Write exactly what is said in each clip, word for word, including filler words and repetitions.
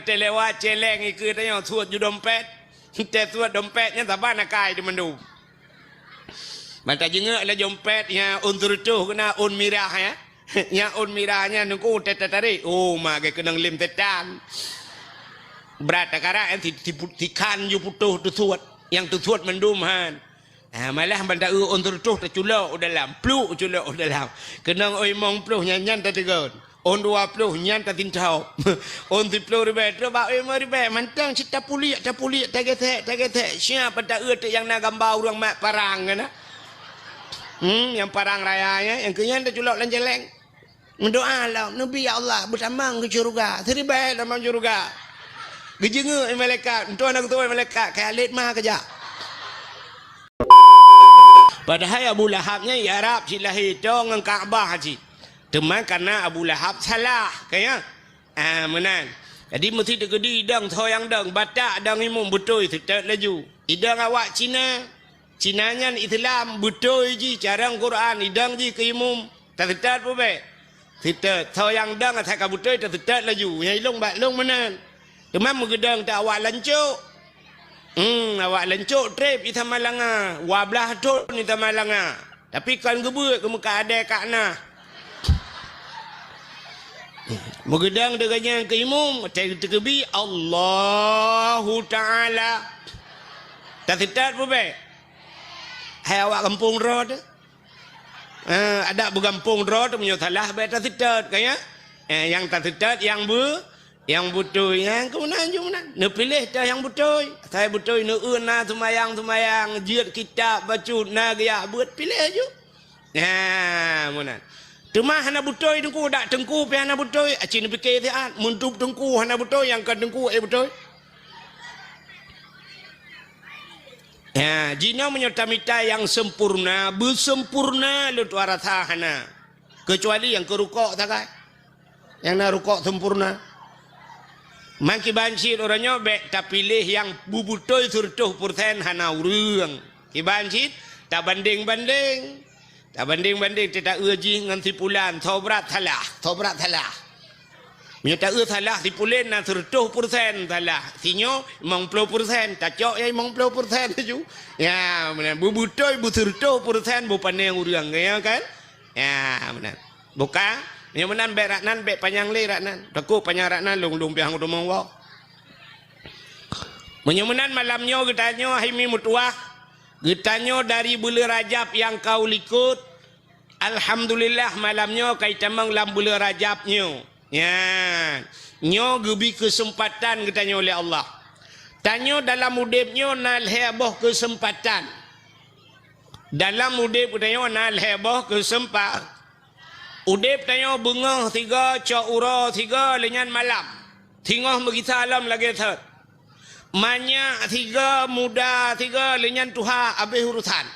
teuh lewat celeng ikeue tanyoe suet ju dompet. Teuh suet dompet nyan saban akai di mandum. Ban tajeungeuk lé dompet nyang ôn seureutôh keunan ôn mirah, ya. Nyang ôn mirah nyan teungku teuh tatarek. Oh, ma geukeunong lem setan. Brat takarak, ya, si, si, si khan ju putôh teusuet. Nyang teusuet mandum han. Ah, malah ban taeu ôn seureutôh taculok u dalam, pluk culok u dalam. Keunong ôn limong ploh nyan, nyan tateugon. Ôn dua ploh nyan tasintob. Ôn siploh ribèe, trok bak ôn limong ribèe, mantong cit tapuliek, tapuliek, tagesek, tagesek. Siap ban taeu teuk nyang na gamba ureueng mat parang keunan. Hmm, nyang parang raya nyan, nyang keu nyan taculok lam jaleng. Meudoa lom, "Neubi, ya Allah, beutamong keu syeuruga, siribèe tamong syeuruga." Geujeungeuk lé malaikat, "Entoh na geutoe malaikat, keu Khalid ma keujak." Padahai Abu Lahab nyan i Arab cit lahé, toe ngon Ka'bah cit. Teuma kareuna Abu Lahab salah, ka ya? Ah, meunan. Jadi meusti teukeudi idong, soe nyang dong, batak dong imum beutôi, seutôt laju. Idong awak Cina, Cina nyan Islam, beutôi jih carông Quran, idong jih keu imum, taseutôt peue bèk? Seutôt. Soe nyang dong asai ka beutôi, taseutôt laju. Nyang ilong bak long meunan. Teuma meugeudong teuh awak lancok. Hmm, awak lancok trép i Samalanga, dua blaih thon i Samalanga. Tapi kon geubeuet keu meukat adèe ka na. Meugeudong teuh gobnyan keu imum, teu-, teukeubit, "Allahu Ta'ala." Taseutôt peue bèk? Hai awak gampông droe teuh. Eh, adak beugampông droe teuh, meunyoe salah bèk taseutôt, ka ya? Eh, nyang taseutôt nyang beu-, nyang beutôi, nyang keu meunan ju meunan. Neupiléh teuh nyang beutôi. Asai beutôi, neueu na seumayang-seumayang, jeuet kitab bacut, na geujak beuet, piléh ju. Nah, meunan. Teuma hana beutôi teungku, dak teungku pih hana beutôi, aci neupike siat. Meudup teungku hana beutôi, nyang kon teungku ék beutôi. Ya, jinoe meunyoe tamita nyang sempurna, beusempurna lôn tuah rasa hana. Keucuali nyang keu rukok sagai. Nyang na rukok sempurna. Mangkiban cit uroe nyoe bèk tapiléh nyang beubeutôi seureutôh peureusén hana ureueng. Kiban cit tabandeng-bandeng. Tabandeng-bandeng teuh taeu jih ngon si pulan, soe brat salah, soe brat salah. Meunyoe taeu salah si pulan na seureutôh peureusén salah, si nyoe limong ploh peureusén, tacok nyang limong ploh peureusén laju. Ya, meunan. Beubeutôi beuseureutoh peureusén beupané ureueng, ya kan? Ya, meunan. Buka, meunyoe meunan bèk rak nan, bèk panyang lé rak nan. Takot panyang rak nan, lôn-lôn piah ngon teumong woe. Meunyoe meunan malam nyoe geutanyoe hai mi meutuwah, geutanyoe dari buleuen Rajab nyang ka u likot, alhamdulillah, malam nyoe ka itamong lam buleuen Rajab nyoe. Nyan, nyoe geubi keuseumpatan geutanyoe lé Allah. Tanyoe dalam udeb nyoe na lhèe boh keuseumpatan. Dalam udeb geutanyoe na lhèe boh keuseumpatan. Udeb tanyoe beungoh sigoe, cok uroe sigoe, lheueh nyan malam. Singoh meugisa lom lagèe thot. Manyak sigoe, muda sigoe, lheueh nyan tuha, abéh urosan.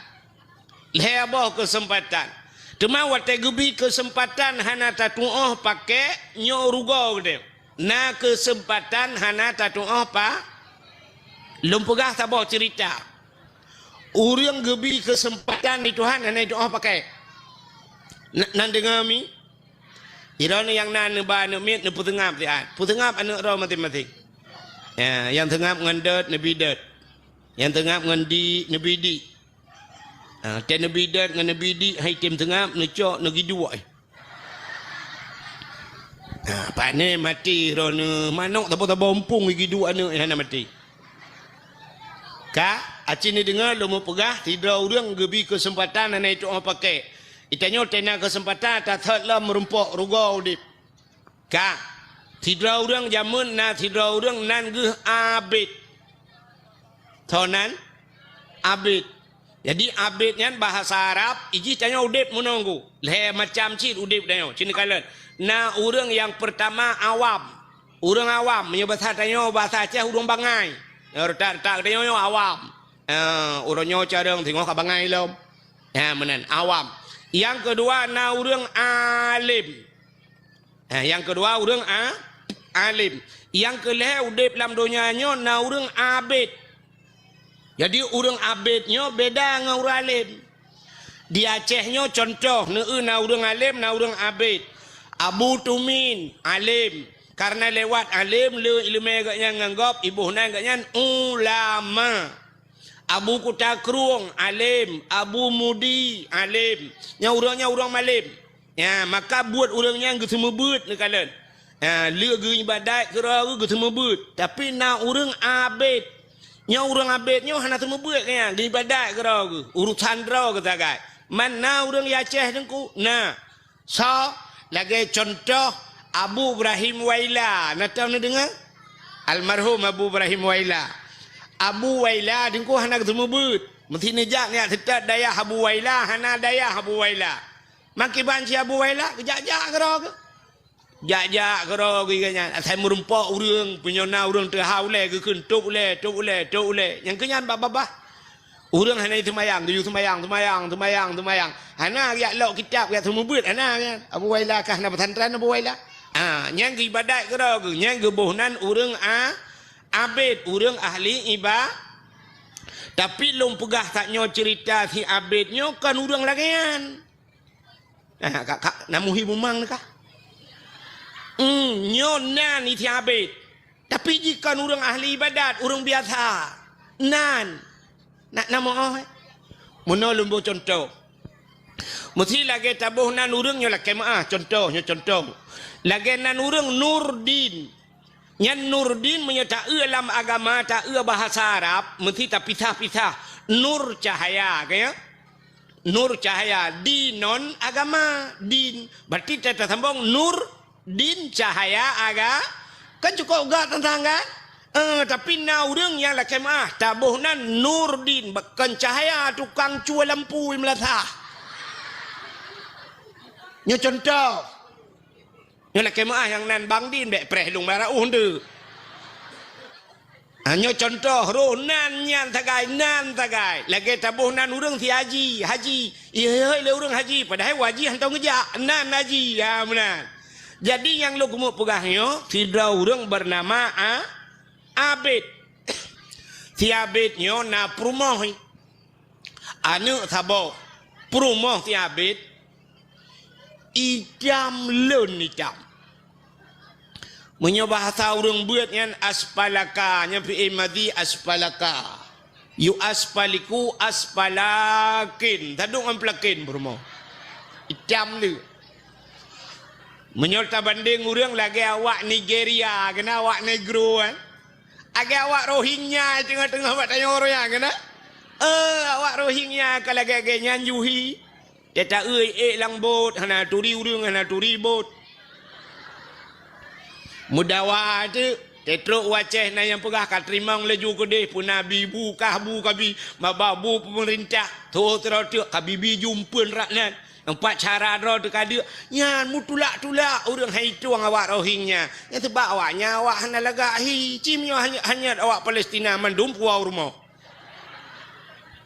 Lhèe boh keuseumpatan. Teuma watèe geubi keuseumpatan hana tatuoh pakèk, nyoe rugoe geutanyoe. Na keuseumpatan hana tatuoh pa-, lôn peugah saboh ceurita. Ureueng geubi keuseumpatan di Tuhan hana jituoh pakèk. Na-, nan deungö mi? Droeneuh nyang na neuba aneuk miet neupeuseungab siat. Peuseungab aneuk droe maséng-maséng. Ya, nyang seungab ngon dot neubi dot. Nyang seungab ngon dik neubi dik. Ha, watèe neubi dot ngon neubi dik hai tem seungab neucok neugiduek. Ha, pane maté droeneuh, manok saboh-saboh umpung giduek aneuk hana maté. Ka, aci neudeungö lôn meupeugah, sidroe ureueng geubi keuseumpatan hana jituoh pakèk. Geutanyoe watèe na keuseumpatan tathot lom meurumpok rugoe udeb. Ka, sidroe ureueng jameun na sidroe ureueng nan geuh Abed. Soe nan? Abed. Jadi, Abed nyan bahasa Arab, ijih tanyoe udeb meunoe gu. Lhèe macam cit udeb tanyoe, cit neukalon. Na ureueng nyang peurtama awam. Ureueng awam, meunyoe basa tanyoe, basa Aceh ureueng bangai. Nyoe reutak-reutak tanyoe nyoe awam. Eh, uroe nyoe carông singoh ka bangai lom. Ha, meunan, awam. Nyang keudua na ureueng alem. Ha, nyang keudua ureueng a-, alem. Nyang keulhèe udeb lam donya nyoe na ureueng abed. Jadi, ureueng abed nyoe beda ngon ureueng alem. Di Aceh nyoe cuntoh, neueu na ureueng alem, na ureueng abed. Abu Tumin, alem. Karena lewat alem le ileumé geuhnyan ngon gob, iboh nan geuhnyan ulama. Abu Kuta Krueng, alem. Abu Mudi, alem. Nyan ureuëng nyan ureuëng malem. Ya, maka buet ureuëng nyan geuseumeubeuet neukalon. Ya, le geuibadat keudroe geuh geuseumeubeuet. Tapi na ureuëng abet. Nyoe ureuëng abet nyoe hana seumeubeuet nyan, geuibadat keudroe geuh. Urusan droe geuh sagai. Man na ureuëng di Aceh teungku? Na. Soe? Lagée cuntoh Abu Ibrahim Waila. Na tom neudeungoe? Almarhum Abu Ibrahim Waila. Abu Waila teungku hana geuseumeubeuet. Meusti neujak nyak seutôt dayah Abu Waila, hana dayah Abu Waila. Makiban si Abu Waila, geujak-jak keudroe geuh. Jak-jak keudroe geuh nyan, asai meurumpok ureuëng, punyona ureuëng teuhah ulée, geukheun tôb ulée, tôb ulée, tôb ulée. Nyang keu nyan babah-babah. Ureuëng hana seumayang, geuyue seumayang, seumayang, seumayang, seumayang. Hana jak lok kitab, jak seumeubeuet, hana nyan. Abu Waila kah na pesantren Abu Waila. Ha, nyan geuibadat keudroe geuh, nyan geuboh nan ureuëng a-, abet, ureuëng ahli iba-, tapi lôn peugah tanyoe ceurita si abet nyoe kon ureuëng lagée nyan. Nah, ka, ka, na muhi bumang kah? Hmm, nyoe nan isi abet. Tapi jih kon ureuëng ahli ibadat, ureuëng biasa. Nan. Nak na moh, eh? Meunoe lôn boh cuntoh. Meusti lagée taboh nan ureuëng nyoe lakée meuáh, cuntoh, nyoe cuntoh. Lagée nan ureuëng Nurdin. Nyan Nurdin meunyoe taeu lam agama, taeu bahasa Arab, meusti tapisah-pisah. Nur cahaya, ka ya? Nur cahaya, dinon agama, din. Berarti ta-, tasambong nur, din, cahaya, aga-, kan cukôp gak teuntang kan? Eh, tapi na ureuëng nyang lakée meuáh, taboh nan Nurdin, kon cahaya tukang cue lampu di meulasah. Nyoe cuntoh. Nyoe lakée meuáh nyang nan Bang Din bék preh lôn bara ueh nteuk. Ha, nyoe cuntoh roh nan nyan sagai, nan sagai. Lagée taboh nan ureuëng si haji, haji. Ihôi lé ureuëng haji, padahai haji hántom geujak. Nan haji, ha, meunan. Jadi nyang lôn keumeung peugah nyoe, sidroe ureuëng beunama A-, Abed. Si Abed nyoe na peurumoh. Aneuëk saboh, peurumoh si Abed, itam lôn itam. Meunyoe bahasa ureuëng beuet nyan aspalaka, nyan fi'il madhi aspalaka. Yu aspaliku aspalakin, tadong ngon pelakin peurumoh. Itam le. Meunyoe tabandeng ureuëng lagée awak Nigeria, keunan awak negro, eh. Lagée awak Rohingya teungoh-teungoh bak tanyoe Rohingya keunan. Eh, awak Rohingya ka lagée-lagée nyan juhi. Teuta-eu ék lam bot, hana turi ureuëng, hana turi bot. Meudawa teuk, teutrok u Aceh na nyang peugah ka teurimong laju keudeh, peue na bi bu kah bu kabi, maba bu peumeurintah, tho sidroe teuk kabi bi jumpeuen rak nan. Nyang pat cara droe teuka deuk, nyan meutulak-tulak ureuëng hai tueng awak Rohingya. Nyan seubab awaknyan awak hana lagak hi, ci meunyoe hanyot, hanyot awak Palestina mandum puwoe u rumoh.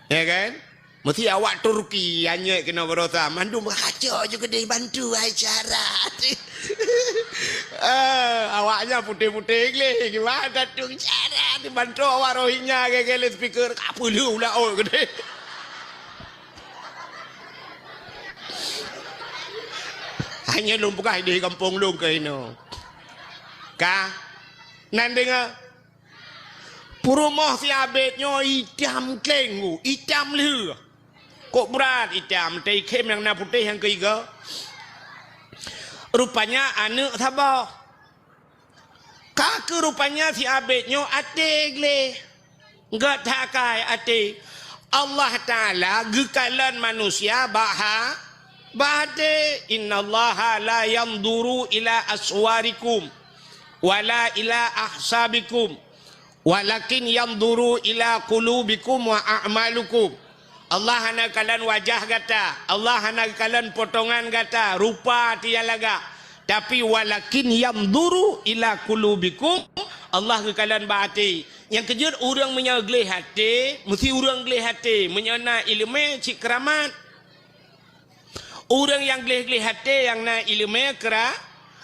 Ya kan? Meusti awak Turki hanyot keunoe barosa, mandum kacok ju keudeh bantu hai cara. Eh, awaknyan putéh-putéh gleh, gimana tueng cara dibantu awak Rohingya gaya-gaya lé speaker, ka peuleueh u laôt keudeh. Hanya lôn peugah di gampông lôn keunoe. Ka? Nan deungoe? Peurumoh si Abed nyoe itam kleng, itam lheueh. Kok brat itam, teuikhém nyang na putéh nyang keuigoe. Rupanya aneuëk saboh. Ka keuh rupanya si Abed nyoe até gleh. Gét that akai até. Allah Taala geukalon manusia bak ha-, bak até. Innallaha la yanzuru ila aswarikum wala ila ahsabikum walakin yanzuru ila qulubikum wa a'malikum. Allah hana kalon wajah gata, Allah hana kalon potongan gata, rupa tiang lagak. Tapi walakin yanzuru ila qulubikum, Allah geukalon bak até. Nyang keujeuet ureuëng meunyoe gleh até, meusti ureuëng gleh até meunyoe na iéleumé cit keuramat. Ureuëng nyang gleh-gleh até nyang na iéleumé keura-,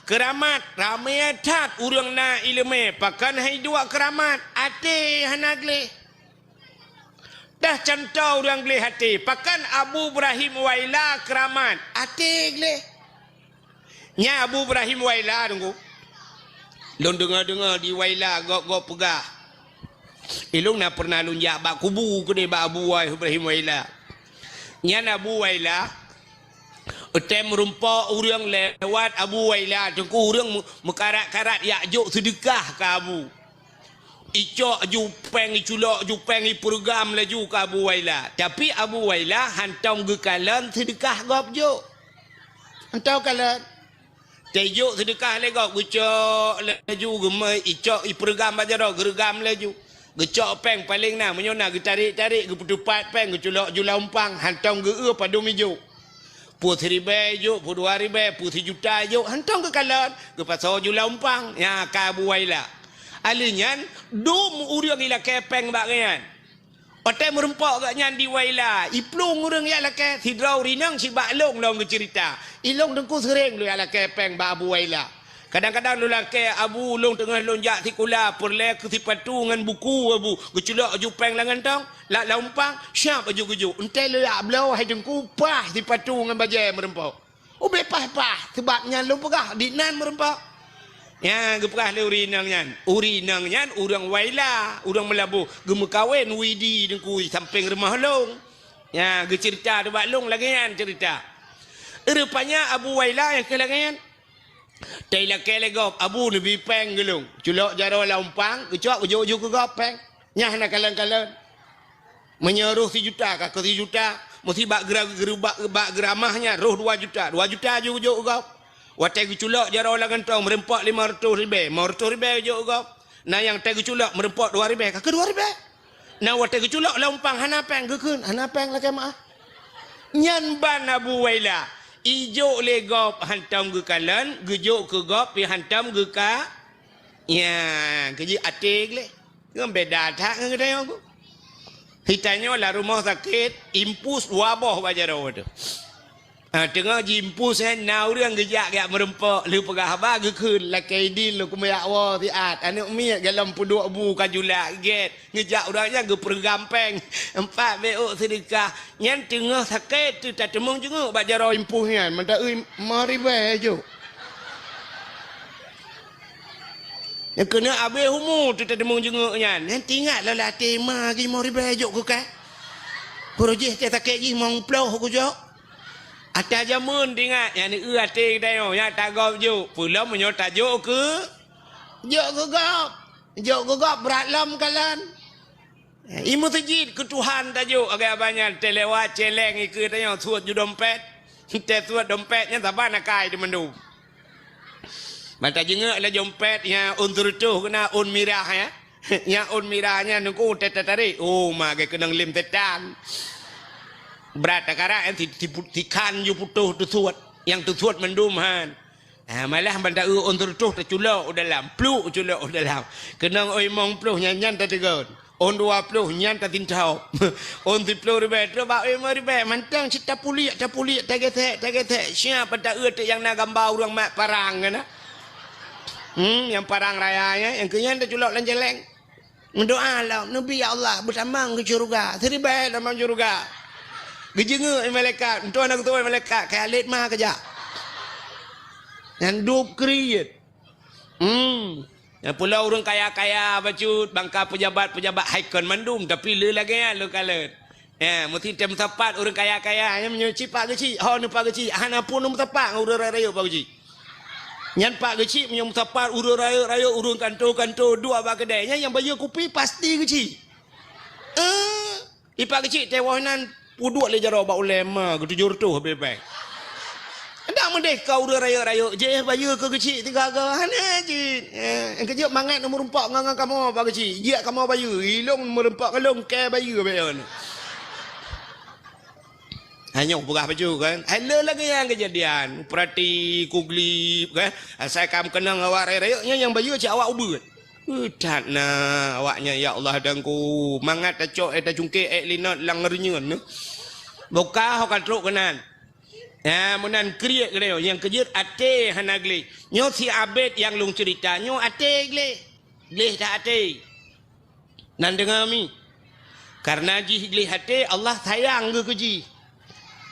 keuramat. Ramé that ureuëng na iéleumé, pakon hai duek keuramat, até hana gleh. Dah cuntoh ureuëng gleh até, pakon Abu Ibrahim Waila keuramat, até gleh. Nyan Abu Ibrahim Waila, Teungku. Lôn deungoe-deungoe di Waila gob-gob peugah. Ilôn na pernah lôn jak bak kubu keudeh bak Abu Ibrahim Waila. Nyan Abu Waila, watée meurumpok ureuëng lewat Abu Waila, teungku, ureuëng meu-, meukarat-karat jak jok seudeukah keu Abu. Icok ju péng, iculok ju péng, ipeureugram laju keu Abu Waila. Tapi Abu Waila hántom geukalon seudeukah gob jok. Hántom kalon. Teujok seudeukah lé gob, geucok laju, geumeu icok ipeureugram bak jaroe, geureugam laju. Geucok péng paleng na, meunyoe na geutarek-tarek, geupeuteupat péng, geuculok ju lam umpang, hántom geu-eu padum ijok. Peue siribée ijok, peue dua ribée, peue sijuta ijok, hántom geukalon, geupasoe ju lam umpang. Nyan ka Abu Waila. Ali nyan, dum ureuëng ilakée péng bak geuh nyan. Watée meurumpok gobnyan di Waila, iplueng ureuëng jak lakée, sidroe ureuëng inong sibak lôn lom geuceurita. Ilôn teungku seuréng lôn jak lakée péng bak Abu Waila. Kadang-kadang lôn lakée, "Abu, lôn teungoh lôn jak sikula, peureulée keu sipatu ngon buku, Abu." Geuculok ju péng lam gantong, lam, lam umpang, siab laju geujok. Enteuk lôn jak bloe hai teungku, paih sipatu ngon bajée meurumpok. Ubé paih-paih, sabab nyan lôn peugah, di nan meurumpok. Nyan geupeugah lé ureuëng inong nyan. Ureuëng inong nyan ureuëng Waila, ureuëng Meulaboh, geumeukawen Widi teungku sampéng rumoh lôn. Nyan geuceurita teuh bak lôn lagée nyan ceurita. Rupanya Abu Waila nyang keu lagée nyan. Teilakée lé gob, Abu neubi péng keu lôn. Culok jaroe lam umpang, geucok geujok ju keu gob péng. Nyan hana kalon-kalon. Meunyoe roh sijuta ka keu sijuta, meusti bak geura-, geura-, bak, bak geuramah nyan roh dua juta, dua juta ju geujok u gob. Watée geuculok jaroe lam gantong meurumpok limong reutôh ribée, limong reutôh ribée geujok u gob. Na nyang watée geuculok meurumpok dua ribée, ka keu dua ribée. Na watée geuculok lam umpang hana péng, geukheun hana péng lakée meuáh. Nyan ban Abu Waila, ijok lé gob hántom geukalon, geujok keu gob pih hántom geuka-, ya, keujeuet até gleh. Ngon beda that ngon geutanyoe. Geutanyoe lam rumoh sakét, impus dua boh bak jaroe teuh. Ha, teungoh jiimpus nyan, na ureuëng geujak geujak meurumpok, lheueh peugah haba geukheun, "Lakée idin lôn keumeujak woe siat, aneuëk miet golom peuduek bu ka julak gét." Geujak ureuëng nyan geupeureugram péng, empat beuôk seudeukah. Nyan teungoh sakét teuh tateumeung jeungeuk bak jaroe impus nyan, mantong eu limong ribée jok. Nyang keuneuk abéh umu teuh tateumeung jeungeuk nyan. Nyan teuingat lom lam até, "Ma, limong ribée jok keu kah. Peureujih teuh sakét jih limong ploh kujok." Ata jameun teuingat, nyan eu até geutanyoe, nyan tagob jok. Peulom meunyoe tajok keu, jok keu gob. Jok keu gob brat lom kalon. I meuseujid keu Tuhan tajok, lagée abah nyan, teuh lewat céléng ikeue tanyoe suet ju dompet. Teuh suet dompet nyan saban akai teuh mandum. Ban tajeungeuk lam dompet nyan ôn seureutôh keunan ôn mirah nyan. Nyan ôn mirah nyan teungku teuh tatarek. Oh, ma geukheun lom lé setan. Brat takarak nyan si, si, sikhan ju putôh teusuet. Nyang teusuet mandum han. Ah, malah ban ta-eu ôn seureutôh taculok u dalam, pluk culok u dalam. Keunong ôn limong ploh nyan, nyan tateugon. Ôn dua ploh nyan tasintob. Ôn siploh ribée, trok bak ôn limong ribée, mantong cit tapuliek, tapuliek, tagesek, tagesek. Siap ban ta-eu teuk nyang na gamba ureuëng mat parang keunan. Hmm, nyang parang raya nyan, nyang keu nyan taculok lam céléng. Meudoa lom, "Neubi, ya Allah, beutamong keu syeuruga, siribée tamong syeuruga." Geujeungeuk lé malaikat, meutuah na geutuwö malaikat, "Kayalét ma keujak." Nyan dub kriet. Hmm. Nyang pula ureuëng kaya-kaya bacut, bangka peujabat-peujabat hai kon mandum, tapi le lagée nyan lôn kalon. Ya, meusti tém meusapat ureuëng kaya-kaya, nyan meunyoe cit pak geuchik, ho neupak geuchik, hana pun neumeusapat ngon ureuëng rayeuk-rayeuk pak geuchik. Nyan pak geuchik meunyoe meusapat ureuëng rayeuk-rayeuk, ureuëng kanto-kanto, duek bak keudée, nyan nyang bayeue kupi pasti geuchik. Eh, ipak geuchik teuh woh nan peuduek lé jaroe bak ulée ma geutujoh reutôh habéh-habéh. Ndak meudeh ka ureuëng rayeuk-rayeuk, jih bayeue keu geuchik tiga go, hana jih. Eh, keujeuet mangat neumeurumpok ngon, ngon kamoe pak geuchik, jeuet kamoe bayeue, ilong meurumpok ngon lôn kée bayeue bék yon. Hanyoe peugah bacut kan. Hai le lagée nyan keujadian. Peurati kuglib kan. Asai kam keunong awak rayeuk-rayeuk nyan nyang bayeue cit awak ubeut. Eh, that na awak nyan, ya Allah Tuhanku. Mangat tacok, eh, tacungkek, eh, linot lam reunyeun nyoe. Buka ho ka trok keunan. Ya, meunan kriet geutanyoe. Nyang keujeuet até hana gleh. Nyoe si abet nyang lôn ceurita. Nyoe até gleh. Gleh that até. Nan deungoe mi. Kareuna jih gleh até, Allah sayang geuh keu jih.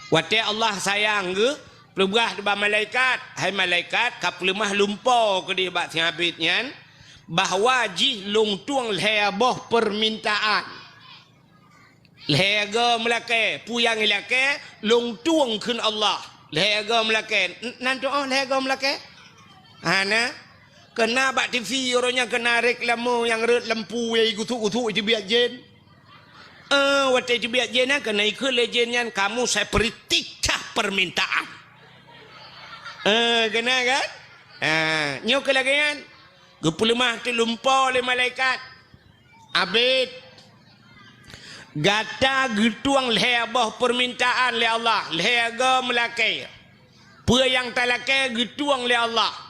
Watée Allah sayang geuh, Peugah bak malaikat, "Hai malaikat, ka peuleumah lumpo keudeh bak si Abid nyan, bahwa jih lôn tueng lhée boh peumintaan. Lhée goe meulakée, peue nyang ilakée, lôn tueng kheun Allah. Lhée goe meulakée." N-, nan tuoh lhée goe meulakée? Hana. Keuna bak T V uroe nyan keuna reklame nyang rhot lampu nyang gusuk-gusuk iteubiet jén. Eh, watée iteubiet jén nyan keuna ikheun lé jén nyan, "Kamu saya beri tiga permintaan." Eh, keuna kan? Ha, nyoe keu lagée nyan. Geupeuleumah teuk lumpo lé malaikat. "Abid, gata geutueng lhée boh peumintaan lé Allah, lhée goe meulakée. Peue nyang talakée geutueng lé Allah."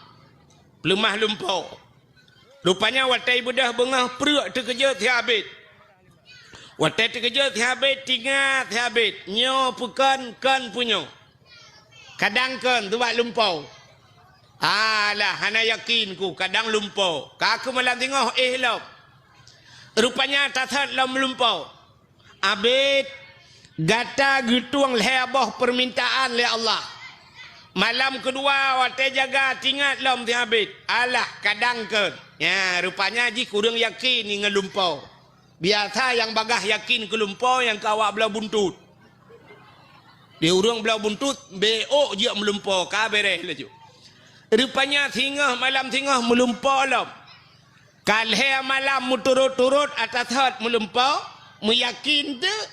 Peuleumah lumpo. Rupanya watée beudôh beungoh pruek teukeujot si Abid. Watée teukeujot si Abid, teuingat si Abid, nyoe peue kon, kon peue nyoe. Kadang kon, teuh bak lumpo. Alah, hana yakin ku, kadang lumpo. Ka keuh malam singoh éh lom. Rupanya tasot lom lumpo. "Abid, gata geutueng lhée boh peumintaan lé Allah. Malam keudua watée jaga teuingat lom si Abid. Alah, kadang kon." Nya, rupanya jih kureueng yakin ngon lumpo. Biasa nyang bagaih yakin keu lumpo nyang keu awak bloe buntut. Di ureuëng bloe buntut, béok jeuet meulumpo, ka béréh laju. Rupanya singoh malam singoh meulumpo lom. Ka lhée malam meuturot-turot ata thot meulumpo, meuyakin teuk,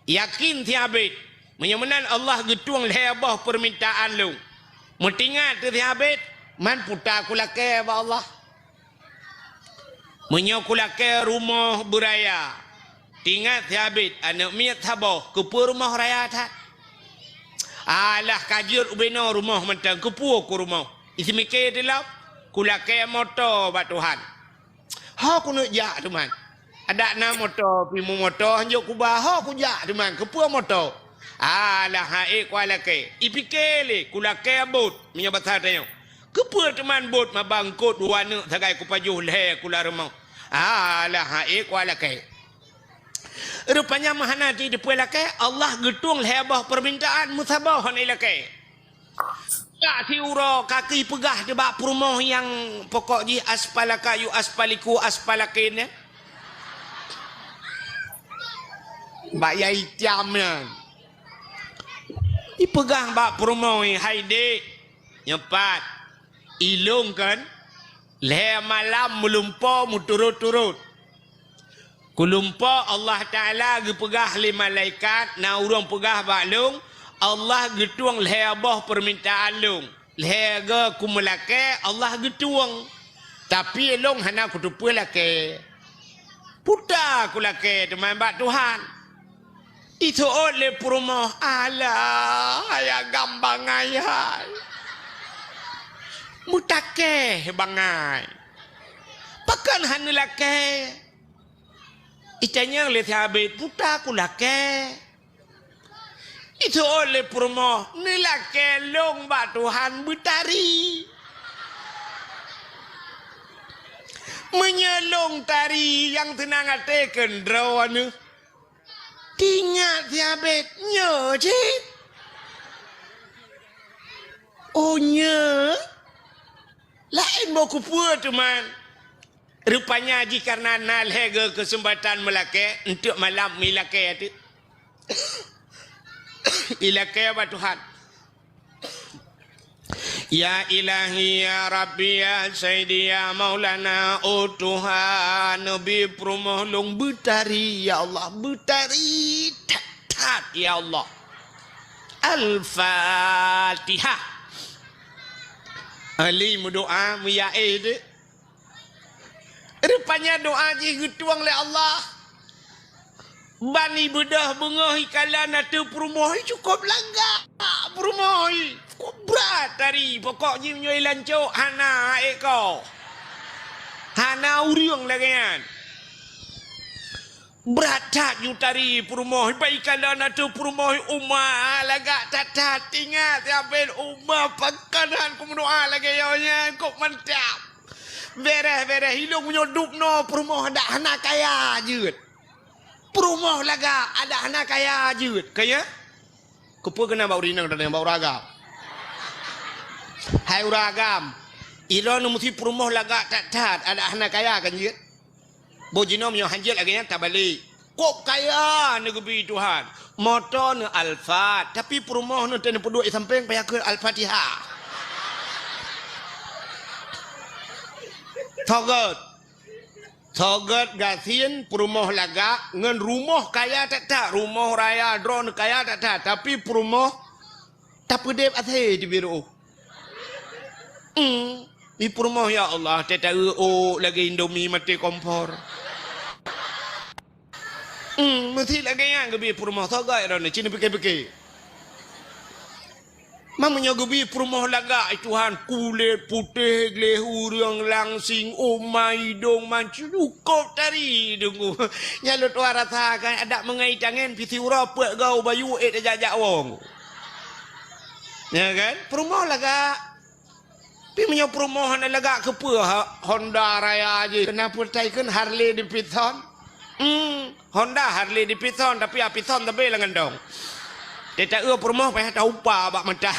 yakin si Abid. Meunyoe meunan Allah geutueng lhée boh peumintaan lôn. Meuteuingat teuk si Abid, man puta kulakée bak Allah. Meunyoe kulakée rumoh beuraya, teuingat si Abid, aneuëk miet saboh, keupeue rumoh raya that? Alah, ka jeuet ubenoe rumoh mantong, keupeue ku rumoh? Iseumiké teulom, kulakée moto bak Tuhan. Ho kuneuk jak teuma. Adak na moto, pimu moto, hanjeuet kuba, ho kujak teuma, keupeue moto? Alah, ha'ék kualakée. Ipiké lé, kulakée bot, meunyoe basa tanyoe. Keupeue teuma bot maba eungkot dua neuk sagai kupajoh lhée kula rumoh? Alah, ha'ék kualakée. Rupanya meuhana jiteupeue lakée, Allah geutueng lhée boh peumintaan meusaboh hana ilakée. Ka siuroe ka keuh ipeugah teuk bak peurumoh nyang pokok jih aspalaka yu aspaliku aspalakin nyan. Bak yai tiam nyan. Ipeugah bak peurumoh, "Hai dék, nyoe pat, ilôn kan, lhée malam meulumpo meuturot-turot. Kulumpo Allah Taala geupeugah lé malaikat, na ureuëng peugah bak lôn, Allah geutueng lhée boh peumintaan lôn. Lhée goe kumeulakée, Allah geutueng. Tapi lôn hana kuteupeue lakée. Puta kulakée teuma bak Tuhan." Iseuôt lé peurumoh, "Alah, hai agam bangai hai. Meutakée bangai. Pakon hana lakée?" Itanyong lé si Abid, "Puta kulakée." Iseuôt lé peurumoh, "Neulakée lôn bak Tuhan beutari. Meunyoe lôn tari nyang teunang até keudroe neuh, teuingat si Abid nyoe cit." "Oh, nyoe? Laén boh keupeue teuma?" Rupanya jih kareuna na lhée goe keuseumpatan meulakée, eunteuk malam meulakée teuk. Ilakée bak Tuhan. "Ya Ilahi, ya Rabbi, ya Sayyidi, ya Maulana, oh Tuhan, neubi peurumoh lôn beutari, ya Allah, beutari that-that, ya Allah." Al-Fatihah. Ali meudoá, meuyaé deh. Rupanya doá jih geutueng lé Allah. Ban ibeudôh beungoh ikalon ateueh peurumoh, cukôp lagak peurumoh, cukôp brat tari. Pokok jih meunyoe ilancok, hana ék ko. Hana ureuëng lagée nyan. Brat that ju tari peurumoh, iba ikalon ateueh peurumoh, uma lagak that-that. Ingat, siabel uma, pakon han kumeudoá lagée nyoe nyan, kok mantap. Bereh-bereh ilong meunyoe dub noe peurumoh adak hana kaya jeuet. Peurumoh lagak adak hana kaya jeuet. Kaya? Keupeue keunan bak ureuëng inong dan bak ureuëng agam? Hai ureueng agam, droeneuh meusti peurumoh lagak that-that, adak hana kaya kan jeuet? Boh jinoe meunyoe hanjeuet lagèe nyan tabalek. Kok kaya neugeubri Tuhan. Moto neuh Alphard, tapi peurumoh neuh teuh neupeuduek di sampéng payah kheun Al-Fatihah. Sogot. Sogot gasien peurumoh lagak ngon rumoh kaya that-that, rumoh raya droeneuh kaya that-that, tapi peurumoh tapeudeb asèe di biru. Hmm, di peurumoh, ya Allah, teuh taeu ôk lagèe Indomie maté kompor. Hmm, meusti lagèe nyan geubri peurumoh sogot droeneuh, ci neupike-pike. Meunyoe geubri peurumoh lagak, ai Tuhan, kulét putéh gleh ureueng langsing, oma idong mancung, cukôp tari deungoe. Nyan lôn tuan rasakan, adak meungai tangen pih siuroe peuet goe bayu ék tajak-jak woe. Ya kan? Peurumoh lagak. Tapi meunyoe peurumoh hana lagak, keupeue ha-, Honda raya jih? Keupeue taikheun Harley Davidson? Hmm, Honda Harley Davidson, tapi Davidson tapi lam gandong. Teuh taeu peurumoh payah taupa bak mata.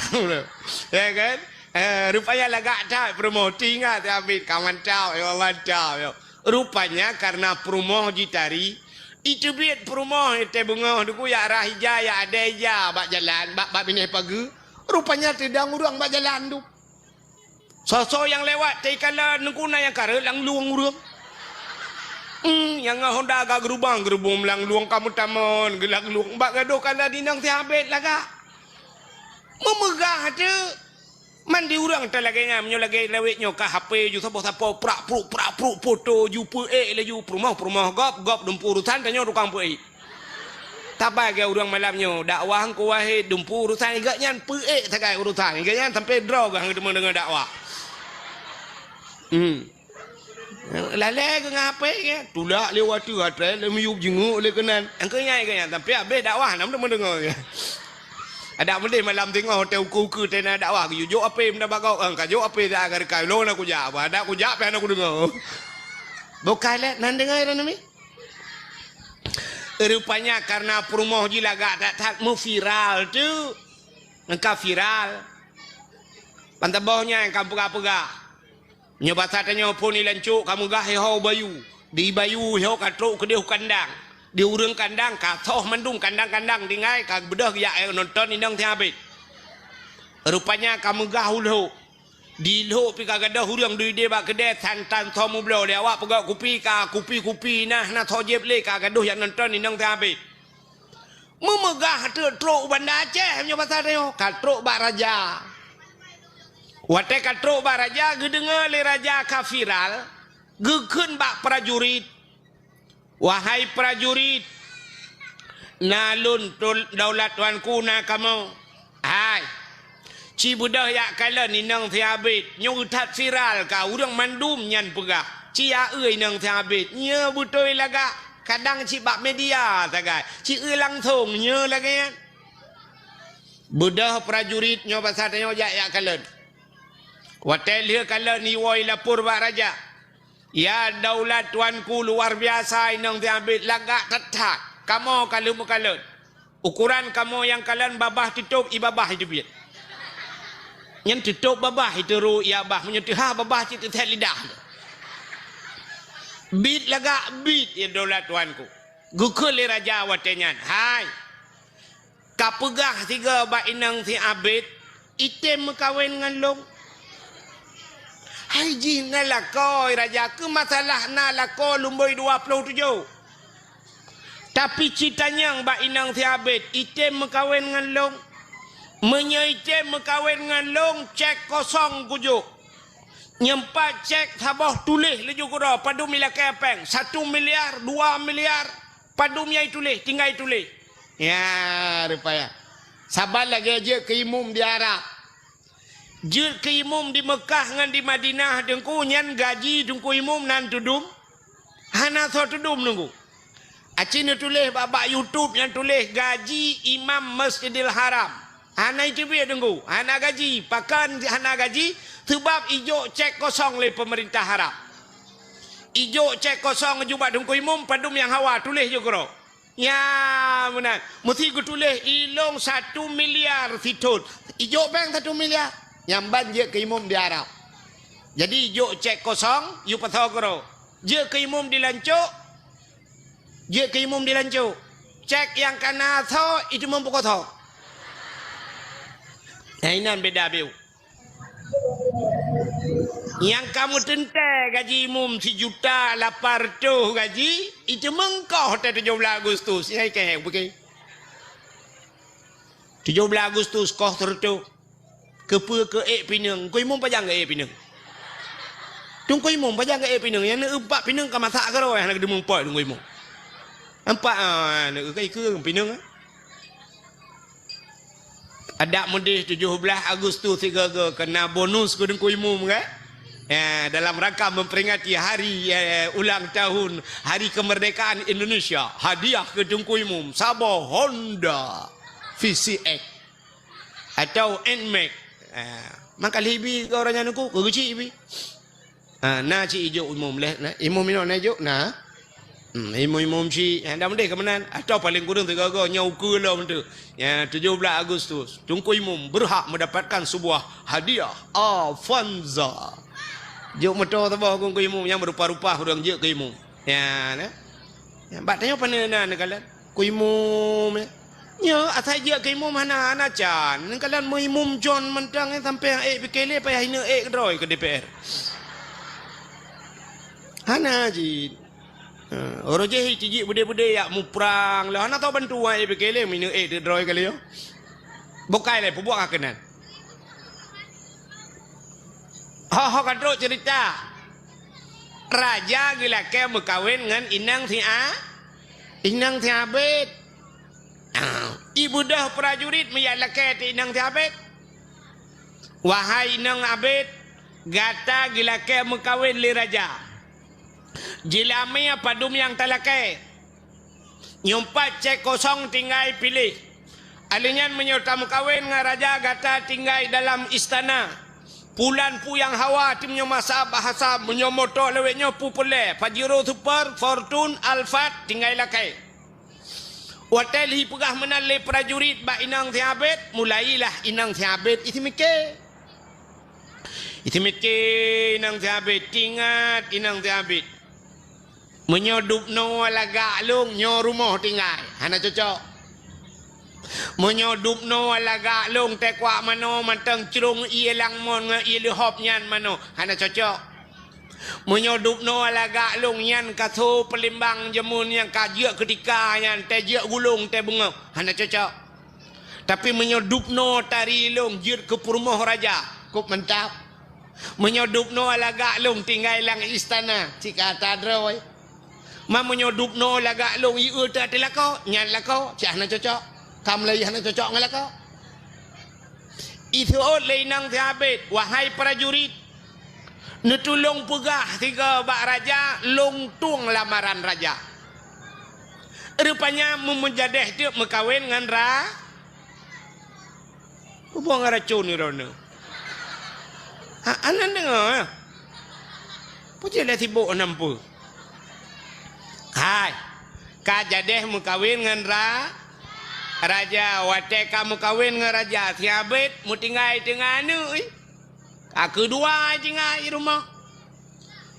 Ya kan? Eh, rupanya lagak that peurumoh. Teuingat Abid ka mantap, ya mantap, ya. Rupanya karena peurumoh jitari, iteubiet peurumoh teuh beungoh deungoe jak rhah ija, jak adèe ija bak jalan, bak, bak binéh pageue. Rupanya teudong ureueng bak jalan tu. Soe-soe nyang lewat teuh ikalon, Teungku, na nyang kareuet lam lueng ureueng. Hmm, nyang ngon Honda ka geurubang-geurubong lam lueng, ka meutamong geulam lueng. Bak gadôh kalon inong si Abid lagak. Meumeugah teuh. Man di ureueng teuh lagèe nyan, meunyoe lagèe lawét nyoe ka H P ju saboh sapo prak pruk, prak pruk, foto ju peuék laju peurumoh, peurumoh gob, gob dumpeue urosan, tanyoe tukang peuék. Saban lagèe ureueng malam nyoe, dakwah Teungku Wahid dumpeue urosan, gobnyan peuék sagai urosan, gobnyan sampai droe geuh deungoe-deungoe dakwah. Hmm. Lalè geuh ngon H P geuh, tulak lé watèe, atré lé miyueb, jinguk lé keunan. Engkeu nyan, engkeu nyan, sampai habéh dakwah, hana meudeungoe-deungoe geuh. Adak meudeh malam singoh, watèe ukeue-ukeue teuh na dakwah, geuyue jok H P meunan bak gob, eh, ka jok H P dah ka reukai, lôn na kujak, bah adak kujak pih hana kudeungoe. Bukai lé, nan deungoe droeneuh mi? Rupanya karena peurumoh jih lagak that-that meuviral tu. Nyang ka viral. Ban saboh nyan nyang ka peugah-peugah. Nyoe basa tanyoe phon ilan cok ka meugah iho bayu. Di bayu iho ka trok keudeh u kandang. Di ureueng kandang ka soh mandum kandang-kandang tinggai ka beudôh geujak nonton inong si Abid. Rupanya ka meugah u Lhok. Di Lhok pih ka gadôh ureueng duek ideh bak keudè santan soe meubloe lé awak peugöt kupi ka kupi-kupi nah na soe jieb lé ka gadôh jak nonton inong si Abid. Meumeugah teuk trok u Banda Aceh meunyoe basa tanyoe, ka trok bak raja. Watèe ka trok bak raja, geudeungoe lé raja ka viral, geukheun bak prajurit, "Wahai prajurit, na lôn tu-, daulat tuanku na kamoe. Hai, ci beudôh jak kalon inong si Abid, nyoe that viral ka ureueng mandum nyan peugah, ci aeu inong si Abid, nyoe beutôi lagak, kadang cit bak media sagai, ci eu langsong nyoe lagèe nyan." Beudôh prajurit nyoe basa tanyoe jak, jak kalon. Watèe lheueh kalon iwoe ilapor bak raja. "Ya daulat tuanku, luar biasa inong si Abid, lagak that-that. Kamoe ka lheueh meukalon. Ukuran kamoe nyang kalon babah teutôb ié babah iteubiet. Nyan teutôb babah iteurô ié babah, meunyoe teuhah babah cit teusét lidah. Bit lagak bit, ya daulat tuanku." Geukheun lé raja watèe nyan, "Hai, ka peugah sigoe bak inong si Abid, item meukawen ngon lôn. Hai jih na lakoe raja, keu masalah na lakoe lumbôi dua ploh tujoh. Tapi ci tanyong bak inong si Abid, item meukawen ngon lôn. Meunyoe item meukawen ngon lôn, cèk kosong kujok. Nyoe pat cèk saboh tuléh laju keudroe, padum ilakèe pèng, satu miliar, dua miliar, padum nyang ituléh, tinggai ituléh." Ya, rupanya. Saban lagèe jeuet keu imum di Arab. Jeuet keu imum di Meukah ngon di Madinah, Teungku, nyan gaji Teungku Imum nan teudum? Hana soe teudum, Teungku. Aci neutuléh bak, bak YouTube nyang tuléh gaji Imam Masjidil Haram. Hana iteubiet, Teungku. Hana gaji. Pakon hana gaji? Seubab ijok cèk kosong lé peumeurintah Arab. Ijok cèk kosong aju bak Teungku Imum, padum nyang hawa, tuléh ju keudroe. Nyan meunan. Meusti geutuléh ilôn satu miliar sithon. Ijok péng satu miliar. Nyang ban jeuet keu imum di Arab. Jadi, jok cek kosong, yue pasoe keudroe. Jeuet keu imum di lancok, jeuet keu imum di lancok. Cek nyang ka na soe, iteumeung peukosoe. Nah, inan beda beu. Nyang ka meuteuntée gaji imum sijuta lapan reutôh gaji, iteumeung koh watée tujoh blaih Agustus. Nyang ikeu, bukée. Tujoh blaih Agustus koh sireutôh. Keupeue keu ék pineung? Teungku Imum pajan keu ék pineung? Teungku Imum pajan keu ék pineung? Nyang neueu bak pineung ka masak keudroe, hana geuteumeung pot Teungku Imum. Nampak, ah, neueu ka ikeu pineung, ah. Adak meudeh tujoh blaih Agustus sigoe-goe keu na bonus keu Teungku Imum, kan? Ya, dalam rangka memperingati hari, eh, ulang tahun Hari Kemerdekaan Indonesia, hadiah keu Teungku Imum saboh Honda V C X. Atau Nmax. Ha, maka libi keu ureueng nyan Teungku, keu geuchik bi. Ha, na cit ijok imum leh, na. Imum inoe na ijok, na. Hmm, imum-imum cit, ha, dak meudeh keu meunan. Atau paleng kureueng sigoe-goe nyoe ukeue lom tu. Ya, tujoh blaih Agustus, Teungku Imum berhak mendapatkan sebuah hadiah Avanza. Jok moto saboh keu Teungku Imum nyang berupa-rupa ureueng jeuet keu imum. Ya, na. Ya, bak tanyoe pane na neukalon. Keu imum, ya. Nyoe asai jeuet keu imum hana, hana can. Neukalon meuimum John mantong, eh, sampai ék pike lé payah ineuk ék keudroe keu D P R. Hana cit. Ha, uroe jéh cijik beudé-beudé yak muprang lé. Hana tau bantuan ék pike lé, ineuk ék keudroe kali nyoe. Bukai lé, peubuet ka keunan. Ho, ho ka trok cerita. Raja geulakée meukawen ngon inong si A-, inong si Abed. Ah, ibeudôh prajurit meuyak lakée teu inong si Abed. Wahai inong Abed, gata geulakée meukawen lé raja. Jeulamé padum nyang talakée. Nyoe pat cek kosong tinggai piléh. Alèh nyan meunyoe tameukawen ngon raja gata tinggai dalam istana. Pulan peue nyang hawa teungoh masa bahasa meunyoe moto lawét nyoe peue peureulée, Pajero Super, Fortune, Alphard tinggai lakée. Watée lheuh peugah meunan lé prajurit bak inong si Abed, mulailah inong si Abed iseumiké. Iseumiké inong si Abed, teuingat inong si Abed. Meunyoe dubnoe lagak lôn nyoe rumoh tinggai, hana cocok. Meunyoe dubnoe lagak lôn teukuak manoe mantong crông ié langmon ngon ié leuhop nyan manoe, hana cocok. Meunyoe dubnoe lagak lôn nyan ka so peulimbang jameun nyang ka jeuet keutika nyan teuh jeuet gulong teuh beungoh, hana cocok. Tapi meunyoe dubnoe tari lôn jeuet keu peurumoh raja, kôp mantap. Meunyoe dubnoe lagak lôn tinggai lam istana, cit ka ata droe. Ma meunyoe dubnoe lagak lôn ié teuh ateueh lakoe, nyan lakoe, cit hana cocok. Ka mulai hana cocok ngon lakoe. Iseuôt lé inong si Abed, wahai prajurit, neutulông peugah sigoe bak raja lôn tueng lamaran raja. Rupanya meumeujadeh teuk meukawen ngon ra-, Peue buang racun ni droeneuh? Ha, aneuk deungoe, eh? Peue cit lé sibok nam peue? Hai, ka jadeh meukawen ngon ra-, raja. Watée ka meukawen ngon raja, si Abed meutinggai teungoh aneuk, eh? Ka keudua tinggai rumoh.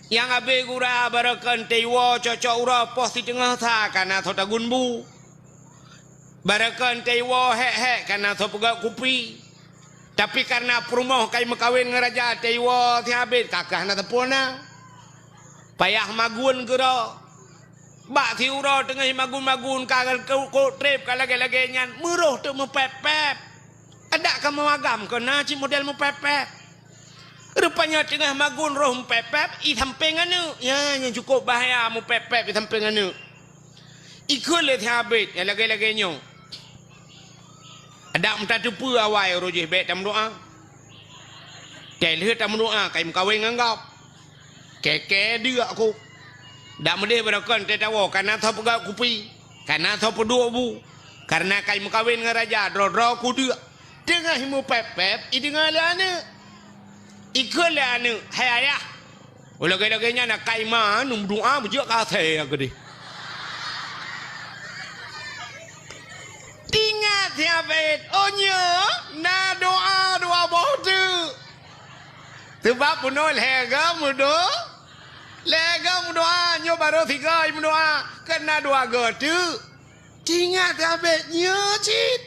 Nyang abéh gura barokon teuiwoe cocok uroe poh siteungoh sa ka na soe tagun bu. Barokon teuiwoe hék-hék ka na soe peugöt kupi. Tapi kareuna peurumoh ka meukawen ngon raja teuiwoe si Abed ka keuh hana teupeu na. Payah magun keudroe. Bak siuroe teungoh magun-magun ka keu-, keu treb ka lagée-lagée nyan, meuroh teuk meupép-pép. Adak ka meuagam keu na cit model meupép-pép. Rupanya teungoh magun roh meupép-pép, i sampéng aneuk. Ya, nyang cukôp bahaya meupép-pép i sampéng aneuk. Ikheun lé si Abed nyang lagée-lagée nyoe. Adak meutateupeue awai uroe jih bék tameudoá. Teuh lheueh tameudoá ka meukawen ngon gob. Kée-kée deuk ku. Dak meudeh barokon teuh tawoe, ka na soe peugöt kupi, ka na soe peuduek bu. Kareuna ka meukawen ngon raja, droe-droe ku deuk. Teungoh meupép-pép, ideungoe lé aneuk. Ikheun lé aneuk, "Hai ayah, lagée-lagée nyan akai ma neumeudoá beujeuet ka asée keudeh." Teuingat si Abed, "Oh nyoe na doá dua boh teuk." Sabab bunoe lhèe goe meudo-, lhèe goe meudoa, nyoe barô sigoe meudoa, keu na dua goe teuk. Teuingat habéh nyoe cit.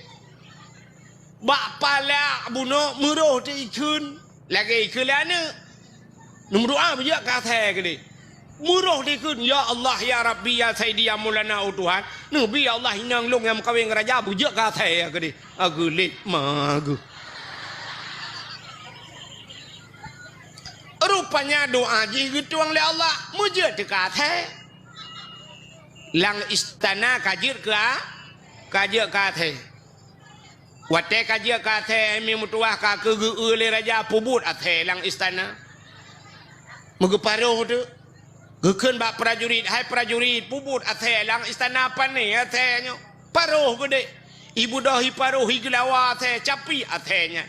Bak palak bunoe meuroh teuikheun, lagèe ikheun lé aneuk. Neumeudoa beujeuet keu asèe keudéh. Meuroh teuikheun, "Ya Allah, ya Rabbi, ya Sayyidi, ya Maulana, oh Tuhan, neubi ya Allah inong lôn nyang meukawen ngon raja beujeuet keu asèe keudéh." Ageulet ma geuh. Rupanya doa jih geutueng lé Allah, meujeuet teuka asèe. Lam istana ka jeuet keu a-, ka jeuet keu asèe. Watèe ka jeuet keu asèe, mi meutuwah ka keu geu-eu lé raja peubuet asèe lam istana. Meugeuparoh teuk. Geukheun bak prajurit, "Hai prajurit, peubuet asèe lam istana, pané asèe nyoe." Paroh geudeh. Ibeudôh iparoh, igeulawa asèe, capi asèe nyan.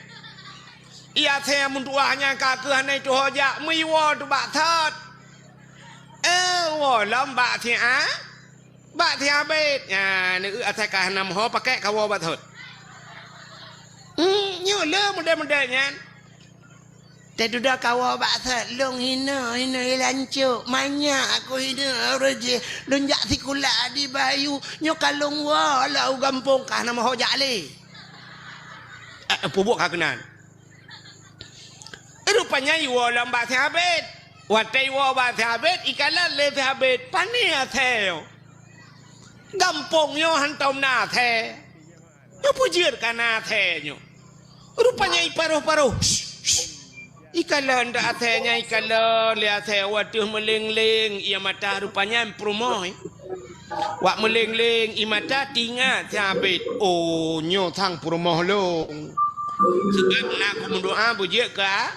Ié asèe meutuwah nyan ka keuh hana tuho jak, meuiwoe teuk bak thot. Eh, woe lom bak siat, bak siat abét. Nyan, neueu asèe ka hana meuho pakèk, kawoe bak thot. Hmm, nyoe le model-model nyan. Teududoe kawoe bak thot, lôn hinoe, hinoe ilancok, manyak aku hinoe, ureueng jih, lôn jak sikula di Bayu, nyoe ka lôn woe lom u gampông, ka hana meuho jak lé. Eh, peubuet ka keunan. Rupanya iwoe lom bak si Abed. Watèe iwoe bak si Abed, ikalon lé si Abed, pané asèe nyoe. Gampông nyoe hantom na asèe. Nyoe peue jeuet ka na asèe nyoe? Rupanya iparoh-paroh. Ikalon dak asèe nyan, ikalon lé asèe, watèe meuléng-léng ié mata, rupanya peurumoh. Wak meuléng-léng ié mata, teuingat si Abed, "Oh, nyoe sang peurumoh lôn." Sabab na kumeudoa beujeuet ka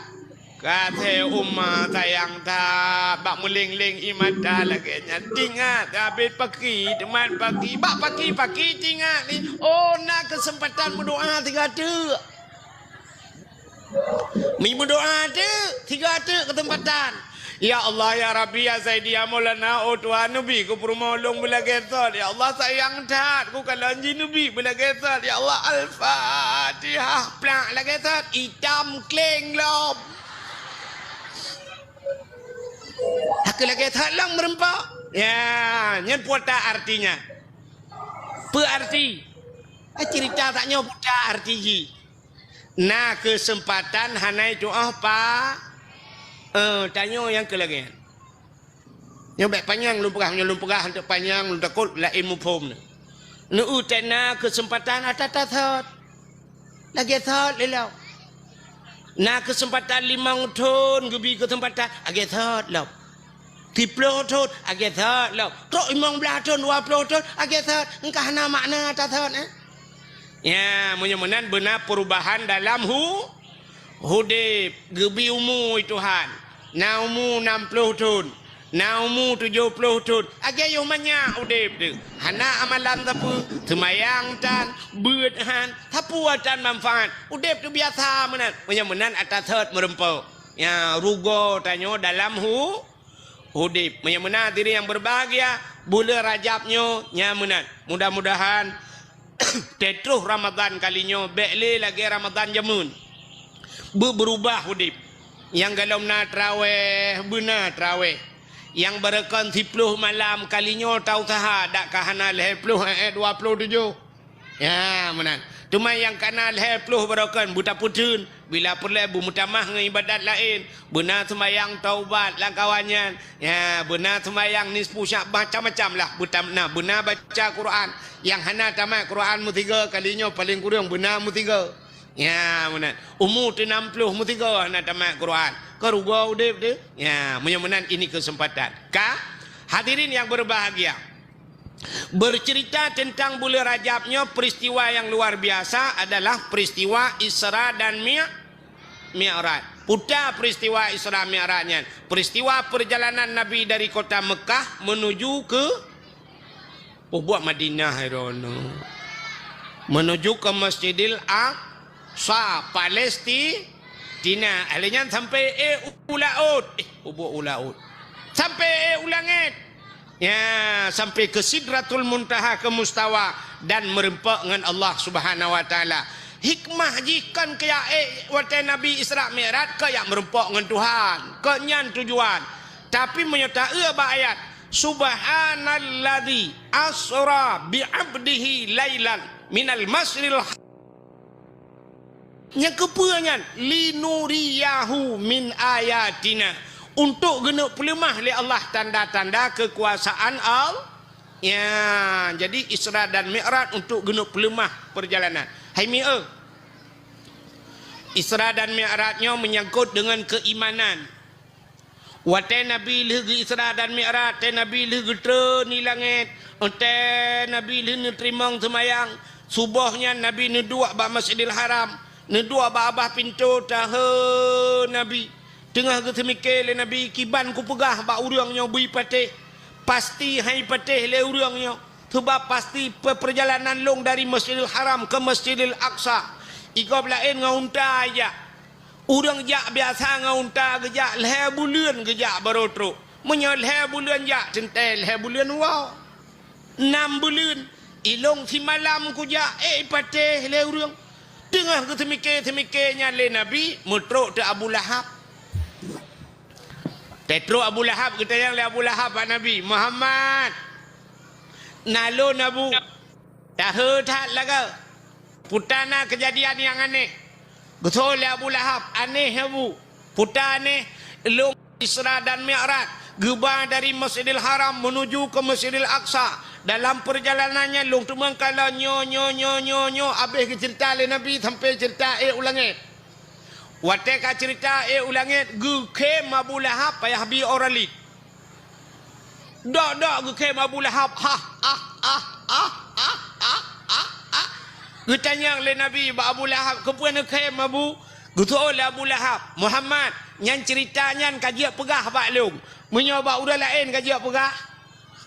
Ka asèe uma sayang that, bak meuléng-léng ié mata lagèe nyan. Teuingat, habéh paki, teumat paki, bak paki-paki teuingat ni. Oh, na keuseumpatan meudoa tiga teuk. Mi meudoa teuk, tiga teuk keuseumpatan. Ya Allah, ya Rabbi, ya Sayyidi, ya Maulana, oh Tuhan, neubi keu peurumoh lôn beulagèe thot. Ya Allah, sayang that, kukalon jih neubi beulagèe thot. Ya Allah, Al-Fatihah, plak lagèe thot, itam kléng lom. Hana lagèe that lom meureumpok. Ya, nyan peue artinya. Peue arti? Eh, ceurita tanyoe peue arti jih. Na keuseumpatan hana tu'oh pa-, eh, tanyoe nyang keu lagèe nyan. Nyoe bèk panyang lôn peugah, nyoe lôn peugah hantom panyang, lôn takot laén muphom. Neueu that na keuseumpatan ata-ata thot. Lagèe thot lé lom. Na keuseumpatan limong thon geubi keuseumpatan, lagèe thot lom. Siplôh thon, lagèe thot lom. Trok limong blaih thon, dua plôh thon, lagèe thot. Engkah na makna ata thot, eh? Ya, meunyoe meunan beuna peurubahan dalam hu-, udép, geubi umu lé Tuhan. Na umu nam plôh thon, na umu tujoh plôh thon. Lagèe yoh manyak udép teuh. Hana amalan sapeue, seumayang tan, beuet han, sapeue tan manfaat. Udép teuh biasa meunan. Meunyoe meunan ata thot meureumpok. Ya, rugoe tanyoe dalam hu-, udép. Meunyoe meunan hadirin yang berbahagia, buleuen Rajab nyoe nyan meunan. Mudah-mudahan teutroh Ramadhan kali nyoe bèk lé lagèe Ramadhan jameun. Beu-, beurubah udép. Nyang golom na traweh, beuna traweh. Nyang barokon siplôh malam kali nyoe tausaha dak ka hana lhèe plôh, eh, eh, dua plôh tujoh. Ya, meunan. Teuma nyang ka na lhèe plôh barokon beutapeutheun, bila peureulèe beumeutamah ngon ibadat laén, beuna seumayang taubat lam kawan nyan, ya, beuna seumayang nisfu Sya'ban, macam-macam lah, beutam-, na, beuna baca Quran. Nyang hana tamat Quran meusigoe kali nyoe paleng kureueng beuna meusigoe. Ya, meunan. Umu teuh nam plôh meusigoe hana tamat Quran. Ka rugoe udép teuh. Ya, meunyoe meunan ini keuseumpatan. Ka, hadirin yang berbahagia. Bercerita tentang buleuen Rajab nyoe, peristiwa yang luar biasa adalah peristiwa Isra dan Mi-, Mi'raj. Peue peristiwa Isra Mi'raj nyan? Peristiwa perjalanan Nabi dari kota Mekah menuju ke, peubuet Madinah, hai droeneuh. Menuju ke Masjidil Aqsa, Palestina. Lheuh nyan sampai ék u laôt. Eh, peubuet u laôt. Sampai ék u langèt. Ya, sampai ke Sidratul Muntaha, ke Mustawa, dan meureumpok ngon Allah Subhanahu wa Taala. Hikmah jih kon keu jak ék watée Nabi Isra Mi'raj keu jak meurumpok ngon Tuhan. Kon nyan tujuan. Tapi meunyoe taeu bak ayat, "Subhanalladzi asra bi 'abdihi lailan minal masjidil ha-," Nyang keupeue nyan? "Linuriyahu min ayatina." Untuk geuneuk peuleumah lé Allah tanda-tanda keukuasaan Allah. Ya, jadi Isra dan Mi'raj untuk geuneuk peuleumah perjalanan. Hai mi-, eh. Isra dan Mi'raj nyoe menyangkut dengan keimanan. Watée Nabi lheueh geu-Isra dan Mi'raj, watée Nabi lheueh geutreun di langét, watée Nabi lheueh neuteurimong seumayang, suboh nyan Nabi neuduek bak Masjidil Haram, neuduek bak babah pintoe, tahe Nabi. Teungoh geuseumike lé Nabi, "Kiban kupeugah bak ureuëng nyoe beu patéh, pasti han patéh lé ureuëng nyoe, sabab pasti pe-, peurjalanan lôn dari Masjidil Haram keu Masjidil Aqsa, i gob laén ngon unta jak." Ureuëng jak biasa ngon unta geujak lhée buleuen geujak barô trok. Meunyoe lhée buleuen jak, teuntée lhée buleuen woe. Nam buleuen, ilong simalam kujak, eh, patéh lé ureuëng. Teungoh geuseumike-seumike nyan lé Nabi, meutrok teuk Abu Lahab. Teutrok Abu Lahab, geutanyong lé Abu Lahab bak Nabi, "Muhammad, na lôn Abu, tahe that lagée." Puta na keujadian nyang aneh. Geutho lé Abu Lahab, "Aneh, Abu." Puta aneh, lôn Isra dan Mi'raj, geuba dari Masjidil Haram menuju ke Masjidil Aqsa. Dalam perjalanan nyan lôn teumang kala nyoe, nyoe, nyoe, nyoe, nyoe, abéh geucerita lé Nabi sampai cerita ék u langét. Watée ka cerita ék u langét, geukhém Abu Lahab payah bi orang lid. Dok-dok geukhém Abu Lahab, "Hah, ah, ah, ah, ah, ah, ah, ah." Geutanyong lé Nabi bak Abu Lahab, "Keupeue neukhém, Abu?" Geuteu'oh lé Abu Lahab, "Muhammad, nyan ceurita nyan ka jeuet peugah bak lôn. Meunyoe bak ureuëng laén ka jeuet peugah?"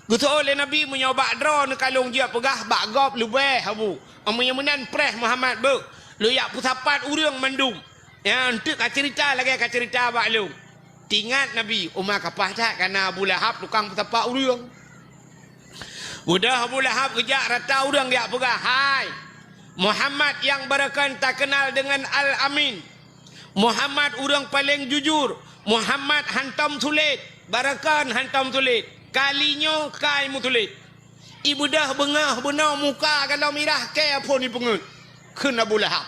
Geuteu'oh lé Nabi, "Meunyoe bak droeneuh ka lôn jeuet peugah, bak gob leubeh, Abu. Meunyoe meunan preh Muhammad beuh, lôn jak peusapat ureuëng mandum. Nyan teuk ka ceurita lagée ka ceurita bak lôn." Teuingat Nabi, uma kapah that ka na Abu Lahab tukang peusapat ureuëng. Beudôh Abu Lahab geujak rata ureuëng geujak peugah, "Hai, Muhammad nyang barokon takeunal deungon Al-Amin. Muhammad ureuëng paleng jujur. Muhammad hantom sulet, barokon hantom sulet. Kali nyoe kai meusulet." Ibeudôh beungoh bunoe muka galom irah kée phon ipeungeuet, kheun Abu Lahab.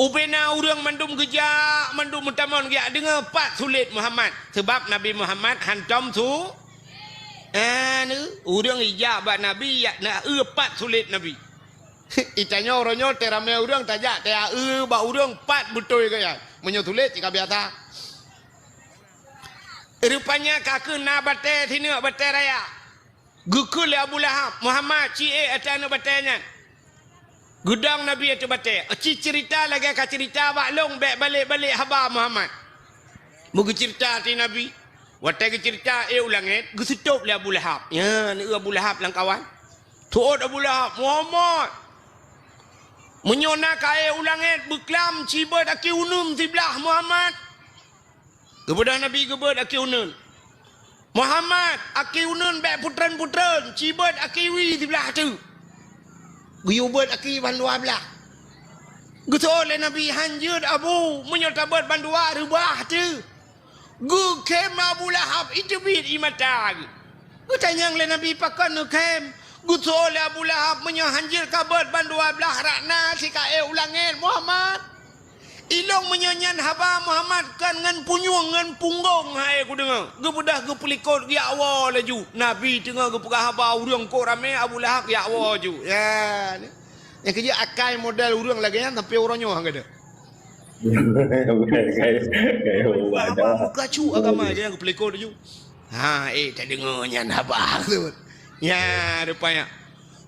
Ubena ureuëng mandum geujak, mandum meutamong geujak deungoe pat sulet Muhammad, sabab Nabi Muhammad hantom su-, eh, ureuëng ijak bak Nabi, jak na eu pat sulet Nabi. Itanyoe uroe nyoe teuramé ureuëng tajak taya eu bak ureuëng pat beutôi gaya. Meunyoe sulet cit ka biasa. Rupanya ka keuh na batée sineuk, batée raya. Geukheun lé Abu Lahab, "Muhammad, ci ék ateueh aneuëk batée nyan." Geudong Nabi ateueh batée. "Ci ceurita lagée ka ceurita bak lôn, bék balek-balek haba Muhammad." Meugeuceurita ateueh Nabi. Watée geuceurita ék u langét, geuseutôb lé Abu Lahab. Nyan, eu Abu Lahab lam kawan. Teuôt Abu Lahab, "Muhammad, meunyoe na ka ék u langét, beuklam cibeuet aki uneun siblah Muhammad." Geubeudôh Nabi geubeuet aki uneun. "Muhammad, aki uneun bék putreun-putreun, cibeuet aki wie siblah teuk." Geuyue beuet aki bandua blah. Geuseuôt lé Nabi, "Han jeuet, Abu, meunyoe tabeuet bandua reubah teuk." Geukhém Abu Lahab, iteubiet ie mata geuh. Geutanyong lé Nabi, "Pakon neukhém?" Geuseuôt lé Abu Lahab, "Meunyoe han jeuet kabeuet bandua blah rot na sikaék u langét, Muhammad. Ilong meunyoe nyan haba Muhammad kon ngon punyueng ngon punggong hai kudeungoe." Geubeudôh geupeulikot geujak woe laju. Nabi teungoh geupeugah haba ureuëng kok ramé, Abu Lahab geujak woe laju. Ya, ni. Nyang keujeuet akai model ureuëng lagée nyan sampai uroe nyoe han gadôh. Bukan, kayak, kayak ubah dah. Muka cu agama je nyang geupeulikot laju. Ha, eh, tadeungoe nyan haba tu. Ya, rupanya.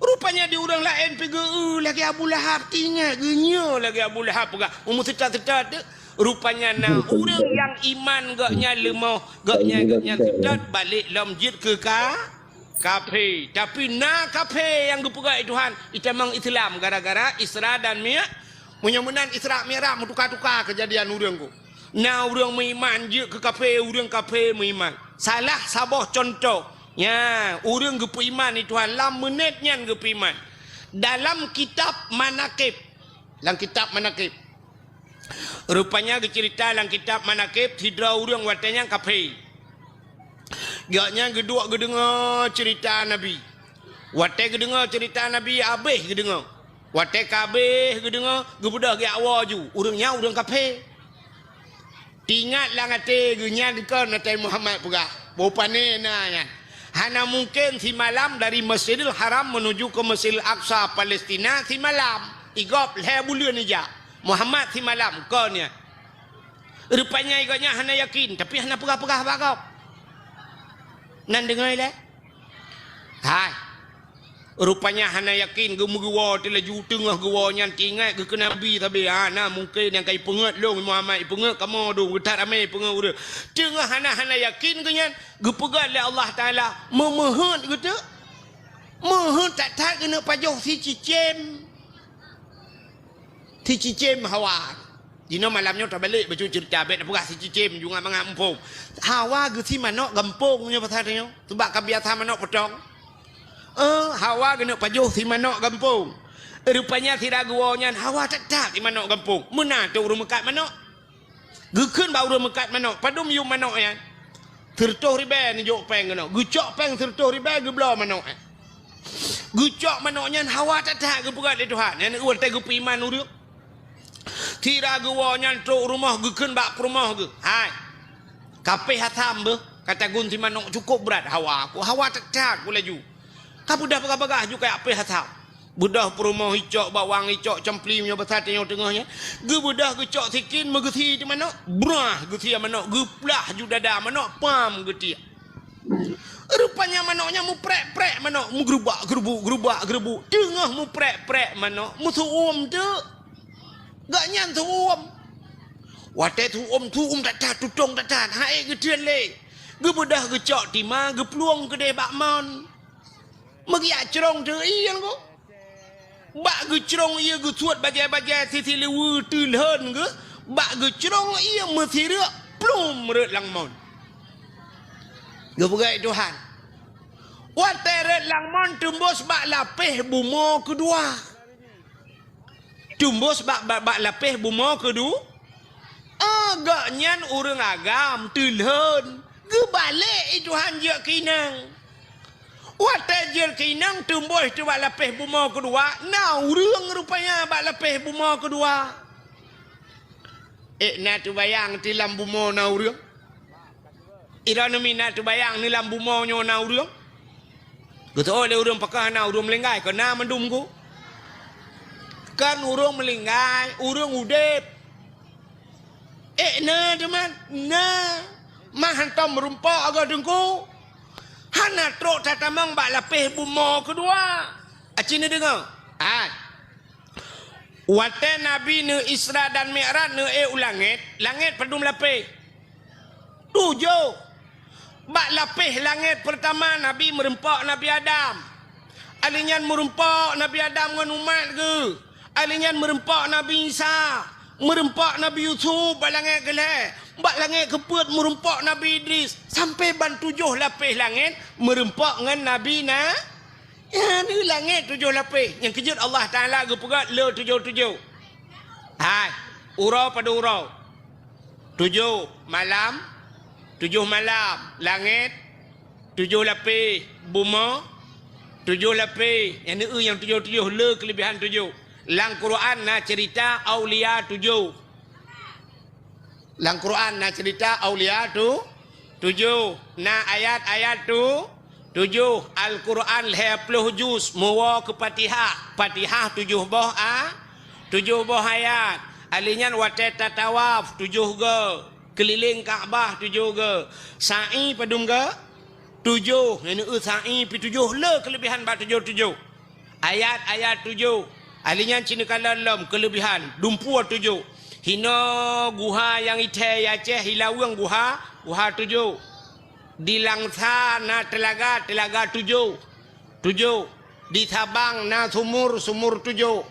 Rupanya di ureuëng laén pi geu-, eu, lagée Abu Lahab, teuingat geunyoe lagée Abu Lahab peugah, umu seutôt-seutôt tu. Rupanya na ureuëng nyang iman gobnyan leumoh, gobnyan, gobnyan seutôt, balek lom jeuet keu ka-, kafé. Tapi na kafé nyang geupeugah lé Tuhan, itamong Islam gara-gara Isra dan Mi-, meunyoe meunan Isra Mi'raj meutuka-tuka keujadian ureuëng ku. Na ureuëng meuiman jeuet keu kafé, ureuëng kafé meuiman. Salah saboh cuntoh, nya, ureuëng geupeuiman lé Tuhan lam meunét nyan geupeuiman. Dalam kitab Manaqib, Lam kitab Manaqib. Rupanya geuceurita lam kitab Manaqib, sidroe ureuëng watée nyan kafé. Gobnyan geuduek geudeungoe ceurita Nabi. Watée geudeungoe ceurita Nabi, habéh geudeungoe. Watée ka habéh geudeungoe, geubeudôh geujak woe ju. Ureuëng nyan ureuëng kafé. Teuingat lam até geuh nyan kon Nabi Muhammad peugah, boh pané na nyan. Hana mungken simalam dari Masjidil Haram menuju ke Masjidil Aqsa, Palestina, simalam. Igob lhée buleuen ijak. Muhammad simalam kon nyan. Rupanya igob nyan hana yakin, tapi hana peugah-peugah bak gob. Nan deungoe ilée? Hai. Rupanya hana yakin, geumeugewoe teulaju teungoh geuwoe nyan teuingat geuh keu Nabi sabe. Ha, na mungken nyang ka ipeungeuet lôn Muhammad, ipeungeuet kamoe dong, geuthat ramé ipeungeuet ureuëng. Teungoh hana-hana yakin geuh nyan, geupeugah lé Allah Taala, meumeuheuet geuh teuk. Meuheuet that-that geuneuk pajoh sicicém. Sicicém hawa. Jinoe malam nyoe tabalek bacut ceurita, bék tapeugah sicicém, jungat mangat muphom. Hawa geusi manök gampông nyoe pasal nyoe. Sabab ka biasa manök potong. Eh, hawa geuneuk pajoh si manök gampông. Rupanya sira geuwoe nyan hawa that-that si manök gampông. Meunan teuk ureuëng meukat manök. Geukheun bak ureuëng meukat manök, padum yum manök nyan? Sireutôh ribée neujok péng keunoe. Geucok péng sireutôh ribée geubloe manök nyan. Geucok manök nyan hawa that-that geupeugah lé Tuhan. Nyan watée geupeuiman ureuëng. Sira geuwoe nyan trok rumoh geukheun bak peurumoh geuh, "Hai, kapéh asam beuh, ka tagun si manök cukôp brat hawa ku, hawa that-that ku laju. Ka beudôh bagah-bagah ju kajak péh asam." Beudôh peurumoh icok bawang, icok campli meunyoe basa tanyoe teungoh nyan. Geubeudôh geucok sikin meugeusi di manök, brah geusi manök, geuplah ju dada manök, pam geutiek. Rupanya manök nyan muprek-prek manök, meugeurubak-geurubuk, geurubak-geurubuk. Teungoh muprek-prek manök, meusu'uem teuk. Gobnyan su'uem. Watée su'uem, su'uem that-that, tutong that-that, han ék geuteun lé. Geubeudôh geucok tima, geuplueng keudeh bak mon. Meugiak crông teuk ié nyan ko. Bak geucrông ié geusuet bajée-bajée sisi liweue teulhon geuh, bak geucrông ié meusireuk plum rot lam mon. Geupeugah Tuhan, watée rot lam mon teumbôs bak lapéh bumoe keudua. Teumbôs bak, bak, bak lapéh bumoe keudua. Ah, gobnyan ureuëng agam teulhon, geubalek i Tuhan jeuet keu inong. Watée jeuet keu inong teumbôs teuk bak lapéh bumoe keudua, na ureuëng rupanya bak lapéh bumoe keudua. Ék na teubayang ti lam bumoe na ureuëng? Droeneuh mi na teubayang ni lam bumoe nyoe na ureuëng? Geuteuôt lé ureuëng pakon hana ureuëng meulinggai, kon na mandum ku. Kon ureuëng meulinggai, ureuëng udeb. Ék na teuma? Na. Mah hantom meurumpok agoe teungku. Hana trok tatamong bak lapéh bumoe keudua. Aci neudeungoe? Ai. Watée Nabi neu Isra dan Mi'raj neu ék u langét, langét padum lapéh? Tujoh. Bak lapéh langét peurtama Nabi meurumpok Nabi Adam. Alheuh nyan meurumpok Nabi Adam ngon umat geuh. Alheuh nyan meurumpok Nabi Isa. Meurumpok Nabi Yusuf bak langét keulhée. Bak langét keupeuet meurumpok Nabi Idris. Sampoe ban tujoh lapéh langét meurumpok ngon Nabi na Nyan langét tujoh lapéh, nyang keujeuet Allah Taala geupeugah le tujoh-tujoh. Hai, uroe padum uroe. Tujoh malam, tujoh malam langét, tujoh lapéh bumoe, tujoh lapéh, nyang neueu nyang tujoh-tujoh le keuleubihan tujoh. Lam Quran na ceurita aulia tujoh. Lam Quran na ceurita aulia tu tujoh, na ayat-ayat tu tujoh. Al-Quran lhée ploh juz, meuwoe keu Fatihah. Fatihah tujoh boh a, tujoh boh ayat. Alheuh nyan watée tatawaf tujoh goe, keulileng Ka'bah tujoh goe. Sa'i padum goe? Tujoh. Nyang neueu sa'i pih tujoh, le keuleubihan bak tujoh-tujoh. Ayat-ayat tujoh. Alheuh nyan cit neukalon lom keuleubihan, dumpeue tujoh. Hinoe guha nyang ithée i Aceh, i Laweueng guha, guha tujoh. Di Langsa na teulaga, teulaga tujoh. Tujoh. Di Sabang na sumur, sumur tujoh.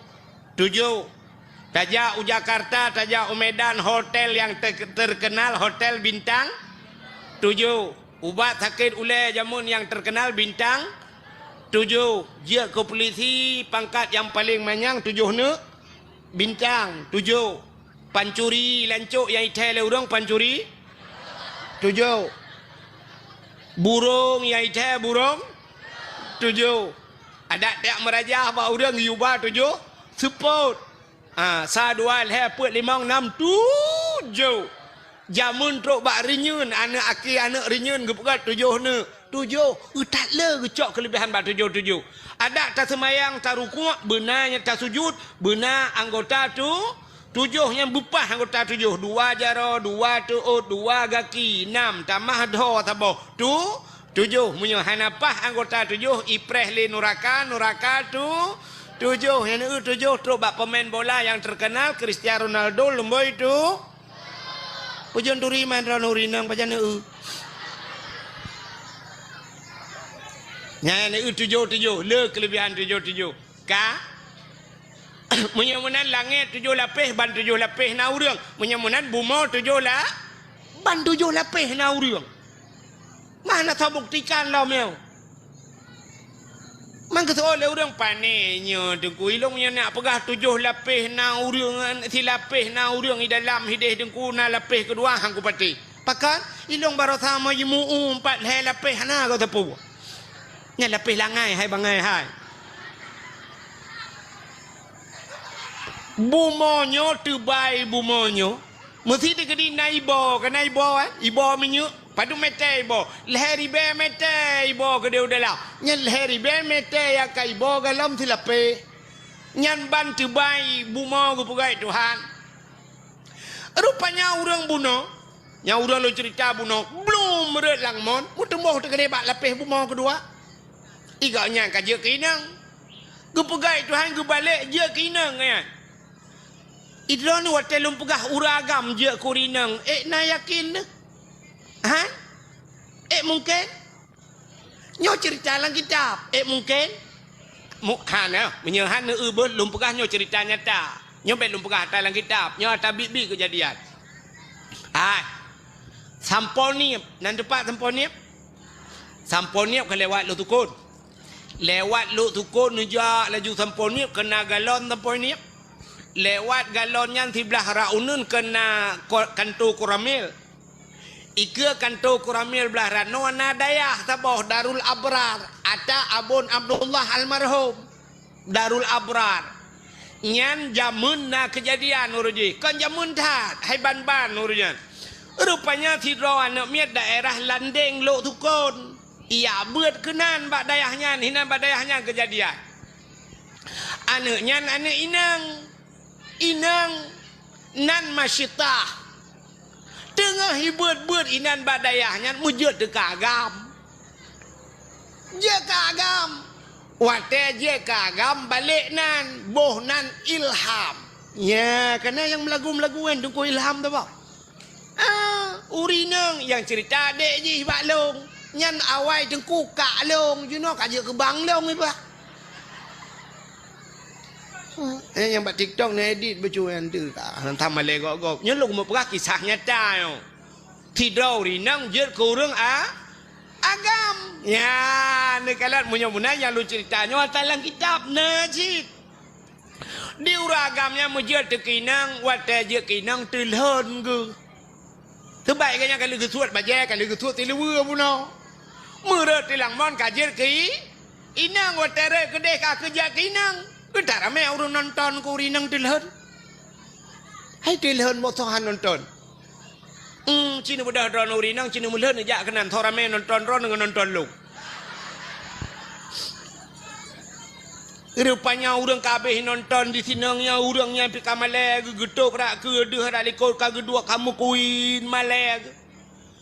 Tujoh. Tajak u Jakarta, tajak u Medan, hotel nyang te-, terkenal, hotel bintang tujoh. Ubat sakét ulée jameun nyang terkenal bintang tujoh. Jeuet keu pulisi pangkat nyang paleng manyang tujoh neuk. Bintang, tujoh. Pancuri lancok nyang jithèe lé ureueng, pancuri, tujoh. Burông nyang jithèe, burông, tujoh. Adak tajak meurajah bak ureueng, jubah tujoh seupôt. Ha, sa, dua, lhèe, peuet, limong, nam, tujoh. Jameun trok bak rinyeun, aneuk akhé aneuk rinyeun geupeugah tujoh neuk. Tujoh, eu, that le geucok keuleubihan bak tujoh-tujoh. Adak taseumayang, tarukuk, beuna nyang tasujut, beuna anggota tu, tujoh nyang beupah anggota tujoh. Dua jaroe, dua teuôt, dua gaki, nam, tamah dhoe saboh. Tu, tujoh. Meunyoe hana pah anggota tujoh, ipreh lé nuraka, nuraka tu, tujoh. Nyang eu tujoh trok bak pemain bola nyang terkenal, Cristiano Ronaldo, lumbôi tu. Ujông turi man droeneuh ureueng inong pajan eu. Nyan eu tujoh-tujoh, le keuleubihan tujoh-tujoh. Ka? Meunyoe meunan langèt tujoh lapéh, ban tujoh lapéh na ureueng. Meunyoe meunan bumoe tujoh la-, ban tujoh lapéh na ureueng. Mana tabuktikan lom nyoe? Man geuseuôt lé ureueng, "Pané nyoe Teungku, ilôn nyang nak peugah tujoh lapéh na ureueng, silapéh na ureueng i dalam hideh Teungku, na lapéh keudua han kupatéh." Pakon? Ilôn baroesa meujimu'u pat lhèe lapéh hana geuteupeu. Nyan lapéh langai hai bangai hai. Bumoe nyoe teubai bumoe nyoe. Meusi teukeudi na iboh, ka na iboh, eh? Iboh minyeuk. Padum mètè iboh? Lhèe ribèe mètè iboh keudéh u dalam. Nyan lhèe ribèe mètè nyang ka iboh galom silapéh. Nyan ban teubai bumoe geupeugah Tuhan. Rupanya ureueng bunoe, nyang ureueng lôn ceurita bunoe, blom rhot lam mon, meuteumboh teukeudéh bak lapéh bumoe keudua. Igawak nyan ka jeuet keu inong. Geupeugah Tuhan geubalek jeuet keu inong nyan. Idroeneuh watèe lôn peugah ureueng agam jeuet keu ureueng inong, ék na yakin neuh? Ha? Ék mungken? Nyoe ceurita lam kitab. Ék mungken? Mu-, hana. Meunyoe hana eu beuh, lôn peugah nyoe ceurita nyata. Nyoe bèk lôn peugah ata lam kitab. Nyoe ata biet-biet keujadian. Hai. Sampoe Nieb. Nan teumpat Sampoe Nieb? Sampoe Nieb ka lewat Lhoksukon. Lewat Lhoksukon neujak laju Sampoe Nieb, keu na galon Sampoe Nieb. Lewat galon nyan siblah rot uneuen keu na ko-, kanto Koramil. Ikeue kanto Koramil blah rot nyoe na dayah saboh Darul Abrar, ata Abon Abdullah almarhum. Darul Abrar. Nyan jameun na keujadian ureueng jih. Kon jameun that, hai ban-ban ureueng nyan. Rupanya sidroe aneuk miet daerah Landeng Lhoksukon. Ijak beuet keunan bak dayah nyan, hinan bak dayah nyan keujadian. Aneuk nyan aneuk inong. Inong nan Masyitah. Teungoh jibeuet-beuet inan bak dayah nyan meujeuet teuka agam. Jeuet ka agam. Watèe jeuet ka agam balek nan, boh nan Ilham. Nya, kana nyang meulagu-meulagu nyan Teungku Ilham tu bah. Ah, ureueng inong nyang ceurita adék jih bak lôn. Nyan awai Teungku kak lôn, jinoe ka jeuet keu bang lôn iba. Eh, nyang bak TikTok neuedit bacut nyan tu ka. Hantom malèe gob-gob. Nyoe lôn meupeugah kisah nyata nyoe. Sidroe ureueng inong jeuet keu ureueng a-, agam. Nyan, neukalon meunyoe meunan nyang lôn ceurita nyoe ata lam kitab na cit. Di ureueng agam nyan meujeuet teuka inong, watèe jeuet keu inong teulhon geuh. Teubai geuh nyan ka lheueh geusuet bajèe, ka lheueh geusuet siluweue bunoe. Meureuet tilang mon ka jeuet keu i-, inong, watèe rhot keudéh ka keuh jeuet keu inong. Keuh that ramè ureueng nonton keu ureueng inong teulhon. Hai teulhon boh soe han nonton. Hmm, ci neubeudôh droeneuh ureueng inong, ci neumeulhon neujak keunan, soe ramè nonton droeneuh ngon nonton lôn. Rupanya ureueng ka abéh nonton di sinong nyan, ureueng nyan pih ka malèe geuh, geutôb brat keudeuh brat likot ka geuduek ka meukuin malèe geuh.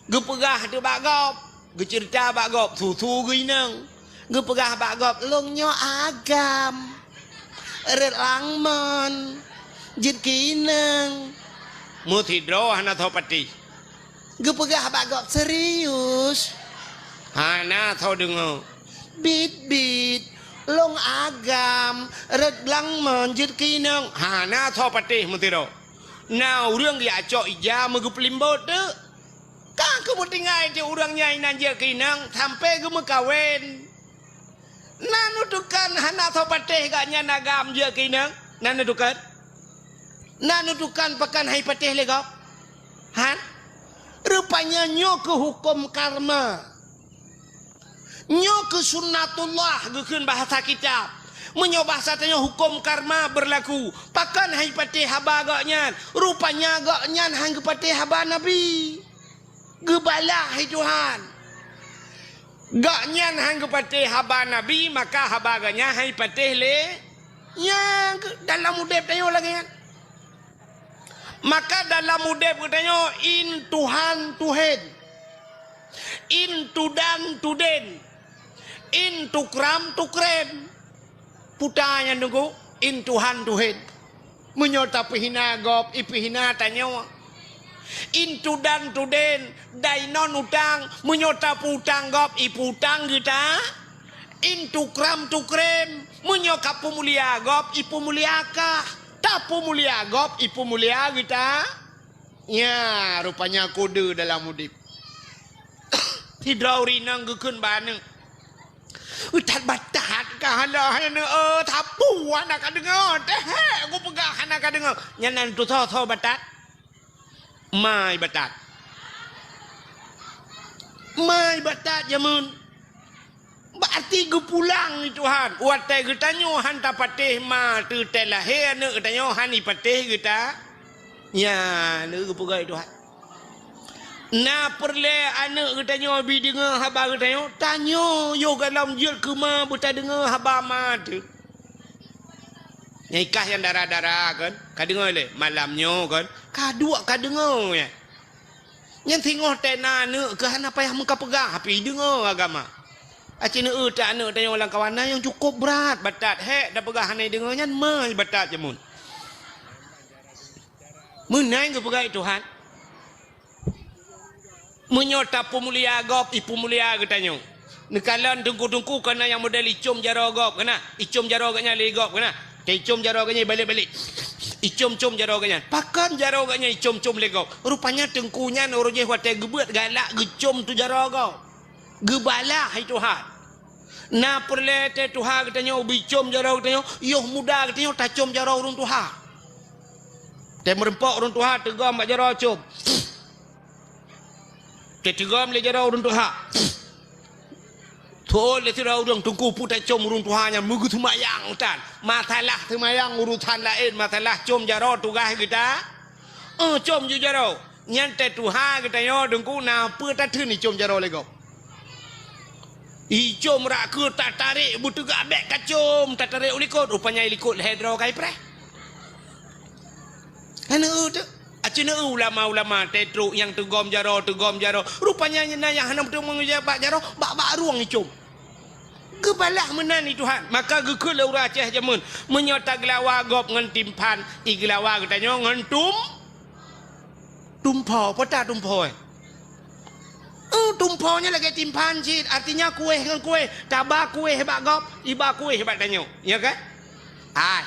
Geupeugah teuk bak gob, geuceurita bak gob, su-su geuh inong. Geupeugah bak gob, "Lôn nyoe agam. Rhot lam mon, jeuet keu inong." Meusidroe hana soe patéh. Geupeugah bak gob, "Serius?" Hana soe deungö. "Biet-biet, lôn agam, rhot lam mon jeuet keu inong." Hana soe patéh meusidroe. Na ureueng geujak cok ija meugeupeulimbot teuk. Ka keuh meutinggai teuk ureueng nyan inan jeuet keu inong sampoe geumeukawen. Na neuteukan hana soe patéh gobnyan agam jeuet keu inong? Na neuteukan? Na neutukan pakan hai patéh lé gob? Han? Rupanya nyoe keu huköm karma. Nyoe keu sunnatullah geukheun bahasa kitab. Meunyoe bahasa tanyoe huköm karma beurlaku, pakan hai patéh haba gobnyan? Rupanya gobnyan han geupatéh haba Nabi. Geubalah hai Tuhan. Gobnyan han geupatéh haba Nabi, maka haba gobnyan han jipatéh lé. Nyan keu-, dalam udeb tanyoe lagée nyan. Maka dalam udeb geutanyoe, in Tuhan tuhen, in tudan tuden, in tukram tukrem. Puta nyan teungku, in Tuhan tuhen. Meunyoe tapeuhina gob, ipeuhina tanyoe. In tudan tuden, dainon utang, meunyoe tapeu-utang gob, ipeu-utang geuta. In tukram tukrem, meunyoe kapeumulia gob, ipeumulia kah. Tapeumulia gob, ipeumulia geuta. Nya, rupanya kode dalam udeb. Sidroe ureueng inong geukheun bak aneuk. That batat ka hala hai aneuk, eh, sapeue hana ka deungoe, teuhek kupeugah hana ka deungoe. Nyan nan tusoe-soe batat. Mai batat. Mai batat jameun. Berarti geupulang lé Tuhan. Watée geutanyoe han tapatéh ma teuh tée lahé aneuk geutanyoe han ipatéh geuta. Nyan lé geupeugah lé Tuhan. Na peureulée aneuk geutanyoe bi deungoe haba geutanyoe, tanyoe yoh gohlom jeuet keu ma beutadeungoe haba ma teuh. Nyang ikah nyang dara-dara kan, ka deungoe lé malam nyoe kan, ka duek ka deungoe nyan. Nyan singoh tée na aneuk keu hana payah meukapeugah, tapi deungoe agama. Aci neueu ta aneuk tanyoe lam kawan na nyang cukup brat batat, hék tapeugah hana deungoe nyan mai batat jameun. Meunan geupeugah lé Tuhan. Meunyoe tapeumulia gob, ipeumulia geutanyoe. Neukalon teungku-teungku keunan nyang model icom jaroe gob keunan. Icom jaroe geuhnyan lé gob keunan. Teuicom jaroe geuhnyan balek-balek. Icom-com jaroe geuhnyan. Pakon jaroe geuhnyan icom-com lé gob? Rupanya teungku nyan uroe jéh watée geubeuet galak geucom tu jaroe gob. Geubalah hai Tuhan. Na peureulée tée tuha geutanyoe bicom jaroe geutanyoe, yoh muda geutanyoe tacom jaroe ureuëng tuha. Tée meurumpok ureuëng tuha teugom bak jaroe com. Teuteugom lé jaroe ureuëng tuha. Thon lé sidroe ureuëng teungku peue tacom ureuëng tuha nyan meugeuseumayang tan. Masalah seumayang urusan laén, masalah com jaroe tugaih geuta. Eh, com ju jaroe. Nyan tée tuha geutanyoe teungku na peue tatheun icom jaroe lé gob. Icom rak keu tatarek beuteugak bék kacom, tatarek u likot, rupanya i likot lhée droe kai preh. Hana eu teu. Aci na eu ulama-ulama tée trok nyang teugom jaroe, teugom jaroe. Rupanya na nyang hana meuteumé bak jaroe, bak-bak rueng icom. Geubalah meunan lé Tuhan. Maka geukheun lé ureuëng Aceh jameun, meunyoe tageulawa gob ngon timphan, igeulawa geutanyoe ngon tum-, tumpho. Peue ta tumpho, eh? Eh, tumpho nyan lagée timphan cit, artinya kueh ngon kueh. Taba kueh bak gob, iba kueh bak tanyoe. Ya kan? Hai,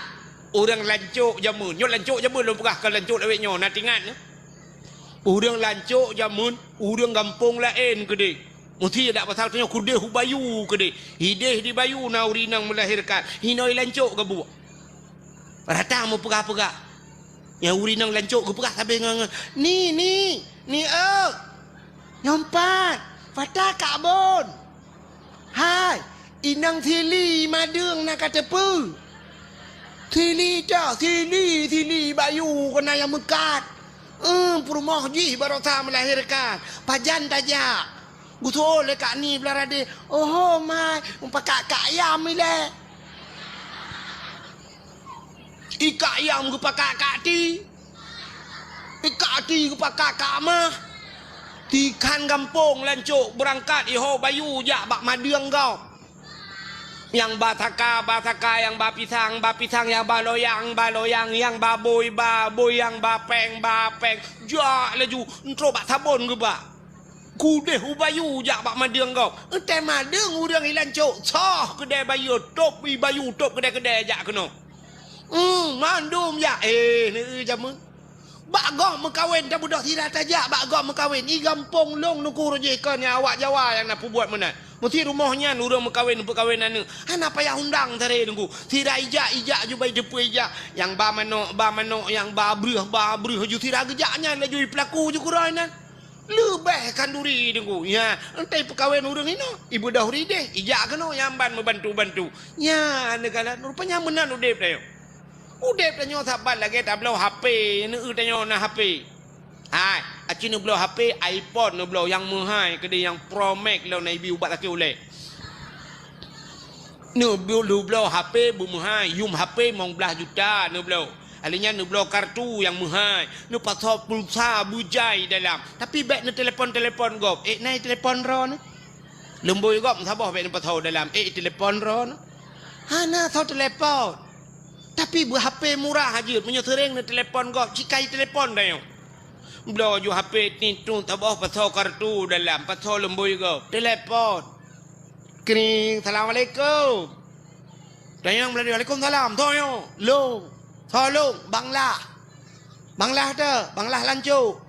ureuëng lancok jameun. Nyoe lancok jameun lôn peugah, kon lancok lawét nyoe, na tingat nyoe. Ureuëng lancok jameun, ureuëng gampông laén keudeh. Meusti dak pasal tanyoe keudeh u bayu keudeh. Ideh di bayu na ureuëng inong meulahérkan. Hinoe lancok geubuek. Rata meupeugah-peugah. Nyang ureuëng inong lancok geupeugah sabe ngon, ngon, "Ni, ni, ni, eu. Nyoe pat, pata kak bon." Hai, inong sili madeueng na ka teupeu. Sili ta, sili, sili bayu keunan nyang meukat. Eh, peurumoh jih barosa meulahérkan. Pajan tajak? Geutuwoe lé Kak Ni blah radé. Oho, mai, mupakak kak ayam ilée. I kak ayam geupakak kak ti. I kak ti geupakak kak mah. Tikhan gampông lancok beurangkat iho bayu jak bak madeueng gob. Nyang ba saka, ba saka, nyang ba pisang, ba pisang, nyang ba loyang, ba loyang, nyang ba bôi, ba bôi, nyang ba péng, ba péng. Jak laju, entrok bak sabon geuba. Keudeh u bayu jak bak madeueng gob. Eunteuk madeueng ureuëng i lancok, soh keudè bayeue, tôb i bayu, tôb keudè-keudè jak keunoe. Hmm, mandum jak. Eh, neu jameun. Bak gob meukawen, tabeudôh sira tajak bak gob meukawen. I gampông lôn nuku rojih kon nyang awak Jawa nyang na peubuet meunan. Meusi rumoh nyan ureuëng meukawen, peukawen aneuëk, hana payah undang sabe Teungku. Sira ijak, ijak ju bai teupeu ijak. Nyang ba manok, ba manok, nyang ba breuh, ba breuh ju sira geujak nyan laju ipeulaku ju keudroe nyan. Leubeh khanduri Teungku. Ya, entah peukawen ureuëng inoe, ibeudoh rideh, ijak keunoe nyang ban meubantu-bantu. Nya, neukalon, rupanya meunan udeb tanyoe. Udeb tanyoe saban lagée tabloe H P, neueu tanyoe na H P. Hai, aci neubloe H P iPhone neubloe nyang meuhai keudeh nyang Pro Max lom na ibi ubat sakét ulée. Neubloe, neubloe H P beumeuhai, yum H P limong blaih juta neubloe. Alèh nyan neubloe kartu nyang meuhai, neupasoe pulsa beujai dalam. Tapi bék neutelepon-telepon gob. Eh, na itelepon droeneuh? Lumbôi gob saboh bék neupasoe dalam. Eh, itelepon droeneuh? Hana soe telepon. Tapi beu H P murah jeuet, meunyoe seuréng neutelepon gob, cikai telepon tanyoe. Bloe ju H P tintu saboh pasoe kartu dalam, pasoe lumbôi gob, telepon. Kring, "Assalamualaikum." Tanyong meulalu, "Waalaikumsalam." Soe nyoe? "Lôn." "Soe lôn?" "Bang Lah." "Bang Lah teuh?" "Bang Lah Lancok."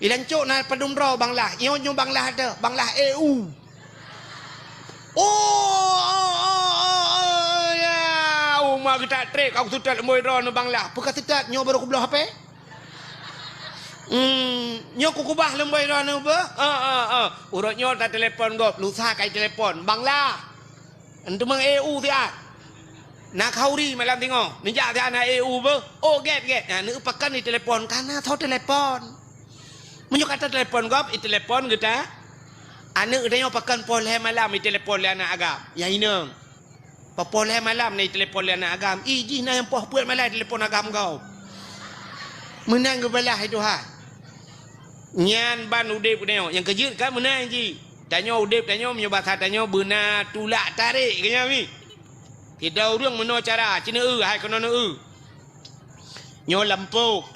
"I Lancok na padum droe Bang Lah?" "Nyoe, nyoe Bang Lah teuh, Bang Lah E U." "Oh, oh, oh, oh, oh, ya. Oh, ma geutak trek, aku seutôt lumbôi droeneuh Bang Lah." "Peue ka seutôt, nyoe barô kubloe H P." "Hmm, nyoe kukubah lumbôi droeneuh beuh?" "Eh, eh, eh. Uroe nyoe tatelepon gob, lusa kai telepon. Bang Lah. Enteumang E U siat. Na khauri malam singoh. Neujak siat na E U beuh?" "Oh, gét, gét." Nah, neueu pakon itelepon, ka na soe telepon. Meunyoe ka tatelepon gob, itelepon geuta. Aneuëk tanyoe pakon poh lhée malam itelepon lé aneuëk agam. Nyang inong. Poh lhée malam na itelepon lé aneuëk agam. Ih, jih na nyang poh peuet malam itelepon agam gob. Meunan geubalah lé Tuhan. Nyan ban udeb tanyoe. Nyang keujeuet kan meunan jih. Tanyoe udeb tanyoe meunyoe basa tanyoe beuna tulak tarek keu nyan mi. Sidroe ureuëng meunoe cara, ci neueu, hai keunoe neueu. Nyoe lampôh.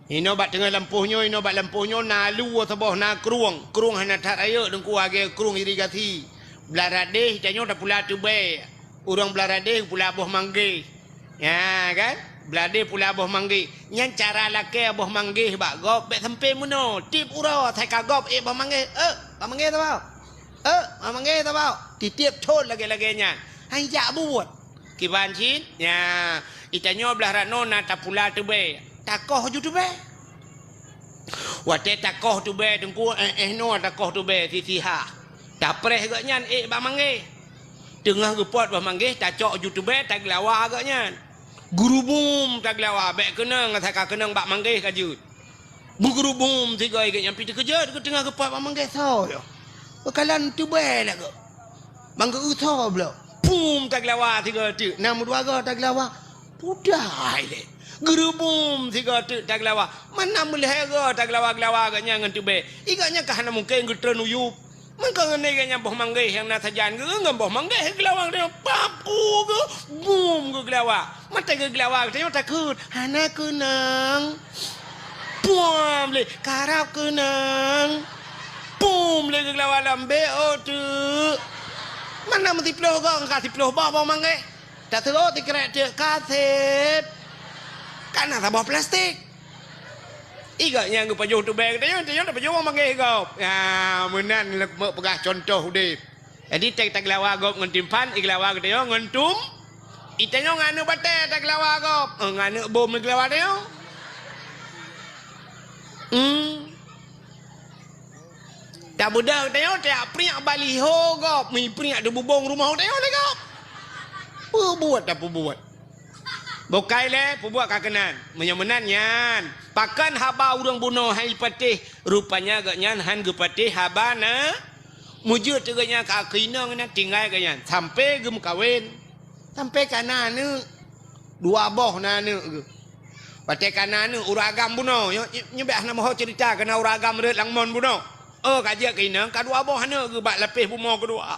Inoe bak teungoh lampôh nyoe, inoe bak lampôh nyoe na luwa saboh, na krueng. Krueng hana that rayeuk Teungku, lagée krueng irigasi. Blah radeh tanyoe tapula teubée. Ureuëng blah radeh pula boh manggeh. Ya kan? Blah radeh pula boh manggeh. Nyan cara lakée boh manggeh bak gob bék sampoe meunoe. Tieb uroe asai ka gob ék boh manggeh. Eh, boh manggeh saboh. Eh, boh manggeh saboh. Titieb thon lagée-lagée nyan. Hai jak buet. Kiban cit, nya, itanyoe blah rot noe na tapula teubée, takoh ju teubée. Watée takoh teubée Teungku, éh, éh noe takoh teubée sisiha. Tapreh gobnyan ék bak manggeh. Teungoh geupot bak manggeh, tacok ju teubée, taglawa gobnyan. Geurubum taglawa, bék keunong, asai ka keunong bak manggeh ka jeuet. Beugeurubum sigoe gobnyan pih teukeujot, geuteungoh geupot bak manggeh soe nyoe. Geukalon teubée lagoe. Manggeu-eu soe bloe. Pum taglawa sigoe teuk, na meudua goe taglawa. Pudai lé. Geurubum sigoe teuk taglawa. Mana meulhée goe taglawa-glawa gobnyan ngon teubée. Gobnyan ka hana mungken geutreun u yup. Meukeunong ngon gobnyan boh manggeh nyang na sajan geuh ngon boh manggeh geulawa geuh, pap, ku geuh, bum geuh geulawa. Mata geuh geulawa geutanyoe takheun, hana keunong. Puam lé, karab keunong. Pum lé geuh geulawa lom, bék ôk teuk. Mana meusiploh gong ka siploh boh boh manggeh. Taseuôt sikrek teuk ka sép. Ka na saboh plastik. Gobnyan geupajoh teubée geutanyoe, tanyoe tapajoh boh manggeh gob. Ya, meunan lé meuk peugah cuntoh udeb. Jadi, taglawa gob ngon timphan, iglawa geutanyoe ngon tum. Itanyoe ngon aneuëk batée taglawa gob, eh, ngon aneuëk bom geutanyoe. Hmm. Tabeudôh geutanyoe, tajak priek baliho gob, mi priek di bubông rumoh geutanyoe lé gob. Peubuet tapeubuet. Bukai lé, peubuet ka keunan. Meunyoe meunan nyan, pakon haba ureuëng bunoe han jipatéh, rupanya gobnyan han geupatéh haba na. Meujeuet teuk gobnyan ka keu inong nyan tinggai gobnyan, sampoe geumeukawen, sampoe ka na aneuëk. Dua boh na aneuëk geuh. Watée ka na aneuëk ureuëng agam bunoe, nyoe, nyoe, nyoe bék hana meuho ceurita keu na ureuëng agam rhot lam mon bunoe. Oh, ka jeuet keu inong, ka dua boh aneuëk geuh bak lapéh bumoe keudua.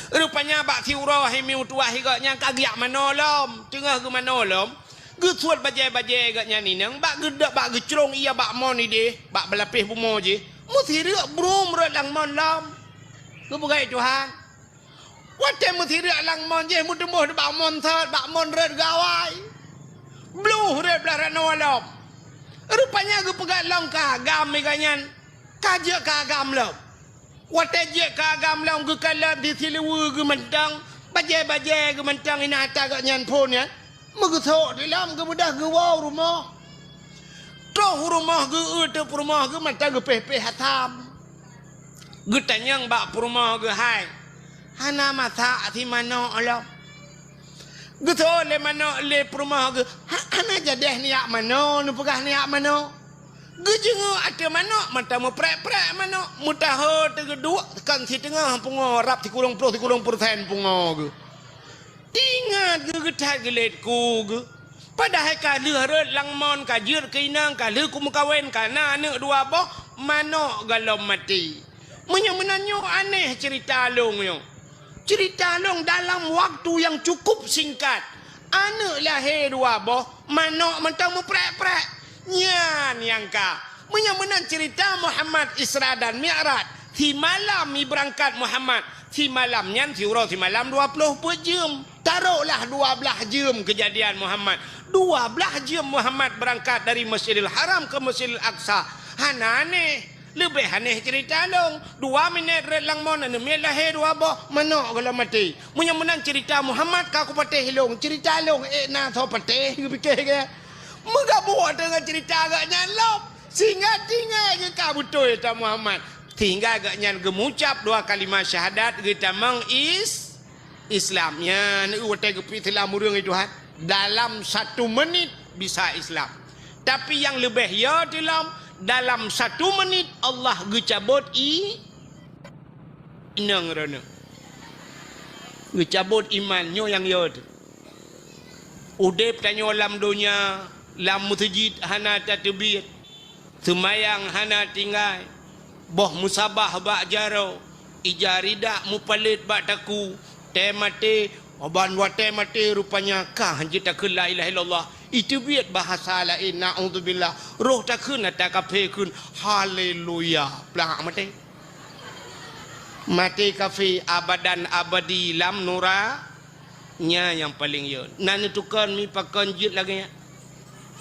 Rupanya bak siuroe hai mi meutuwah gobnyan ka geujak manoe lom, teungoh geumanoe lom, geusuet bajée-bajée gobnyan inong bak geudok bak geucrông ie bak mon ideh, bak beulapéh bumoe jih, meusireuk brum rhot lam mon lom. Geupeugah Tuhan, watée meusireuk lam mon jih meuteumboh bak mon sot, bak mon rhot gawai. Bluh rhot blah rot noe lom. Rupanya geupeugah lom ka agam gobnyan, ka jeuet ka agam lom. Watée jeuet keu agam lom geukalon di siluweue geuh mantong, bajée-bajée geuh mantong inan ata gobnyan phon nyan. Meugeusok di lom geubeudôh geuwoe u rumoh. Troh u rumoh geuh, eu teuk peurumoh geuh mantong geupéh-péh asam. Geutanyong bak peurumoh geuh, "Hai, hana masak si manök lom?" Geuseuôt lé manök lé peurumoh geuh, "Ha-, hana jadeh neujak manoe, neupeugah neujak manoe." Geujeungeuk ateueh manök, mantong meuprek-prek manök, meutaho teugeuduek kon siteungoh pungoe rab sikureueng ploh sikureueng peureusén pungoe geuh. Teuingat geuh geuthat geulet ku geuh. Padahai ka lheueh rhot lam mon, ka jeuet keu inong, ka lheueh kumeukawen, ka na aneuëk dua boh, manök gohlom maté. Meunyoe meunan nyoe aneh ceurita lôn nyoe. Ceurita lôn dalam waktu nyang cukup singkat, aneuëk lahé dua boh, manök mantong meuprek-prek. Nyan nyang ka. Meunyoe meunan ceurita Muhammad Isra dan Mi'raj, simalam ibeurangkat Muhammad, simalam nyan siuroe simalam dua ploh peuet jeuem. Taroklah dua blaih jeuem keujadian Muhammad. Dua blaih jeuem Muhammad beurangkat dari Masjidil Haram keu Masjidil Aqsa. Hana aneh. Leubeh aneh ceurita lôn. Dua minét rhot lam mon, aneuëk miet lahé dua boh, manök gohlom maté. Meunyoe meunan ceurita Muhammad ka kupatéh lôn, ceurita lôn ék na soe patéh, geupike geuh. Meugabuk teungoh ceurita gobnyan lom, sehingga tinggai geuh ka beutôi ta Muhammad. Sehingga gobnyan geumucab dua kalimah syahadat geutamong is-, Islam. Nyan watée geupeuislam ureuëng itu, ha, dalam satu menit bisa Islam. Tapi nyang leubeh yo teulom, dalam satu menit Allah geucabot i-, inong droeneueh. Geucabot iman, nyoe nyang yo teuh. Udeb tanyoe lam donya, lam meuseujid hana tateubiet, seumayang hana tinggai, boh meusabah bak jaroe, ija ridak mupalét bak takue, tée maté, ban watée maté rupanya ka hanjeuet takheun la ilaha illallah, iteubiet bahasa laén, naudzubillah, roh takheun ata kafé kheun, haleluya, plak maté. Maté kafé abadan abadi lam nura-, Nyan nyang paleng yo. Na neutukon mi pakon jeuet lagée nyan.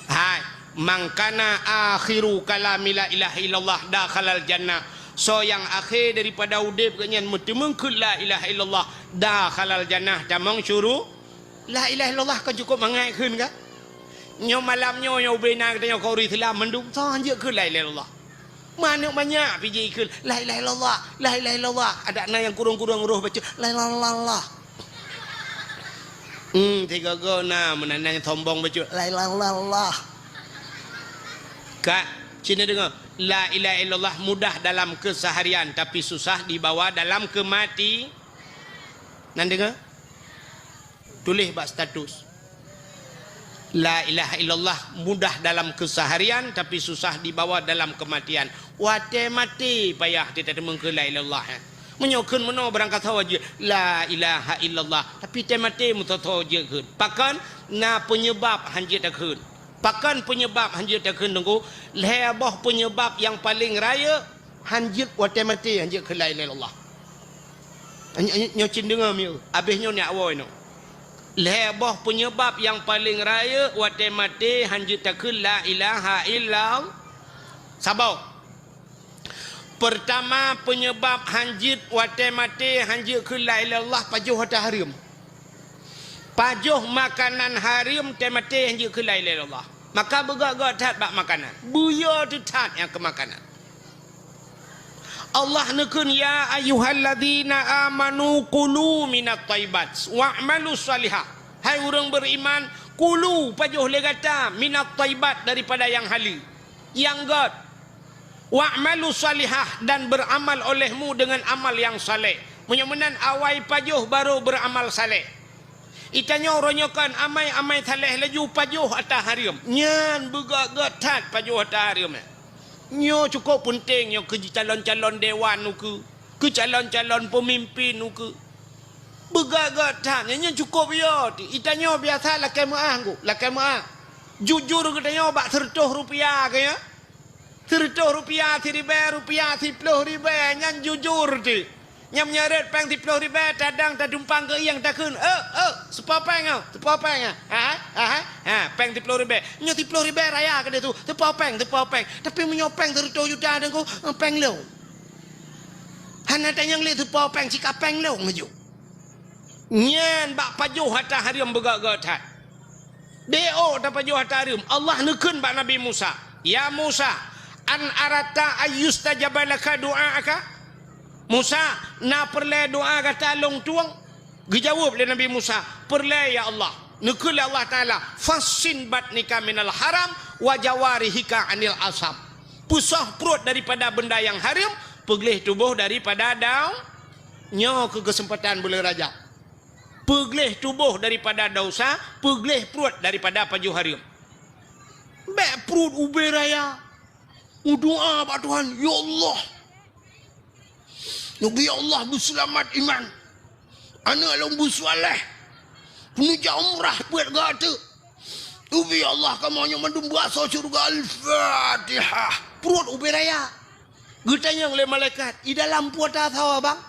Hai, "Man kana akhiru kalami la ilaha illallah dakhalal jannah." Soe nyang akhé daripada udeb geuh nyan meuteumeung kheun la ilaha illallah, dakhalal jannah, tamong syuru-, la ilaha illallah kon cukup mangat kheun ka? Nyoe malam nyoe, nyoe ubena geutanyoe keu ureuëng Islam mandum, soe hanjeuet kheun la ilaha illallah. Manök banyak pih jikheun, "La ilaha illallah, la ilaha illallah." Adak na nyang kurong-kurong roh bacut, "La ilaha illallah." Hmm, tiga-tiga na meunan nyang sombong bacut, "La ilaha illallah." Ka, sini dengar, la ilaha illallah mudah dalam keseharian, tapi susah dibawa dalam kemati-, nan dengar? Tuléh bak status. La ilaha illallah mudah dalam keseharian, tapi susah dibawa dalam kematian. Watée maté payah teuteumeukeue la ilaha illallah, eh. Meunyoe kheun meunoe barangkasoe jeuet, la ilaha illallah, tapi tée maté meusoe-soe jeuet kheun. Pakon? Na peunyeubab hanjeuet takheun. Pakon peunyeubab hanjeuet takheun, Teungku? Lhée boh peunyeubab nyang paleng rayeuk, hanjeuet watée maté hanjeuet kheun la ilaha illallah. Nyoe, nyoe, nyoe cit deungoe mieu, abéh nyoe neujak woe nyoe. Lhée boh peunyeubab nyang paleng rayeuk watée maté hanjeuet takheun la ilaha illallah. Saboh. Peurtama peunyeubab hanjeuet watée maté hanjeuet kheun la ilaha illallah pajoh ata hareuem. Pajoh makanan hareuem tée maté hanjeuet kheun la ilaha illallah. Maka beugét-gét that bak makanan. Beuyo teuh that nyang keu makanan. Allah neukheun, "Ya ayyuhalladzina amanu kulu minat thaibat wa'malu shalihah." Hai ureuëng beriman, kulu, pajoh lé gata, minat thaibat, daripada nyang haleue, nyang gét. "Wa'malu shalihah," dan beramal olehmu dengan amal yang saleh. Meunyoe meunan awai pajoh baru beramal saleh. Itanyoe uroe nyoe kon amai-amai saleh laju pajoh ata hareuem. Nyan beugét-gét that pajoh ata hareuem nyan. Nyoe cukup peunteng nyoe keu calon-calon dewan ukeue, keu calon-calon peumimpin ukeue. Beugét-gét that nyan, nyan cukup yo. Itanyoe biasa lakée meuáh, Teungku, lakée meuáh. Jujur geutanyoe bak seureutoh rupiah keu nyan. Seureutoh rupiah, siribée rupiah, siploh ribée, nyan jujur teuh. Nyan meunyoe rhot péng siploh ribée, tadang tadumpang keu ieng takheun, "Eh, eh, seupo péng nyoe, seupo péng nyoe." Ha, ha, ha, ha, péng siploh ribée. Nyoe siploh ribée raya keudeh su, seupo péng, seupo péng. Tapi meunyoe péng seureutoh juta, Teungku, eh, péng lôn. Hana tanyong lé teupo péng, cit ka péng lôn laju. Nyan bak pajoh ata hareuem beugét-gét that. Beu tapajoh ata hareuem. Allah neukheun bak Nabi Musa, "Ya Musa, an aradta an yustajaba laka du'aaka?" Musa, na peureulée doá gata lôn tueng? Geujaweueb lé Nabi Musa, "Peureulée, ya Allah." Neukheun lé Allah Taala, "Fahsin batnika minal haram wa jawarihika anil asam." Peusoh pruet daripada benda nyang hareuem, peugleh tuboh daripada dau-, nyoe keu keuseumpatan buleuen Rajab. Peugleh tuboh daripada desya, peugleh pruet daripada pajoh hareuem. Bék pruet ubé raya. Meudoá bak Tuhan, "Ya Allah, neubi Allah beuseulamat iman. Aneuëk lôn beuseuleh. Neujak umrah peuet gata. Neubi Allah kamoe nyoe mandum beuasoe syeuruga." Al-Fatihah. Pruet ubé raya. Geutanyong lé malaikat, "I dalam peue ata asoe, Bang?"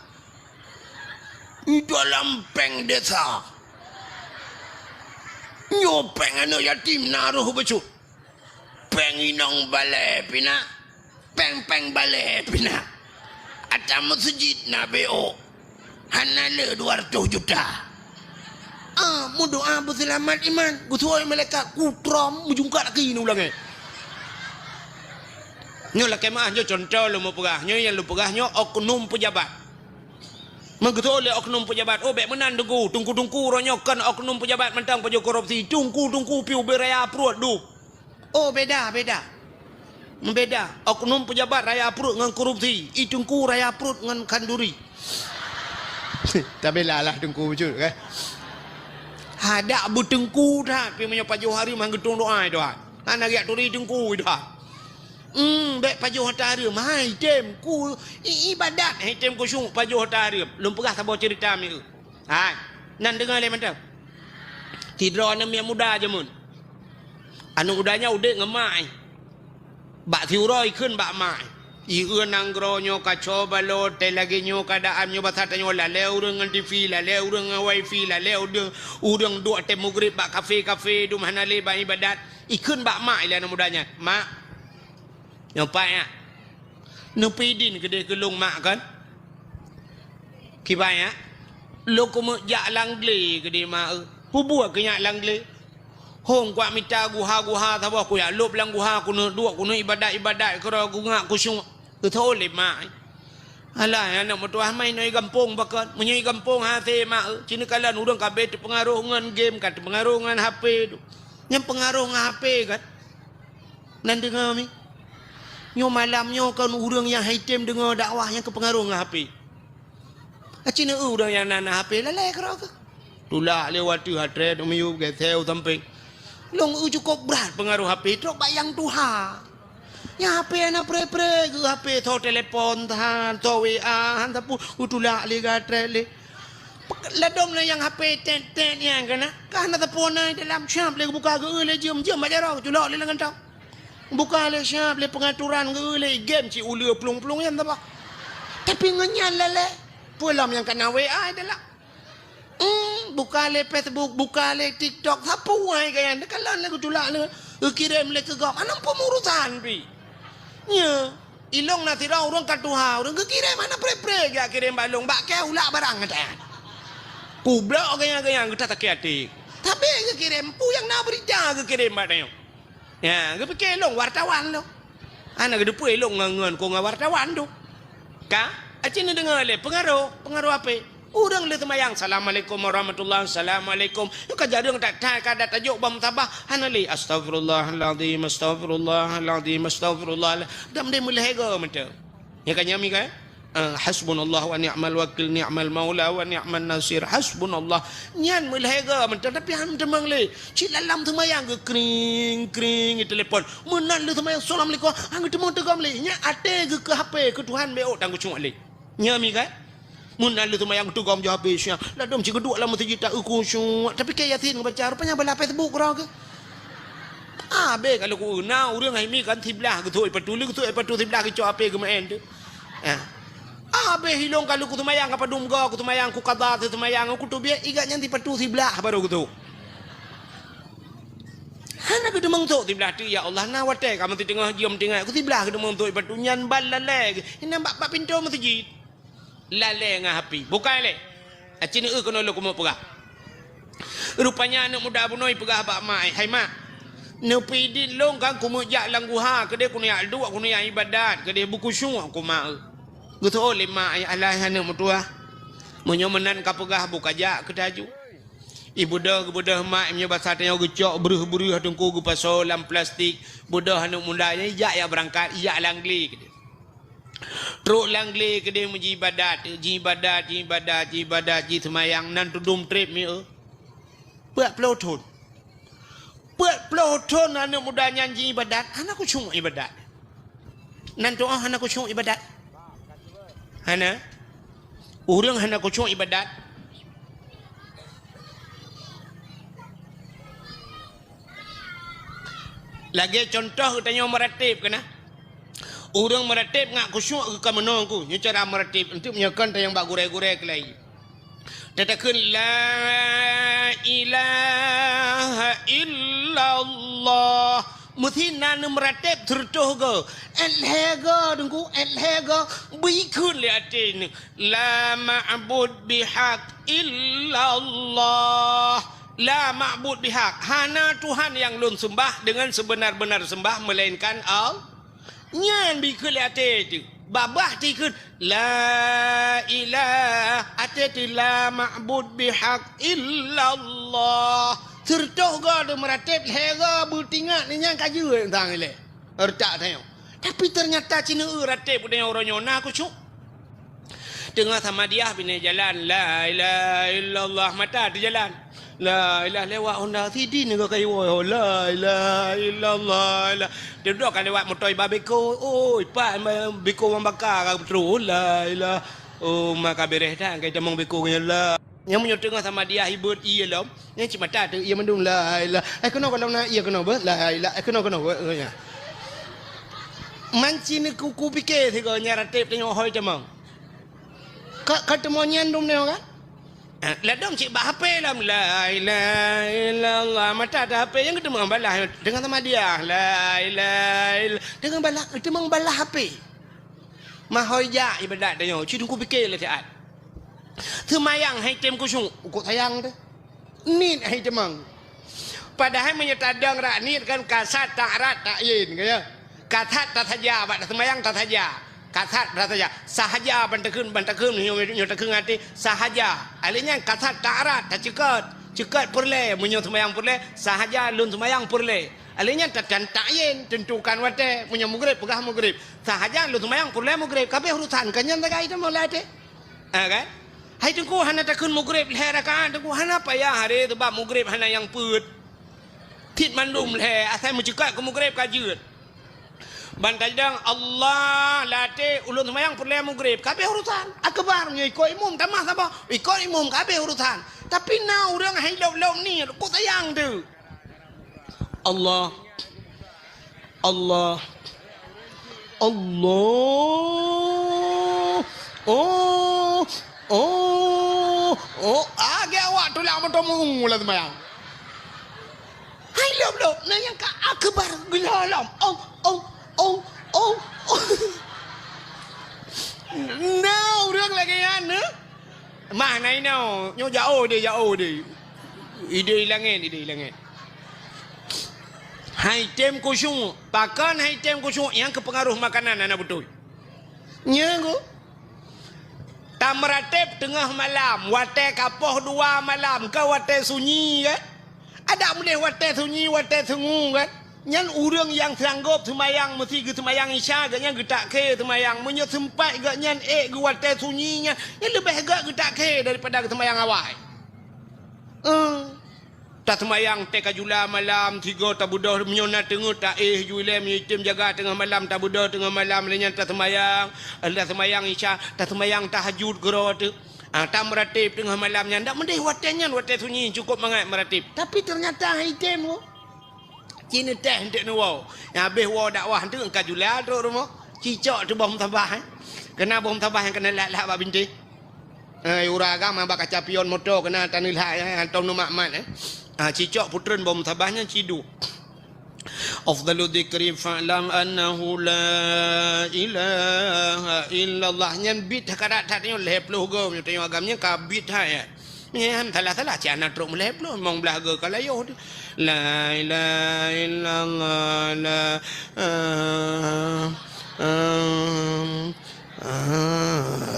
"I dalam péng desa. Nyoe péng aneuëk yatim na roh bacut." Péng inong balée pih na, péng-péng balée pih na. Ata meuseujid na B O, hana le dua ratus juta. Ah, meudoá beuseulamat iman, geusuai malaikat kutrom meujungkat laki nu ulangée. Nyoe lakée meuah, nyoe cuntoh lôn meupeugah, nyoe nyang lôn peugah nyoe oknum peujabat. Meugeutuwoe lé oknum peujabat, "Oh, bék meunan, Teungku. Teungku-teungku uroe nyoe kon oknum peujabat mantong pajoh korupsi. Teungku-teungku pih ubé raya pruet dum." Oh, beda, beda. Meubeda. Oknum peujabat raya pruet ngon korupsi, i teungku raya pruet ngon khanduri. Tabela lah teungku bacut, kan? Hadak beuteungku that, pi meunyoe pajoh hareuem han geutueng doá, Tuhan. Hana geujak turi teungku, Tuhan. Hmm, bék pajoh ata hareuem. Hai, tem ku i-, ibadat, hai, tem kusyuk pajoh ata hareuem. Lôn peugah saboh ceurita mieu. Hai, nan deungoe lé mantong. Sidroe aneuk miet muda jameun. Aneuk muda nyan udeb ngon mak, eh. Bak siuroe ikheun bak mak, eh. Ieu nanggroe nyoe kaco balot, teuh lagée nyoe keuadaan nyoe basa tanyoe lalée ureuëng ngon TV, lalée ureuëng ngon wifi, lalée ureuëng, ureuëng duek teuh mugrib bak kafe-kafe, dum hana lé bak ibadat. Ikheun bak mak ilée aneuk muda nyan, "Mak, nyoe pat nyak. Neupeudin keudeh keu lôn mak kon?" "Kiban nyak?" "Lôn keumeuk jak lam glé keudeh mak eu." "Peue buet keu nyak lam glé?" "Hom kuat mita guha-guha saboh, kujak lôb lam guha, keuneuk duek, keuneuk ibadat-ibadat keudroe, kungak kusyuk." Geutho lé mak, "Alah, aneuk meutuah, ma inoe i gampông pakon? Meunyoe i gampông hase mak eu, ci neukalon ureuëng ka abéh teupeungaroh ngon game, ka teupeungaroh ngon HP tu. Nyang peungaroh ngon HP kan?" Nan deungoe mi. Nyoe malam nyoe kon ureuëng nyang han item deungoe dakwah nyang keupeungaroh ngon HP. Aci neu ureuëng nyang na, na HP lalée keudroe keuh. Tulak lé wateueh atrét u miyueb geuseu sampéng. Lôn eu cukôp brat peungaroh HP trok bak nyang tuha. Nyang HP hana pré-pré geuh, HP tho telepon than, tho WA han sapeue, geutulak lé geuatrét lé. Ladom lé nyang HP tét-tét nyan keunan, ka hana sapeue na dalam, siab lé geubuka geu lé jeuem-jeuem bak jaroe, geutulak lé lam kantong. Buka lé siab lé peungaturan geu lé game cit uleue plueng-plueng nyan saboh. Tapi ngon nyan lalée, peue lom nyang kana WA dalam. Hmm, buka lé Facebook, buka lé TikTok, sapeue hai gaya nyan, teukalon lé geutulak lé, geukirém lé keu gob, hana peumurusan pih. Nyo, ilong na sidroe ureuëng ka tuha, ureuëng geukirém hana pré-pré geujak kirém bak lôn, bak kée ulak barang gata nyan. Kublok gaya-gaya geuta sakét até. Tapi geukirém, peue nyang na beurita geukirém bak tanyoe. Ya, geupike lôn wartawan lôn. Hana geuteupeue lôn ngon, ngon, kon ngon wartawan tu. Ka? Aci neudeungoe lé peungaroh, peungaroh ape? Ureuëng lheueh seumayang, "Assalamualaikum warahmatullahi, assalamualaikum." Nyoe ka jareueng that-that ka dat tajok bak meutabah, hana lé, "Astaghfirullahalazim, astaghfirullahalazim, astaghfirullah." Dam deh meulhée goe mantong. Nyang ka nyami kan? Ah, hasbunallah wa ni'mal wakil, ni'mal maula wa ni'man nasir. Hasbunallah. Nyan meulhée goe mantong, tapi han teumeung lé. Cit lam-lam seumayang geukring, kring, telepon. Meunan lheueh seumayang, "Assalamualaikum." Han geuteumeung teugom lé. Nyan até geuh keu HP, keu Tuhan B O tan geucok lé. Nyami kan? Meunan lheueh seumayang geuteugom ju HP siang. Ladom cit geuduek lam meuseujid ta eu khusyuk. Tapi kée Yasin geubaca, rupanya bala Facebook keudroe keuh. Abéh ka lôn ku na ureuëng hai mi kan siblah geutôi patu, lé geutôi patu siblah geucok HP geumeu'en tu. Ha. Abéh ilong ka lôn ku seumayang ka padum goe ku seumayang ku qadha seumayang ku teubiet igat nyan sipatu siblah baru geutôi. Hana geuteumeung sôk siblah teuk, ya Allah, na watée ka meuteungoh jeuem tinggai ku siblah geuteumeung sôk patu nyan ban lalée geuh. Inan bak, bak pintoe meuseujid. Lalée ngon api. Bukai lé. Aci neueu keunoe lôn keumeung peugah. Rupanya aneuk muda bunoe peugah bak mak, "Hai mak, neupeudit lôn kan keumeung jak lam guha keudeh keuneuk jak duek keuneuk jak ibadat keudeh bukhusyuk keu mak eu." Geuteu'oh lé mak, "Alah aneuk meutuah. Meunyoe meunan ka peugah bukajak keu taju." Ibeudôh geubeudôh mak, meunyoe basa tanyoe geucok breuh-breuh teungku geupasoe lam plastik, beudôh aneuk muda nyan ijak jak beurangkat, ijak lam glé keudeh. Trok lam glé keudeh meujiibadat, jiibadat, jiibadat, jiibadat, jiseumayang nan tudum treb mieu. Peuet ploh thon. Peuet ploh thon aneuk muda nyan jiibadat, hana khusyuk ibadat. Nan tu'oh hana khusyuk ibadat. Hana. Ureuëng hana khusyuk ibadat. Lagée contoh geutanyoe meuratéb keunan. Ureuëng meuratéb ngat khusyuk geuka meunoe ku, nyoe cara meuratéb, enteuk meunyoe kon tanyong bak gurée-gurée keulai. Tatakheun, "La ilaha illallah." Meusi na neumeuratéb sireutôh goe. Ét lhée goe, Teungku, ét lhée goe. Beukheun lé até neuh, "La ma'bud bihaq illallah." La ma'bud bihaq. Hana Tuhan nyang lôn seumbah deungon seubeuna-beuna seumbah meulainkan Allah. Nyan beukheun lé até teuh. Babah tikheun, "La ilaha," até teuh, "La ma'bud bihaq illallah." Sireutôh goe teuh meuratéb, lhée goe beutingat, nyan ka jeuet sang ilée. Retak tanyoe. Tapi teunyata ci neueu ratéb geutanyoe uroe nyoe na khusyuk. Teungoh samadiah binéh jalan, "La ilaha illallah," mata teujalan. "La ilaha," lewat honda sidin ka kayu, "La ilaha illallah, la." Teudoe ka lewat moto iba beko, "Oi, pat beko wan baka ka beutôi, la ilaha." Oh, maka bereh dah, ka itamong beko nyan, la. Nyang meunyoe teungoh samadiah ibeut ié lom, nyang cit mata teuh ié mandum, "La ilaha." Eh, keunoe gohlom na ié keunoe beuh, "La ilaha." Eh, keunoe, keunoe beuh, eh, nya. Man ci neuku-, kupike sigoe nyang ratéb tanyoe hôi tamong. Ka, ka teumo nyan dum nyoe kan? Eh, ladom cit bak H P lom, "La ilaha illallah." Mata teuh H P nyang geuteumong balah, teungoh samadiah, "La ilaha ill-," teungoh balah, geuteumong balah H P. Mahôi jak ibadat tanyoe, ci teungku pike lé siat. Seumayang hai tem khusyuk, ukok sayang teuh. Niet hai teumang. Padahai meunyoe tadong rak niet kan kasat tak rat tak yin, ka ya. Kasat tasaja, bak taseumayang tasaja. Kasat tasaja. Sahaja ban takheun, ban takheun nyoe, nyoe takheun até sahaja. Alé nyan kasat tak rat taceukot. Ceukot peureulée, meunyoe seumayang peureulée, sahaja lôn seumayang peureulée. Alé nyan ta-, tan-, tak yin, tentukan watée, meunyoe mugreb peugah mugreb. Sahaja lôn seumayang peureulée mugreb, ka abéh urusan, ka nyan sagai teuma lé até. Ha, kan? Hai teungku hana takheun mugreb lhée rakaat, teungku hana payah haré, sabab mugreb hana nyang peuet. Cit mandum lhée, asai meuceukot keu mugreb ka jeuet. Ban tadong Allah, lé até ulôn seumayang peureulée mugreb, ka abéh urusan. Akbar, meunyoe ikot imum tamah saboh, ikot imum ka abéh urusan. Tapi na ureuëng hai lop-lop niet, kok sayang teuh. Allah. Allah. Allah. Oh. Oh. Oh. Agak awak tulak moto mung mula sembahyang. Hai lop-lop, na nyang ka akbar geulolom. Oh, oh, oh, oh, oh. Na ureuëng lagée nyan, eh? Mah na inoe, nyoe jauh deh, jauh deh. Idéh langét, idéh langét. Hai tem khusyuk, pakon hai tem khusyuk nyang keupeungaroh makanan hana beutôi. Nyan ku. Tameuratéb teungoh malam, watée ka poh dua malam, ka watée sunyi kan? Adak meudeh watée sunyi, watée sungu kan? Nyan ureuëng nyang sanggob seumayang meusi geuseumayang Isya, gobnyan geutak khe seumayang. Meunyoe seumpat gobnyan ék geuwatée sunyi nyan, nyan leubeh gét geutak khe daripada geuseumayang awai. Eh, taseumayang tée ka jula malam, sigoe tabeudôh meunyoe na teungeut taéh ju ilée, meunyoe item jaga teungoh malam tabeudôh teungoh malam, lé nyan taseumayang, taseumayang Isya, taseumayang tahajud keudroe teuk. Ah, tameuratéb teungoh malam nyan, dak meudeh watée nyan, watée sunyi cukôp mangat meuratéb. Tapi teunyata hai item wo. Ci neuteh eunteuk neuwoe. Nyang habéh woe dakwah eunteuk ka jula trok rumoh. Cicok teuh boh musabah, eh. Keuna boh musabah nyang keuna lhak-lhak bak bintéh. Eh, ura agam bak kaca pion moto keuna taneulhak, eh, atau neumat-mat, eh. Ah, cicok putreun boh musabah nyan ciduek. Afdalu dzikri fa'lam annahu la ilaha illallah. Nyan bit that karat that nyoe lhèe ploh goe, meunyoe tanyoe agam nyan ka bit that, ya. Nyan salah-salah, cit hana trok meulhèe ploh, limong blaih goe ka layoh tu. La ilaha illallah, la, ah, ah, ah.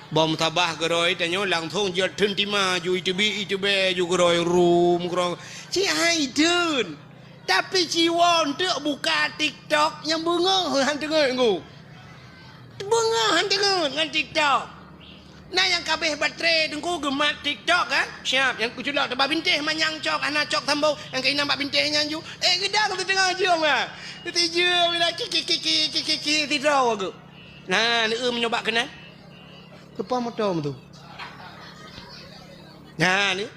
Boh meutabah geurôi tanyoe langsong jeuet theun tima ju iteubiet iteubiet ju geurôi rum geurôi. Cit hai theun. Tapi ci woe eunteuk buka TikTok nyang beungoh han teungeut ngu. Beungoh han teungeut ngon TikTok. Na nyang kabeh baterai teungku geumat TikTok kan? Siap, nyang kuculok teuba bintéh manyang cok hana cok sambong, nyang keunan bak bintéh nyan ju. Eh, geudang teuteungoh jeuem ah. Teuteujeuem bila ki ki ki ki ki ki ki sidroe geuh. Nah, ni eu meunyoe bak keunan. Keupa moto tu. Nah, ni.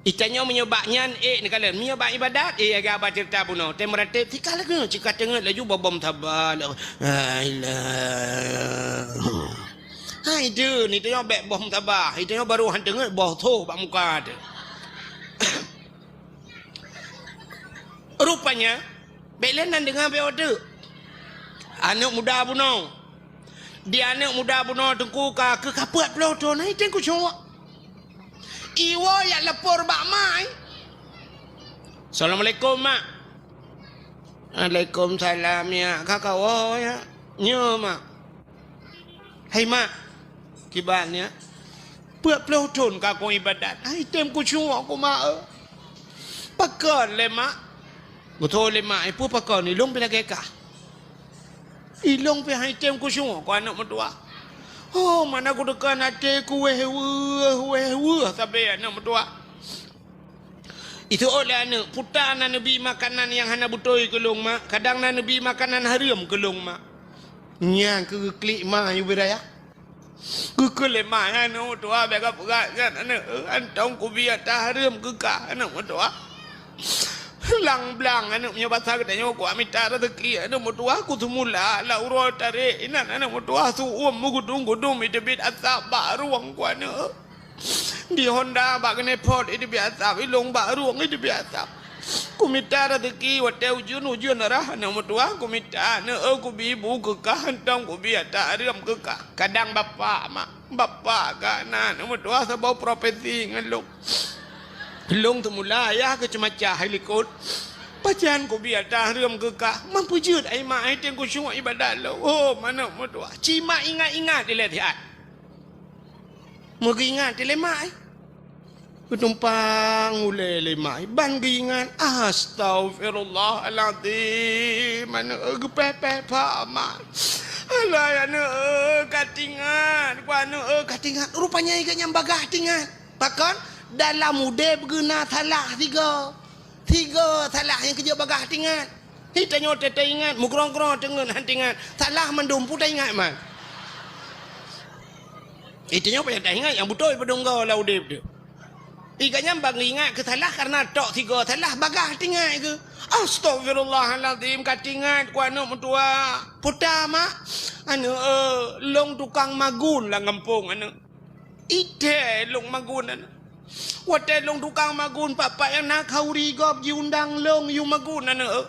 Itanyoe meunyoe bak nyan, eh, neukalon. Meunyoe bak ibadat, eh, agak ba ceurita bunoe. Teumeuratéb, sika lagèe, sika teungeut laju bobom saba. La ilaha. Hai, deuh, ni tanyoe bèk bom saba. Itanyoe baru han teungeut boh tho bak muka teuh. Rupanya, bèk lé nan deungon bèk odeuk. Aneuk muda bunoe. Di aneuk muda bunoe teungku ka keu kapeuet ploh thon, hai teueng kucok. Iwoe yak lapor bak mai. Assalamualaikum, Mak. Waalaikumsalam, ya. Ka kawoe, ya. Nyo, Mak. Hai, Mak. Kiban, ya. Peuet ploh thon ka kong ibadat. Hai teueng kucok ku, Mak, eh. Pakon lé, Mak? Geutoe lé, Mak, eh, peue pakon? Ilong pih lagèe kah. Ilong pih hai teueng kucok ku aneuk meutuwah. Oh, mana kuteuka até ku wéh weueh, wéh weueh sabe aneuk meutuwah. Iteuôt lé aneuk, peue ta na neubi makanan nyang hana beutôi keu lôn, Mak. Kadang na neubi makanan hareuem keu lôn, Mak. Nyan keuh geuklik ma yue beu raya. Geukheun lé ma nyan, aneuk meutuwah, bèk kapeugah nyan, aneuk, eh, hantom kubi ata hareuem keu kah, aneuk meutuwah. Blang-blang, aneuk, meunyoe basa geutanyoe, kuat mita raseuki, aneuk meutuwah, kuteumula, lam uroe tarek inan, aneuk meutuwah, su-uem meugudum-gudum, iteubiet asap bak rueng ku, aneuk. Di Honda bak keuneuk phot, iteubiet asap, ilong bak rueng, iteubiet asap. Kumita raseuki watèe ujeuen-ujeuen rhah aneuk meutuwah, kumita aneuk, eu, kubi bu keu kah, hantom kubi ata hareuem keu kah. Kadang bapak, mak, bapak ka na aneuk meutuwah saboh profesi ngon lôn. Lôn teumula ayah keu ceumacah hai likot. Pajan kubi ata hareuem keu kah, man peujeuet ai mak ai teueng kusyuek ibadat lôn. Oh, aneuk meutuwah, ci mak ingat-ingat ilèe siat. Meugeuingat lé mak, eh. Geutumpang ulèe lé mak, eh. Ban geuingat, astaghfirullahalazim. Aneuk, eh, geupèh-pèh pha mak. Alah, aneuk, eh, ka teuingat. Ku aneuk, eh, ka teuingat. Rupanya geuh nyan bagaih teuingat. Pakon? Dalam udép geuh na salah sigoe. Sigoe salah nyang keujeuet bagaih teuingat. Hi tanyoe teuingat, meugrong-grong teungeut han teuingat. Salah mandum peue taingat man. Hi tanyoe payah taingat nyang beutôi padum goe lam udép teuh. Hi gobnyan ban ingat keu salah kareuna tok sigoe salah bagaih teuingat keuh. Astaghfirullahalazim, ka teuingat ku aneuk meutuwah. Peue ta mak? Aneuk, eh, lôn tukang magun lam gampông aneuk. Idéh lôn magun aneuk. Watèe lôn tukang magun, pat-pat nyang na khauri gob jiundang lôn yue magun aneuk.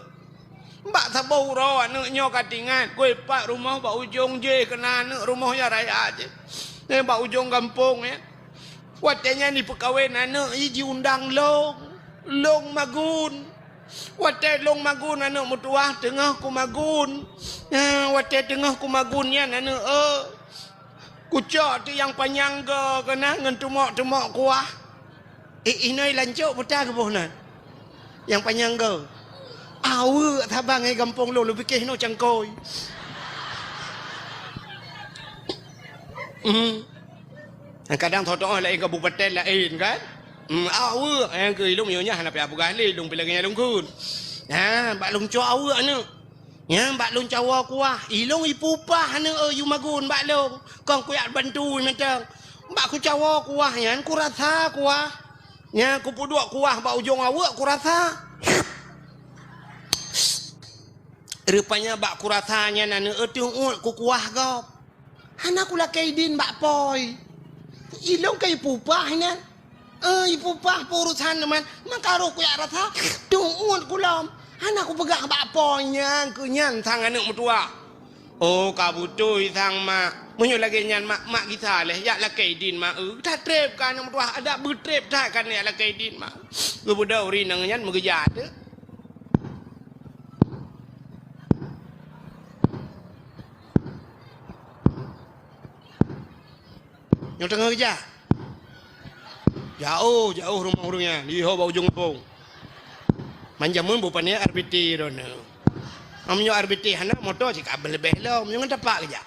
Bak saboh uroe aneuk nyoe ka teuingat, keu pat rumoh bak ujong jéh keunan aneuk rumoh nyang raya jéh. Nyan bak ujong gampông nyan. Watèe nyan jipeukawen aneuk, i jiundang lôn. Lôn magun. Watèe lôn magun aneuk meutuwah teungoh kumagun. Nyan, watèe teungoh kumagun nyan aneuk, eh. Kucok teuk nyang panyang goe keunan ngon teumok-teumok kuah. Eh, inoe lancok peue ta geuboh nan. Nyang panyang goe. Aweuek saban ngon gampông lôn, lôn pike inoe cangkôi. Hmm. Kadang tho-tho laén kabupaten laén kan. Hmm, aweuek nyang keu ilôn nyoe nyan hana payah peugah lé, ilôn pih lagèe nyang lôn kheun. Ha, bak lôn cok aweuek aneuk. Nyan bak lôn cawoe kuah, ilôn ipeupah aneuk, eh, yue magun bak lôn. Kong kujak bantu mantong. Bak kucawoe kuah nyan kurasa kuah. Nyan kupeuduek kuah bak ujong aweuek kurasa. Rupanya bak kurasa nyan aneuk, eh, teuôt kukuah gob. Hana kulakèe idin bak pôi. Ilôn ka ipeupah nyan. Eh, ipupah peurusan teuma, maka roh kuyak rasa teuôt kulom. Hana kupeugah bak po nyan keu nyan sang aneuk meutuwah. Oh, ka beutôi sang mak. Meunyoe lagèe nyan mak, mak gisa lé, jak lakèe idin mak eu. Tatrép ka aneuk meutuwah, adak beutrép that ka jak lakèe idin mak. Geubeudôh ureueng inong nyan meugeujak teuh. Nyoe teungoh geujak. Jaoh, jaoh rumoh ureueng nyan, di ho bak ujong gampông. Man jameun beu pané R B T droeneuh. Meunyoe R B T hana, moto cit ka leubeh lom, nyoe ngon tapak geujak.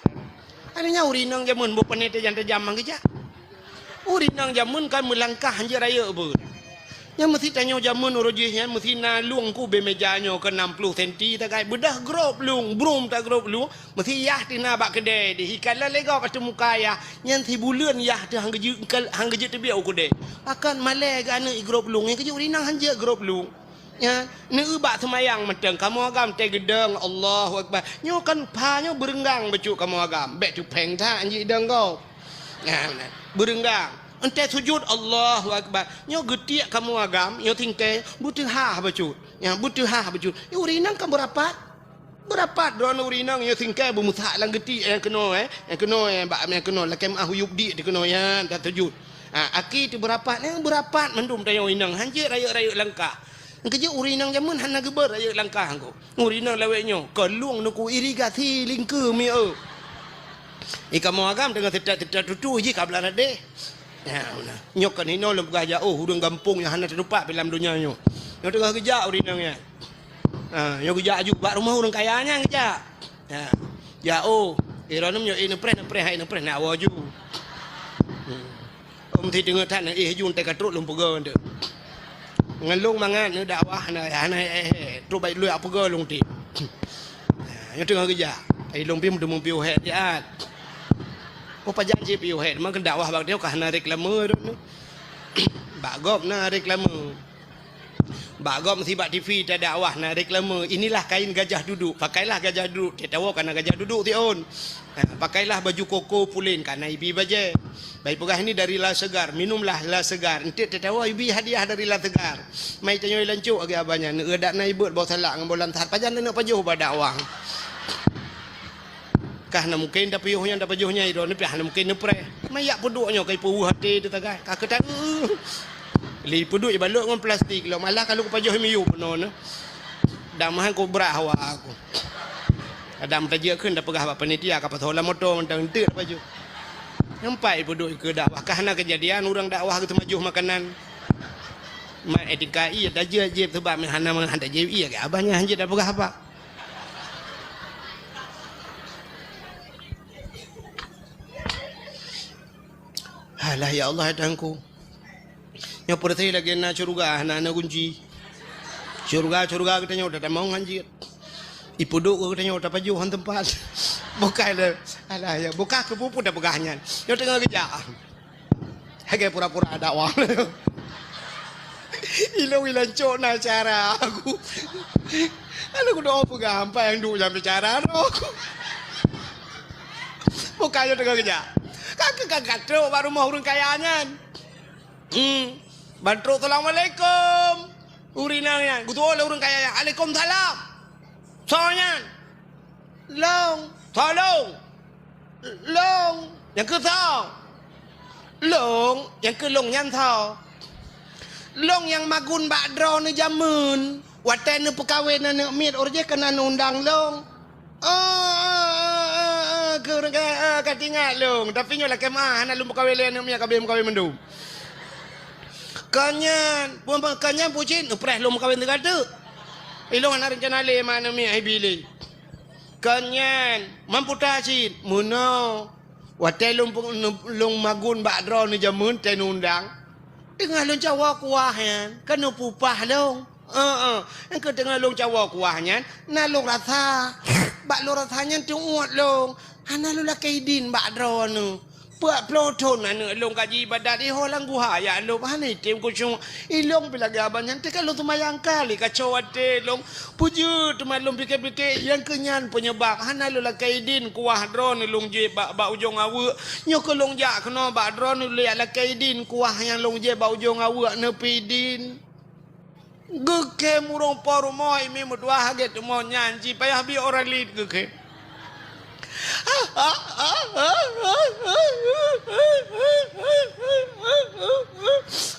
Akhirnya ureueng inong jameun beu pané tajam-tajam man geujak. Ureueng inong jameun kan meulangkah hanjeuet rayeuk beuet. Nyan meusi tanyoe jameun uroe jih nyan meusi na lueng keu ubé meja nyoe keu enam ploh senti tagai beudah grob lueng, brum ta grob lueng, meusi yah teuh na bak keudè deh, ikalon lé gob ateueh muka yah, nyan sibuleuen yah teuh han geujeuet, han geujeuet teubiet u keudè. Pakon malèe geuh aneuk i grob lueng, nyan keuh jeuet ureueng inong hanjeuet grob lueng. Nyan, neueu bak seumayang mantong, kamoe agam teugeudong, Allahu Akbar. Nyoe kan pha nyoe beureunggang bacut kamoe agam, bèk teuphèng that hanjeuet idong gob. Nyan, meunan. Beureunggang. Entèe sujut, Allahu Akbar. Nyoe geutiek kamoe agam, nyoe singkèe, beuteuhah bacut. Nyan, beuteuhah bacut. Nyoe ureueng inong kan beurapat. Beurapat droeneuh ureueng inong, nyoe singkèe beumeusak lam geutiek nyang keunoe, eh. Nyang keunoe, eh, bak nyang keunoe, lakèe meuah u yup diek teuh keunoe, nyan, that sujut. Ha, aki teuh beurapat, nyan beurapat mandum tanyoe ureueng inong, hanjeuet rayeuk-rayeuk langkah. Nyang keujeuet ureueng inong jameun hana geubeuet rayeuk langkah ngon. Ureueng inong lawét nyoe, ka lueng neuku irigasi lingkeu mieu. I kamoe agam teungoh seutat-seutat tutu jih ka blah ladeh. Ya, nah. Nyoe kan hinoe lôn peugah jaoh ureueng gampông nyang hana teutupat lam donya nyoe. Nyoe teungoh geujak ureueng inong nyan. Ha, nyoe geujak aju bak rumoh ureueng kaya nyan geujak. Ha. Jaoh, eh, droeneuh nyoe, eh, neupreh, neupreh, hai neupreh, nak woe aju. Hmm. Om si teungoh that na, eh, jun teuka trok lôn peugah tu. Ngon lôn mangat na dakwah na, hana, eh, eh, trok baik lôn peugah lôn ti. Nyoe teungoh geujak. Ai lôn pih meuteumé piôh hèk siat. Oh, pajan cit piôh hèk, meukeun dakwah bak nyoe ka hana reklame tu. Bak gob na reklame. Bak gob meusi bak T V tadakwah na reklame, "Inilah kain gajah duduk, pakailah gajah duduk." Teuh tawoe kana gajah duduk tiôn. Ha, "Pakailah baju koko pulen, kana ibi bajèe. Bai peugah ini dari La Segar, minumlah La Segar." Enteuk teuh tawoe ibi hadiah dari La Segar. Mai tanyoe lancok lagèe abah nyan, neueu dak na ibeuet boh salak ngon boh lansat, pajan taneuk pajoh bak dakwah. Ka hana mungken tapiôh nyan, tapajoh nyan, droeneuh pih hana mungken neupreh. Mayak peuduek nyoe ka ipeuweuh até teuh tagai. Ka keutan, lé peuduek ibalot ngon plastik lom. Alah ka lôn kupajoh miyueb bunoe nyoe. Dam han kubra hawa aku. Kadang tajak kheun tapeugah bak panitia ka pasoe lam moto mantong enteuk tapajoh. Nampak ipeuduek keu dakwah. Ka hana keujadian ureueng dakwah geuteumajoh makanan. Mat etika ié tajak jieb sebab hana, hana tajak ié keu abah nyan hanjeuet tapeugah apa. Alah, ya Allah, ya Tuhanku. Nyoe peureuté lagèe na syeuruga, hana na gunci. Syeuruga, syeuruga geutanyoe tatamong han jeuet. Ipeuduek geutanyoe tapajoh han teumpat. Bukai le, alah, ya, bukai keu peue-peue tapeugah nyan. Nyoe teungoh geujak. Lagèe pura-pura dakwah. Ilôn ilan cok na cara aku. Lalu kudoa peugah, "Ampai nyang duek nyang bicara roh." Bukai nyoe teungoh geujak. Ka, ka, ka, ka trok bak rumoh ureueng kaya nyan. Hmm. Ban trok, "Assalamualaikum." Ureueng inong nyan, geutuwoe lé ureueng kaya nyan, "Waalaikumsalam." Soe nyan? Lôn. Soe lôn? Lôn. Nyang keu soe? Lôn. Nyang keu lôn nyan soe? Lôn nyang magun bak droeneuh jameun. Watèe neupeukawen aneuk miet, óh lheueh jih keunan undang lôn. Oh, oh, oh, oh, oh, keu ureueng kaya, oh, ka teuingat lôn. Tapi nyoe lakèe meu'ah, hana lôn peukawen lé aneuk miet, ka abéh meukawen mandum. Ka nyan, buet, ka nyan pucit, neupreh lôn meukawen teuka teuk. Ilôn hana reuncana lé ma aneuk miet, hai bi lé. Ka nyan, mampu ta cit, meunoe. Watèe lôn pe-, lôn magun bak droeneuh jameun teuh undang. Teungoh lôn cawoe kuah nyan, ka neupupah lôn. Heeh, nyang keu teungoh lôn cawoe kuah nyan, na lôn rasa. Bak lôn rasa nyan teuôt lôn. Hana lôn lakèe idin bak droeneuh. Peuet ploh thon aneuk lôn ka jiibadat, iho lam guha jak lôn, hana item khusyuk. Ilôn pih lagèe abang nyan, teuka lôn seumayang kali kacau até lôn. Peue jeuet teuma lôn pike-pike, nyang keu nyan peunyeubab hana lôn lakèe idin kuah droeneuh lôn jieb bak, bak ujong aweuek. Nyoe keu lôn jak keunoe bak droeneuh lôn jak lakèe idin kuah nyang lôn jieb bak ujong aweuek neupeu idin. Geukhem ureueng po rumoh, imi meutuah lagèe teuma nyan, jipayah bi Oralit geukhem.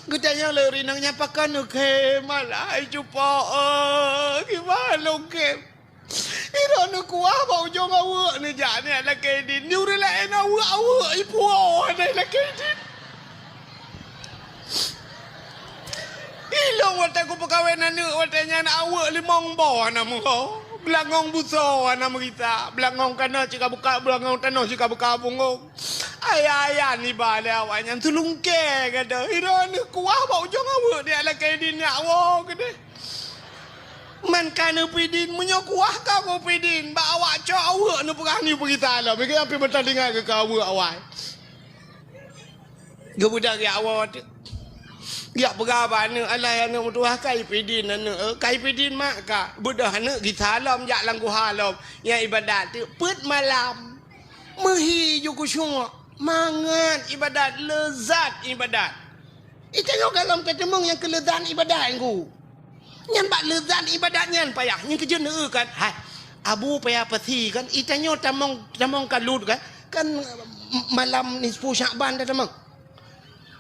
Geutanyong lé ureueng inong nyan, "Pakon neukhem, alah hai cupo, eh, kiban lôn khem?" Droeneuh kuah bak ujong aweuek neujak neujak lakèe idin. Di ureueng laén aweuek-aweuek ipuwoe hana lakèe idin. Ilôn watèe kupeukawen aneuk watèe nyan aweuek limong boh hana meuho. Beulangong busoe hana meurita. Beulangong tanoh cit ka buka, beulangong tanoh cit ka buka punggong. Ayah-ayah niba lé awaknyan teulungkèe gata. Droeneuh kuah bak ujong aweuek neujak lakèe idin neujak woe keudéh. Man ka neupeu idin, meunyoe kuah ka geupeu idin, bak awak cok aweuek neupeugah nyoe peugita lom, bèk pih meutalinggai keu aweuek awai. Geubeudôh jak woe teuk. Jak peugah bak aneuk, "Alah aneuk meutuah, ka ipeu idin aneuk, eh, ka ipeu idin mak ka." Beudôh aneuk gisa lom jak lam guha lom, nyang ibadat teuk peuet malam. Meuhi ju khusyuk, mangat ibadat, leuzat ibadat. Itanyoe gohlom tateumeung nyang keu leuzat ibadat, Teungku. Nyan bak leuzat ibadat nyan payah. Nyan keuh jeuet neueu kan, hai, Abu payah pasi kan, itanyoe tamong, tamong kalut kan, kan malam nisfu Syakban tatamong.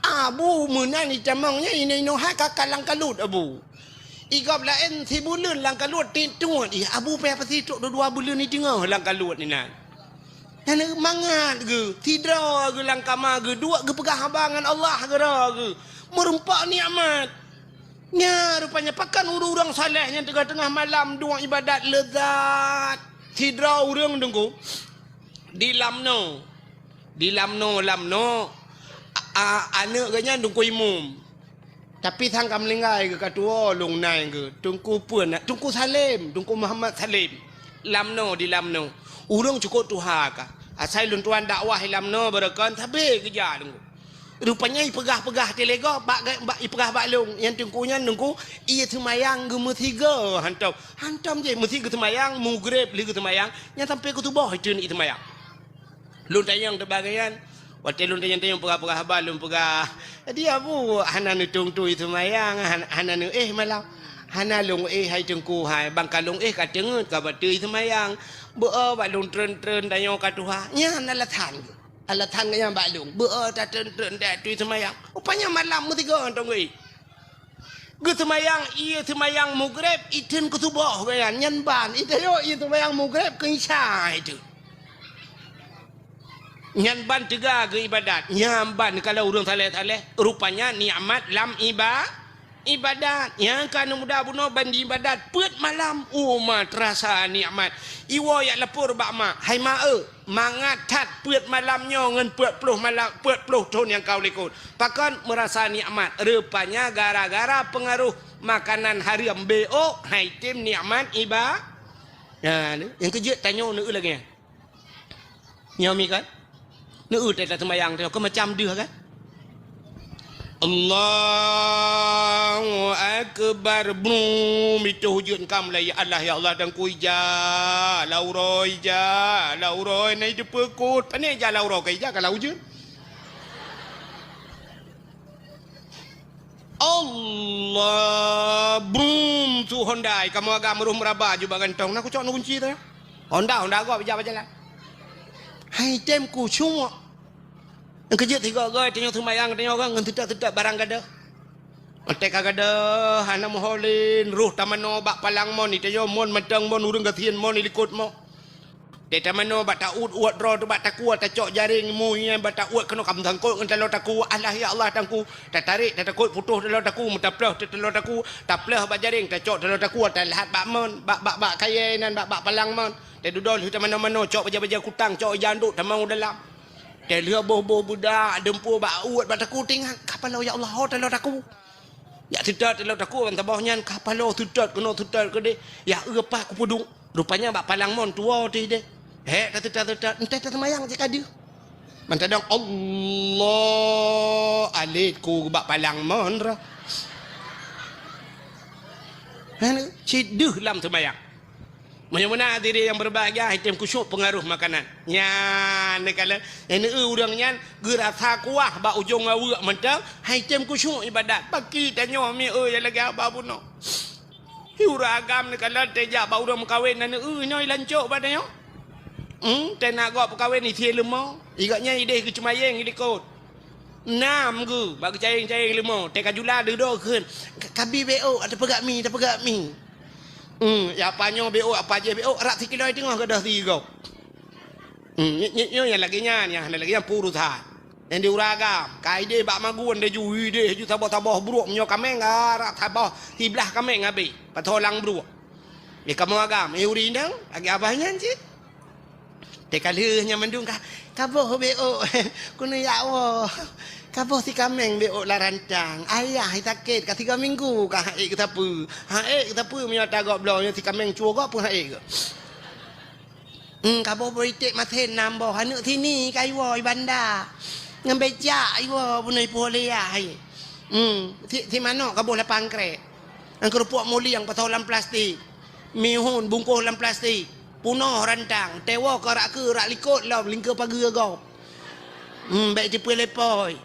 Abu meunan itamong nyan inoe-inoe hai ka, ka lam kalut Abu. Igob laén sibuleuen lam kalut, tiep tuet, ih, Abu payah pasi trok dua buleuen iteungoh lam kalut inan. Nyan mangat geuh, sidroe geuh lam kama geuh, duek geupeugah haba ngon Allah keudroe geuh. Meureumpok nikmat. Nya rupanya pakon ureueng-ureueng saleh nyang teungoh-teungoh malam duek ibadat leuzat. Sidroe ureueng Teungku di Lamno. Di Lamno, Lamno, a, a, aneuk geuh nyan Teungku Imum. Tapi sang ka meuninggai geuh ka tuwoe lôn nai geuh. Teungku peue na, Teungku Salem, Teungku Muhammad Salem. Lamno di Lamno. Ureueng cukôp tuha ka. Asai lôn tuan dakwah di Lamno beureukan sabe geujak Teungku. Rupanya ipeugah-peugah teulego bak, bak ipeugah bak lôn. Nyang Teungku nyan Teungku, ie seumayang geumeusigoe hantom. Hantom jih meusi geuseumayang mugreb lheueh geuseumayang, nyan sampoe keu suboh iteun ie seumayang. Lôn tanyong teuk bak gobnyan. Watèe lôn tanyong-tanyong peugah-peugah haba lôn peugah, "Jadi Abu hana neutueng tui seumayang, han-, hana neuéh malam?" "Hana lôn éh hai Teungku hai, ban ka lôn éh ka teungeut ka bateue seumayang. Beu-o bak lôn treun-treun tanyoe ka tuha." Nyan alasan geuh. Alasan geuh nyan bak lôn. Beu-o tatreun-treun tui seumayang. Rupanya malam meusigoe hantom geuéh. Geuseumayang ie seumayang mugreb, iteun keu suboh gobnyan, nyan ban. Itanyoe ie seumayang mugreb keu isya iteun. Nyan ban teuga geuibadat. Nyan ban kalau ureueng saleh-saleh, rupanya nikmat lam iba-, ibadat. Nyang ka neuh muda bunoe ban jiibadat peuet malam, uma teurasa nikmat. Iwoe jak lapor bak mak, "Hai mak eu, mangat that peuet malam nyoe ngon peuet ploh malam, peuet ploh thon nyang ka u likot." Pakon meurasa nikmat? Rupanya gara-gara peungaroh makanan hareuem, beu-o han item nikmat iba-, nah, nyang keu jeuet tanyoe neueu lagèe nyan. Nyoe mi kan? Neueu teuh taseumayang teuh, keu macam deuh kan? Allahu Akbar. Brum, itu ujeuen ka mulai. Ya Allah, ya Allah, Teungku ija, lam uroe ija, lam uroe na iteupeue kot. Pane ija lam uroe ka ija ka lam ujeuen. Allah, brum, su Honda, kamoe agam roh meuraba ju bak gantong. Na kucok na kunci teuh. Honda, Honda gob ija bak jalan. Hai tem kucok. Nyang keu jeuet sigoe-goe tanyoe seumayang tanyoe ngon teutot-teutot barang gadoh. Watèe ka gadoh hana meuho lé, roh tamanoe bak palang mon, itanyoe mon mantong mon, ureueng gasien mon ilikot mon. Teutamanoe bak taôt uet droe teuh bak takue, tacok jaréng mu nyan bak taôt keunoe ka meusangkot ngon taloe takue. Allah ya Allah Teungku, tatarek tatakot putôh taloe takue, meutaploh teuh taloe takue, tapleuh bak jaréng, tacok taloe takue, taleuhat bak mon, bak, bak, bak kayèe nan, bak, bak palang mon. Teududoe lheueh tamanoe-manoe, cok bajèe-bajèe kutang, cok ija andok tamong u dalam. Teuh lheueh boh-boh beudak, deumpue bak uet bak takue, teuingat, ka paloe ya Allah, ho taloe takue. Jak teutot taloe takue ban saboh nyan, ka paloe teutot keunoe teutot keudéh. Ya eu pat kupeuduek. Rupanya bak palang mon tuwoe teuh deh. Hék tateutot-teutot, entah taseumayang cit ka deuh. Mantadong Allah alet ku bak palang mon ra. Kan cit deuh lam sembayang. Meunyoe meunan hadirin yang berbahagia, hai tem khusyuk pengaruh makanan. Nyan neukalon, nyang neu ureuëng nyan geurasa kuah bak ujong aweuëk mantong, hai tem khusyuk ibadat. Baki tanyoe mi eu nyang lagée haba bunoe. Hi ureuëng agam neukalon tejak bak ureuëng meukawen na neu nyoe lancok bak tanyoe. Hmm, tena gob peukawen isie leumo. Igak nyan ideh geuceumayeng ilikot. Nam geu bak geucayeng-cayeng leumo, teuka jula dudoe kheun, "Ka-, kabi beok, tapeugak mi, tapeugak mi." Hmm, ya apa nyoe beok, apa jih beok, rak sikilo teungoh gadôh sigoe. Hmm, nyoe, nyoe, nyoe nyang lagée nyan, nyang hana lagée nyan peurusan. Nyang di ureuëng agam, ka ideh bak magun deh ju, ideh ju saboh-saboh bruek, meunyoe kaméng, ah, rak saboh siblah kaméng habéh, pasoe lam bruek. Di kamoe agam, eh, ureuëng inong, lagée abah nyan cit. Teuka lheueh nyan mandum ka, "Kaboh beok, keuneuk jak woe. Kaboh si kaméng beok lam rantang. Ayah sakét ka tiga minggu ka haék geusapeue. Haék geusapeue meunyoe ata gob bloe nyoe si kaméng cue gob peuhaék geuh." Hmm, kaboh boh iték masen nam boh, aneuk sini ka iwoe i banda. Ngon becak iwoe bunoe ipoh lé yah hai. Hmm, si, si manok kaboh lapang krek. Ngon keurupuk mulieng pasoe lam plastik. Mihun bungkôh lam plastik. Punoh rantang, tewoe keu rak keu rak likot lom lingkeu pageue gob. Hmm, bék jipeue lé poi.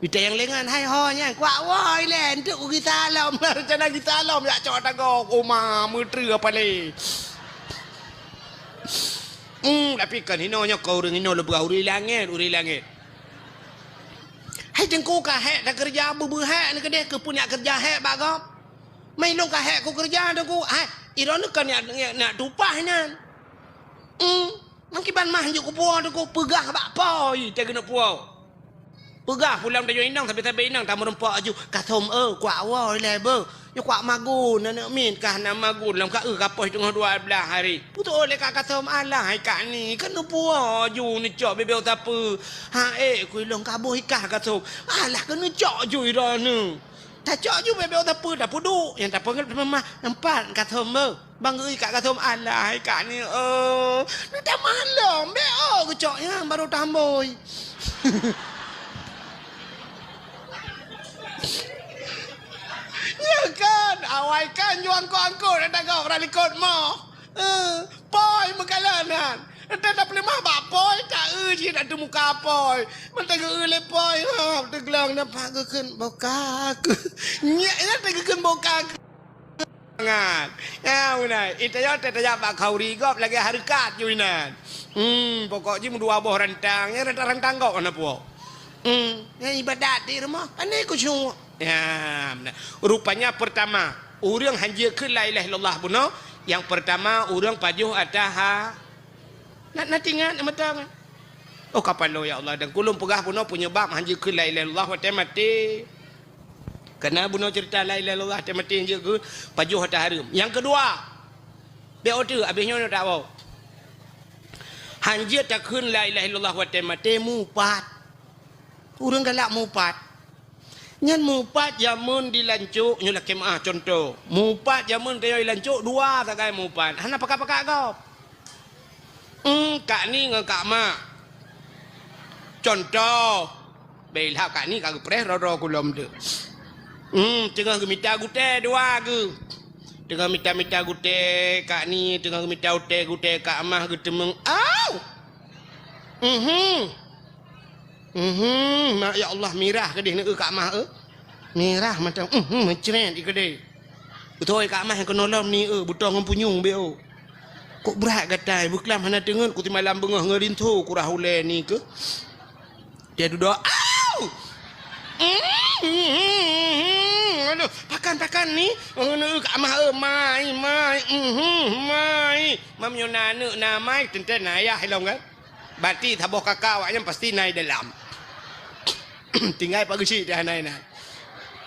Ita nyang lengan hai ho nyan, kuak woe ilée, enteuk ku gisa lom, rencana gisa lom jak cok tagoe, oma meutreue apa lé. Hmm, tapi kan hinoe nyoe keu ureuëng hinoe leubeh ureuëng langét, ureuëng langét. Hai teungku ka hék takeureuja beubeue hék ni keudeh keu peue nyak keureuja hék bak gob. Mai lôn ka hék ku keureuja teungku, hai, iroe nyoe kan nyak, nyak, nyak tupah nyan. Hmm. Meukiban mah jeuet kupuwoe teungku peugah bak poi teuh keuneuk puwoe. Peugah pulang tanyoe inong sabe-sabe inong tameureumpok aju, "Kathom eu, kuak woe ilée beuh. Nyoe kuak magun aneuk miet kah na magun lom ka eu ka poh teungoh dua blaih hari." Putôh lé ka Kathom, "Alah hai kak ni, keuneuk puwoe aju neucok bibeu sapeue." "Ha ék ku ilong kaboh ikah Kathom." "Alah keuneuk cok aju iroe nyoe." Tacok ju beu-beu tapeue, tapeuduek. Nyang tapeugét teuma mah, nampak Kathom beuh. Bang geuikat Kathom, "Alah hai kak ni, oh. Neutamah lom, beu geucok nyan baru tambôi." Nyan kan, awai kan ju angkot-angkot dah tagob ram likot moh. Eh, poi meukalon nyan. Enta tapeuleumah bak poi, ta-eu cit ateueh muka poi. Mantong geu-eu lé poi, ha, teuglong nampak geukheun boka. Nyak nyan teugeukheun boka. Nyan. Ya, beuna. Ita nyoe teutajak bak khauri gob lagée hareukat ju inan. Hmm, pokok jih meudua boh rantang, nyan rantang-rantang gob hana puwoe. Hmm, nyan ibadat di rumoh. Pane khusyuk. Ya, beuna. Rupanya pertama, ureuëng hanjeuet kheun la ilaha illallah bunoe, nyang pertama ureuëng pajoh ata ha. Na, na tingat na mata kan? Oh, kapalo ya Allah, dan kulôn peugah bunoe penyebab hanjeuet kheun la ilaha illallah watée maté. Karena bunoe cerita la ilaha illallah watée maté hanjeuet kheun pajoh ata hareuem. Nyang keudua, beu oteuk abéh nyoe tak woe. Hanjeuet takheun la ilaha illallah watée maté mupat. Ureuëng galak mupat. Nyan mupat jameun di lancok, nyoe lakée meuah contoh. Mupat jameun tanyoe di lancok dua sagai mupat. Hana pakat-pakat gob. Hmm, kak ni ngon kak mak. Contoh. Beulah kak ni ka geupreh roro kulom tu. Hmm, teungoh geumita gutée dua geuh. Teungoh mita-mita gutée kak ni, teungoh geumita utée gutée kak mah geuteumeung. Au! Mhm. Mhm, mak ya Allah, mirah keudeh neu kak mah eu. Mirah mantong, mhm, meucret i keudeh. Beutôi kak mah keunoe lom ni eu, butong ngon punyueng beu. Kok brat gatai, beuklam hana teungeut, ku timalam beungoh ngon rinso kurah ulée ni keuh. Dia dudoe, au! Mhm, aduh, pakan, pakan ni, neu kak mah eu, mai, mai, mhm, mai. Mam nyoe na aneuk na mai, teuntée na ayah ilong kan. Berarti saboh kaka awak nyan pasti na i dalam. Tinggai Pak Geuchik teuh hana inan.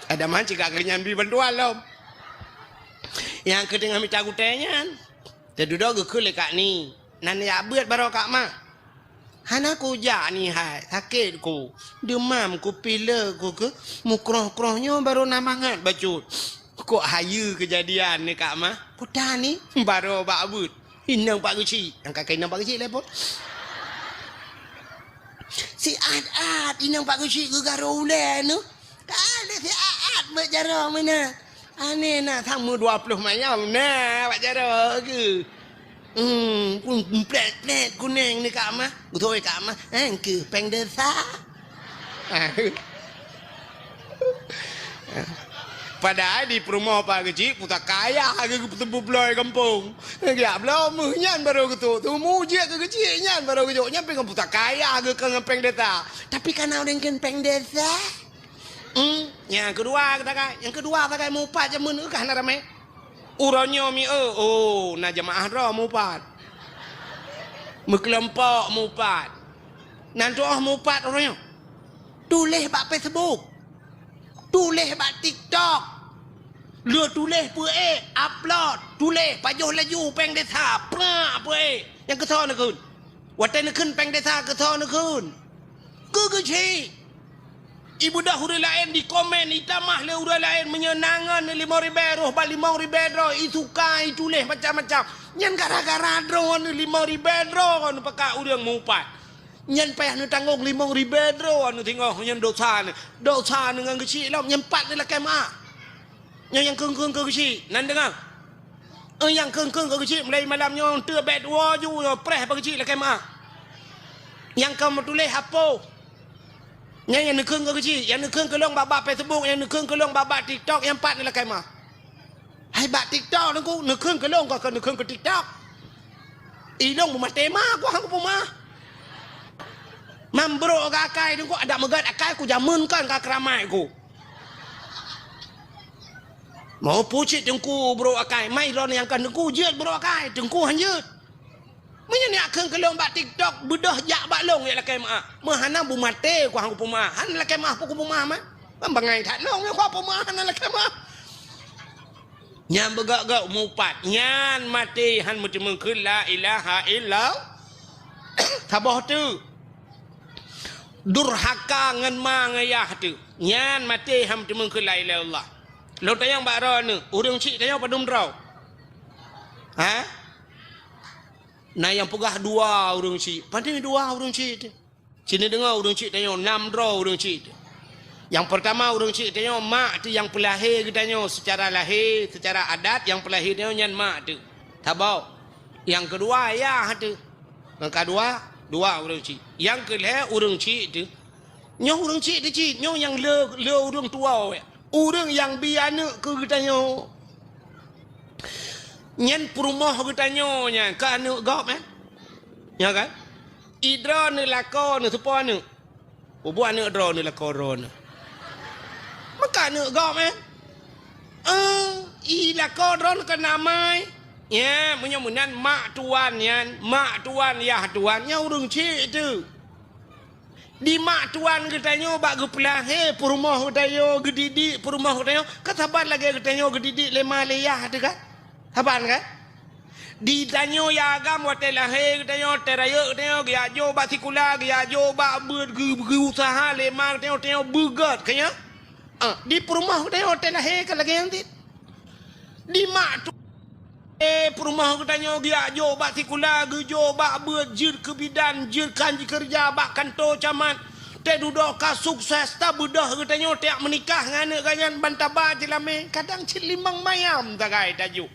Ada man cit kak geuhnyan bri bantuan lom. Nyang keuh teungoh mita gutée nyan. Teududoe geukheun lé kak ni. Nan jak beuet baroe kak mah. Hana kujak ni hai, sakét ku. Deumam ku, pilek ku keuh. Mukroh-kroh nyoe baroe na mangat bacut. Kok hayeue keujadian ni kak mah. Kuta ni baroe bak beuet. Inong Pak Geuchik. Nyang ka keuh inong Pak Geuchik lé phon. Siat-at inong Pak Geuchik geugarô ulèe nyoe. Ka lheueh siat-at bak jaroe meunan. Aneh na, sama dua ploh mayam na bak jaroe geuh. Hmm, pun plèt-plèt kunèng ni Kak Mah. Beutôi Kak Mah. Eh, keu péng desa. Padahai di peurumoh Pak Geuchik pusaka ayah geuh, geupeuteupeue bloe gampông. Geujak bloe meuh nyan barô geutrôk. Teumu jeuet keu Geuchik nyan barô geujok. Nyan pih ngon pusaka ayah geuh, ngon péng desa. Tapi ka na ureueng kheun péng desa. Hmm, nyang keudua sagai. Nyang keudua sagai meuupat jameun, ka hana ramè. Uroe nyoe mi, oh, oh, na jeumaáh droe meuupat. Meukelompok meuupat. Nan tuoh meuupat uroe nyoe. Tuléh bak Facebook. Tuléh bak TikTok. Lheueh tuléh peuék, upload, tuléh, pajoh laju péng desa, prak peuék. Nyang keusoe neukheun. Watèe neukheun péng desa keusoe neukheun. Keu Geuchik. Ibeudôh ureueng laén dikomén, itamah lé ureueng laén, meunyoe na ngon limong ribèe, roh bak limong ribèe droe, isuka, ituléh macam-macam. Nyan gara-gara droeneuh limong ribèe droeneuh pakat ureueng meuupat. Nyan payah neutanggong limong ribèe droeneuh singoh, nyan dosa neuh. Dosa neuh ngon Geuchik lom, nyan pat neulakèe meu'ah. Nyoe nyang kheun-kheun keu Geuchik, nan deungö. Eh, nyang kheun-kheun keu Geuchik, mulai malam nyoe teuk bèk tuwoe ju nyoe, preh bak Geuchik lakèe meu'ah. Nyang ka meutuléh hapôh. Nyan nyang neukheun keu Geuchik, nyang neukheun keu lôn bak-bak Facebook, nyang neukheun keu lôn bak-bak TikTok, nyang pat neulakèe meu'ah. Hai bak TikTok Teungku, neukheun keu lôn, kon keu neukheun keu TikTok. I lôn beumaté ma, ku han kupeumeu'ah. Mam brôk akai Teungku, adak meugat akai ku jameun kon ka keuramat ku. Mau pucit Teungku brôk akai, mai lôn nyang kon Teungku jeuet brôk akai, Teungku han jeuet. Meunyoe neujak kheun keu lôn bak TikTok, beudôh jak bak lôn jak lakèe meu'ah. Meuhana beumaté ku han kupeumeu'ah, han lakèe meu'ah pih kupeumeu'ah mah. Ban bangai that lôn, nyoe ku peumeu'ah hana lakèe meu'ah. Nyan beugöt-göt meuupat, nyan maté han meuteumeung kheun la ilaha illallah. Saboh teuk. Durhaka ngon ma ngon yah teuk. Nyan maté han meuteumeung kheun la ilaha illallah. Lôn tanyong bak droeneuh, ureueng chik tanyoe padum droe? Ha? Na nyang peugah dua ureueng chik. Padum dua ureueng chik teuh? Sinoe deungoe ureueng chik tanyoe, nam droe ureueng chik teuh. Nyang peurtama ureueng chik tanyoe, mak teuh nyang peulahé geutanyoe seucara lahé, seucara adat nyang peulahé tanyoe nyan mak teuh. Saboh. Nyang keudua yah teuh. Nyang keudua, dua ureueng chik. Nyang keulhèe ureueng chik teuh. Nyoe ureueng chik teuh cit, nyoe nyang le, le ureueng tuwoe. Ureueng nyang bi aneuk keu geutanyoe. Nyan peurumoh geutanyoe nyan, keu aneuk gob, eh? Nyo kan? I droeneuh lakoe neuh soe aneuk? Peubuet aneuk droeneuh lakoe droeneuh. Meuka aneuk gob, eh? Eh, i lakoe droeneuh keu namai. Nyan, meunyoe meunan mak tuan nyan, mak tuan, yah tuan, nyan ureueng chik teuh. Di mak tuan geutanyoe bak geupeulahé peurumoh geutanyoe, geudidik peurumoh geutanyoe, ka saban lagèe geutanyoe geudidik lé ma lé yah teuh kan? Saban kan? Di tanyoe yah agam watèe lahé geutanyoe, watèe rayeuk geutanyoe, geujak jok bak sikula, geujak jok bak beuet, geu-, geuusaha lé ma geutanyoe, tanyoe beugèt, ka nyan? Ah, di peurumoh geutanyoe watèe lahé ka lagèe nyan cit. Di mak tu Eh, peurumoh geutanyoe geujak jok bak sikula, geujok bak beuet, jeuet keu bidan, jeuet kan jikeureuja bak kantô camat. Teududoe ka sukses, tabeudôh geutanyoe tajak meunikah ngon aneuk geuh nyan ban taba jilamé. Kadang cit limong mayam sagai tajok.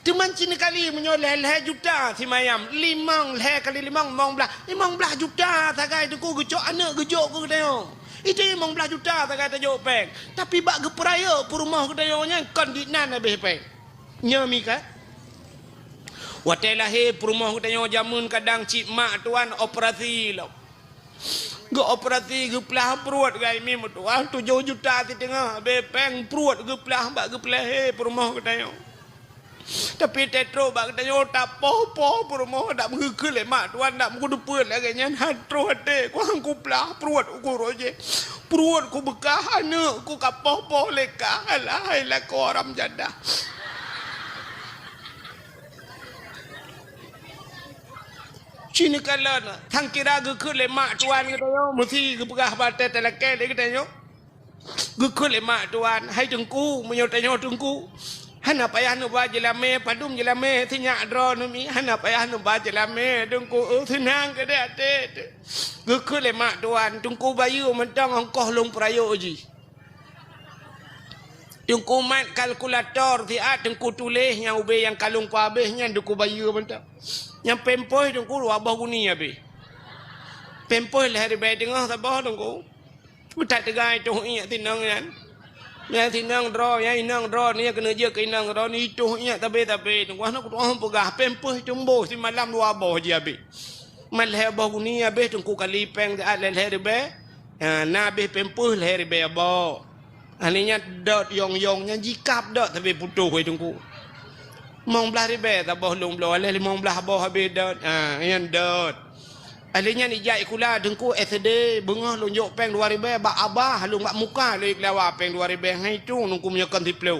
Teuma cit kali meunyoe lhèe-lhèe juta simayam, limong, lhèe kali limong, limong blaih. Limong blaih juta sagai teungku geucok aneuk geujok keu geutanyoe. Itu limong blaih juta sagai tajok péng. Tapi bak geupeurayeuk peurumoh geutanyoe nyan kon dinan habéh péng. Nyoe mi ka. Watèe lahé peurumoh geutanyoe jameun kadang cit mak tuan operasi lom. Geuoperasi geuplah pruet gai mi meutuah tujoh juta siteungoh, habéh péng pruet geuplah bak geupeulahé peurumoh geutanyoe. Tapi teutrok bak geutanyoe tapoh-poh peurumoh dak meugeukheun lé mak tuan dak meukeudeupeue lagèe nyan han troh até ku han kuplah pruet uku roh jih. Pruet kubeukah aneuk ku kapoh-poh lé kah, alah hai lakoe haram jadah. Cit neukalon, sang kira geukheun lé mak tuan geutanyoe, meusi geupeugah bak watèe talakèe lé geutanyoe. Geukheun lé mak tuan, hai teungku, meunyoe tanyoe teungku, Hana payah neuba jeulamé, padum jeulamé sinyak droeneuh mi, hana payah neuba jeulamé, Teungku, eu, seunang keudeh até teuh. Geukheun lé mak tuan, Teungku bayeue mantong ongkoh lôn peurayeuk jih. Teungku mat kalkulator siat, Teungku tuléh nyang ubé nyang ka lôn peuhabéh nyan Teungku bayeue mantong. Nyang pampers Teungku dua boh guni habéh. Pampers lhèe ribèe teungoh saboh Teungku. Beutat teuga itoh iék sinong nyan. Nyang sinong droe, nyang inong droe, nyang keuneuk jeuet keu inong droe, itoh iék sabe-sabe. Teungku hana kutu'oh peugah, pampers tumboh simalam dua boh jih habéh. Mat lhèe boh guni habéh Teungku kali péng siat lhèe-lhèe ribèe. Ha, na habéh pampers lhèe ribèe boh. Ahli nyan dot yong-yong nyan jikab dot sabe putôh wai Teungku. Limong blaih ribèe saboh lôn bloe, aléh limong blaih boh habéh dot. Ha, nyan dot. Ahli nyan ijak sikula Teungku S D, beungoh lôn jok péng dua ribèe bak abah, lôn bak muka lôn ikhlawa péng dua ribèe ngon itong Teungku meunyoe kon siplôh.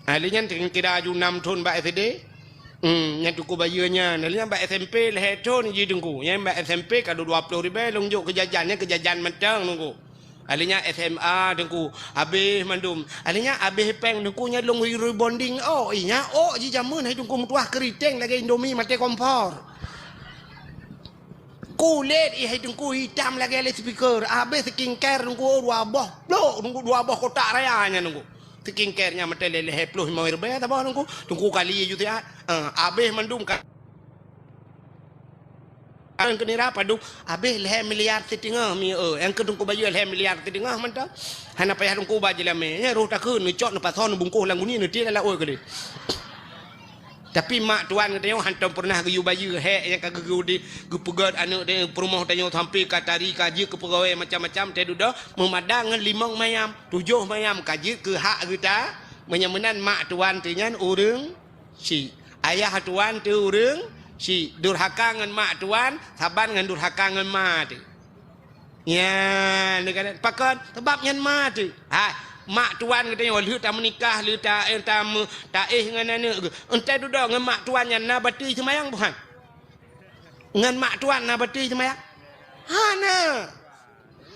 Ahli nyan kira aju nam thon bak S D. Hmm, nyan Teungku bayeue nyan. Ahli nyan bak S M P lhèe thon jih Teungku. Nyan bak S M P ka dua ploh ribèe lôn jok keu jajan, nyan keu jajan mantong Teungku. Ahli nyan S M A Teungku, habéh mandum. Ahli nyan habéh péng Teungku nyan lôn rebonding ôk, ih nyan ôk jih jameun hai Teungku meutuah keuriteng lagèe Indomie maté kompor. Kulét ih hai Teungku itam lagèe loudspeaker, habéh skincare Teungku dua boh plôk, Teungku dua boh kotak raya nyan Teungku. Skincare nyan maté lhèe-lhèe ploh limong ribèe saboh Teungku. Teungku kali ju siat. Ah, habéh mandum ka. Nyang keu nira padum, habéh lhèe miliar siteungoh mi, eu, nyang keu Teungku bayeue lhèe miliar siteungoh mantong. Hana payah Teungku ba jeulamé. Nyan roh takheun, neucok, neupasoe, neubungkoh lam guni, neutiek lam laôt keudeh. Tapi mak tuan geutanyoe hantom peureunah geuyue bayeue hék nyang ka geugeu di geupeugöt aneuk di peurumoh tanyoe sampoe ka tari ka jeuet keu peugawée macam-macam teuh dudoe meumada ngon limong mayam, tujoh mayam ka jeuet keu hak geuta. Meunyoe meunan mak tuan teuh nyan ureuëng chik. Ayah tuan teuh ureuëng chik. Durhaka ngon mak tuan saban ngon durhaka ngon ma teuh. Nyan, pakon? Sabab nyan ma teuh. Hai, mak tuan geutanyoe lheueh tameunikah, lheueh ta-, eh, tameu-, taéh ngon aneuk geuh. Enteuk dudoe ngon mak tuan nyan na batui seumayang buhan? Ngon mak tuan na batui seumayang? Hana.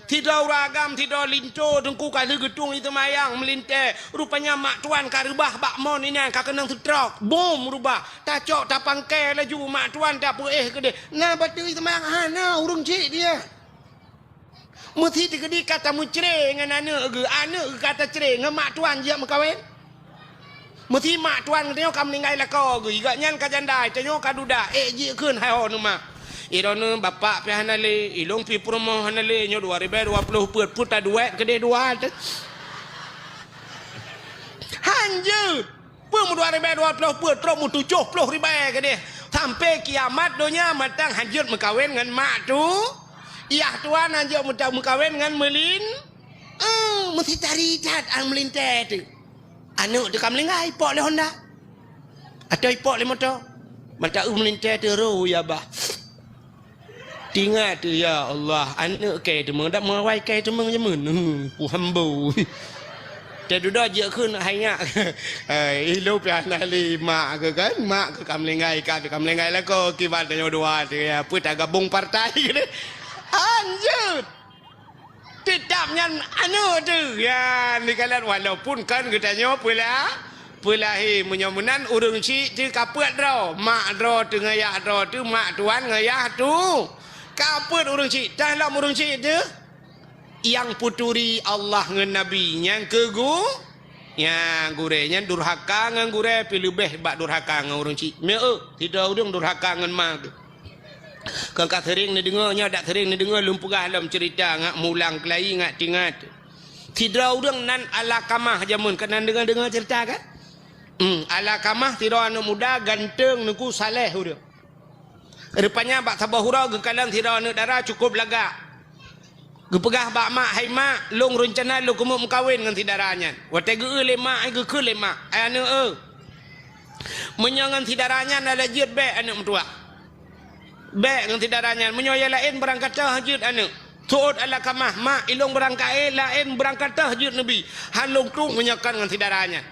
Sidroe ureuëng agam, sidroe linto Teungku ka lheueh geutueng seumayang meulintée. Rupanya mak tuan ka reubah bak mon inan ka keunong stroke. Bom reubah. Tacok tapangkai laju mak tuan tapeuéh keudeh. Na batui seumayang? Hana, ureuëng chik dia. Meusi teukeudi ka tameucre ngon aneuk geuh, aneuk geuh ka tacre ngon mak tuan jijak meukawen. Meusi mak tuan geutanyoe ka meuninggai lakoe geuh, gobnyan ka janda, tanyoe ka duda, ék jikheun hai ho neu mak. Droeneuh bapak pih hana lé, ilôn pih peurumoh hana lé, nyoe dua ribèe dua ploh peuet, peuet taduek keudeh dua teuh. Hanjeuet! Peue meudua ribèe dua ploh peuet, trok meutujoh ploh ribèe keudeh. Sampoe kiamat donya mantong hanjeuet meukawen ngon mak tu. Yah tuan hanjeuet meuta-, meukawen ngon meulin-, eh, meusi tari that an meulintée teuh. Aneuk teuh ka meulinggai, ipok lé honda. Atau ipok lé moto. Mantong eu meulintée teuh ro ya bah. Tingat, ya Allah, aneuk kèe teumèe, dak meuawai kèe teumèe jameun. Hmm, puhambo. Teududoe jeuet kheun hai nyak. Hai, ilôn pih hana lé mak keuh kan, mak keuh ka meulinggai, ka pih ka meulinggai lakoe, kiban tanyoe dua teuh, ya, peue tagabong partai keuh. Hanjeuet. Teutap nyan aneuk teuh. Ya, neukalon walaupun kan geutanyoe peula-, peulahé. Meunyoe meunan ureuëng chik teuh ka peuet droe. Mak droe teuh ngon yah droe teuh, mak tuan ngon yah tu. Ka peuet ureuëng chik. Tah lom ureuëng chik teuh. Nyang peuturi Allah ngon Nabi. Nyang keu gu-, nyang gurèe nyan durhaka ngon gurèe pih leubeh bak durhaka ngon ureuëng chik. Meu, sidroe ureuëng durhaka ngon ma teuh. Kon ka seuring neudeungoe, nyoe dak seuring neudeungoe lôn peugah lom ceurita ngat mulang keulayi ngat tingat. Sidroe ureuëng nan Alakamah jameun, keunan deungoe-deungoe ceurita kan? Hmm, Alakamah sidroe aneuk muda ganteng Teungku saleh ureuëng. Rupanya bak saboh uroe geukalon sidroe aneuk dara cukup lagak. Geupeugah bak mak, "Hai mak, lôn reuncana lôn keumeung meukawen ngon si dara nyan." Watèe geu-eu lé mak, geukheun lé mak, "Ai aneuk eu, meunyoe ngon si dara nyan hana jeuet bèk aneuk meutuah. Bèk ngon si dara nyan, meunyoe nyang laén barangkatoh jeuet aneuk." Seuôt Alakamah, "Mak, ilôn barangkaé laén barangkatoh jeuet neubi, han lôn tueng meunyoe kon ngon si dara nyan."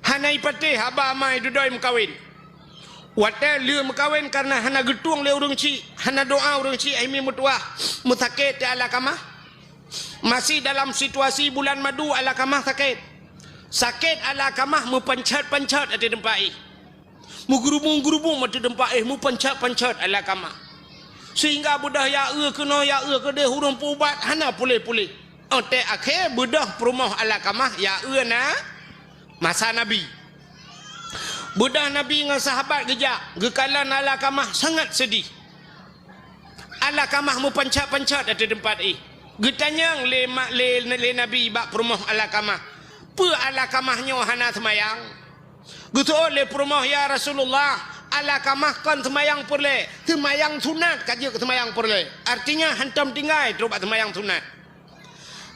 Hana ipatéh haba ma idudoe meukawen. Watèe lheueh meukawen kareuna hana geutueng lé ureuëng chik, hana doa ureuëng chik, hai mi meutuah, meusakét teuh Alakamah. Masih dalam situasi bulan madu Alakamah sakét. Sakét Alakamah meupanchat-panchat ateueh teumpat éh. Meugeurubung-geurubung ateueh teumpat éh, meupanchat-panchat Alakamah. Sehingga beudôh ya eu keunoe, ya eu keudeh, ureuëng peuubat hana puléh-puléh. Óh tée akhé beudôh peurumoh Alakamah ya eu na masa Nabi. Beudôh Nabi ngon sahabat geujak, geukalon Alakamah sangat seudeh. Alakamah meupanchat-panchat ateueh teumpat éh. Geutanyong lé ma-, lé, lé Nabi bak peurumoh Alakamah, "Peue Alakamah nyoe hana seumayang?" Geuseuôt lé peurumoh, "Ya Rasulullah, Alakamah kon seumayang peureulée, seumayang sunat ka jeuet keu seumayang peureulée." Artinya hantom tinggai trok bak seumayang sunat.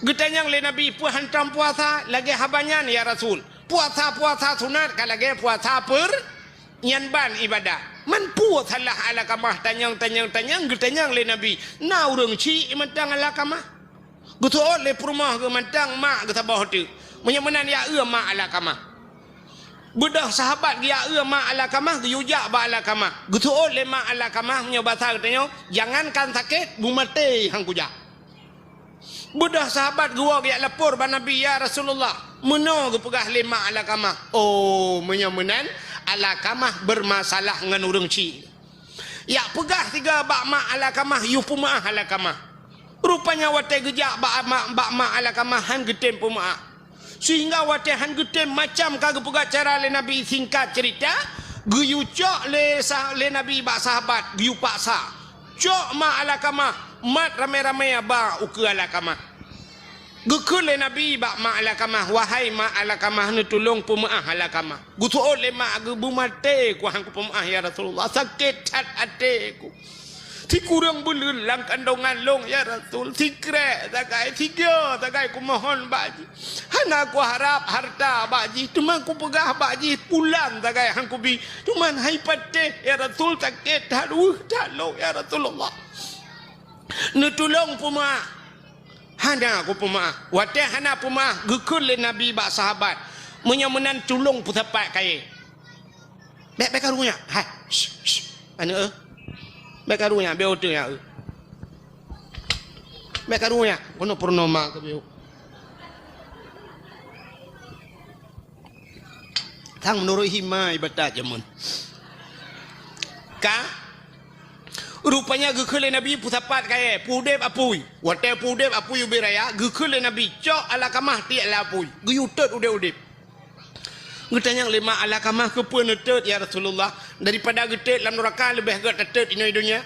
Geutanyong lé Nabi, "Peue hantom puasa lagée haba nyan, ya Rasul?" "Puasa-puasa sunat ka lagée puasa peur-, nyan ban ibadah." Man peue salah Alakamah tanyong-tanyong-tanyong geutanyong lé Nabi? Na ureuëng chik mantong Alakamah. Geuseuôt lé peurumoh geuh mantong mak geuh saboh teuk. Meunyoe meunan ya eu mak Alakamah. Beudôh sahabat geuya eu mak Alakamah, geuyue jak bak Alakamah. Geuseuôt lé mak Alakamah, meunyoe basa geutanyoe, "Jangankan sakét, beumaté han kujak." Beudôh sahabat geuwoe geujak lapor bak Nabi, "Ya Rasulullah, meunoe geupeugah lé mak Alakamah." Oh, meunyoe meunan, Alakamah beurmasalah ngon ureuëng chik. Jak peugah sigoe bak mak Alakamah, yue peumeuáh Alakamah. Rupanya watée geujak bak mak, bak mak Alakamah han geutem peumeuáh. Sehingga watée han geutem, macam ka geupeugah cara lé Nabi, singkat ceurita, geuyue cok lé sah-, lé Nabi bak sahabat, geuyue paksa. Cok mak Alakamah, mat ramé-ramé ba ukeue Alakamah. Geukheun lé Nabi bak mak Alakamah, "Wahai mak Alakamah, neutulông peumeuáh Alakamah." Geuseuôt lé mak, "Geubeumaté ku han kupeumeuáh, ya Rasulullah. Sakét that até ku. Sikureueng buleuen lam kandongan lôn, ya Rasul. Sikrek sagai, sigoe sagai kumohon bak jih. Hana kuharab hareuta bak jih, teuma kupeugah bak jih pulan sagai han kubi. Teuma hai patéh, ya Rasul, sakét that, weueh that lôn, ya Rasulullah. Neutulông peumeuáh." Hana kupeumeuáh. Watée hana peumeuáh, geukheun lé Nabi bak sahabat, "Meunyoe meunan, tulông peusapat kayée." "Bék, bék karu nyak. Hai, shh, shh, aneuëk, eh. Bék karu nyak, bék uteue nyak, eh. Bék karu nyak, keunoe peurunoe ma keubieu." Sang meunurot hima ibatat jameun. Ka, rupanya geukheun lé Nabi peusapat kayée, peuudeb apui. Watée peuudeb apui ubit raya, geukheun lé Nabi, "Cok Alakamah tiek lam apui, geuyue tôt udeb-udeb." Geutanyong lé mak Alakamah, "Keupeue neutot, ya Rasulullah? Daripada geutot lam nuraka leubeh gét tatot inoe donya."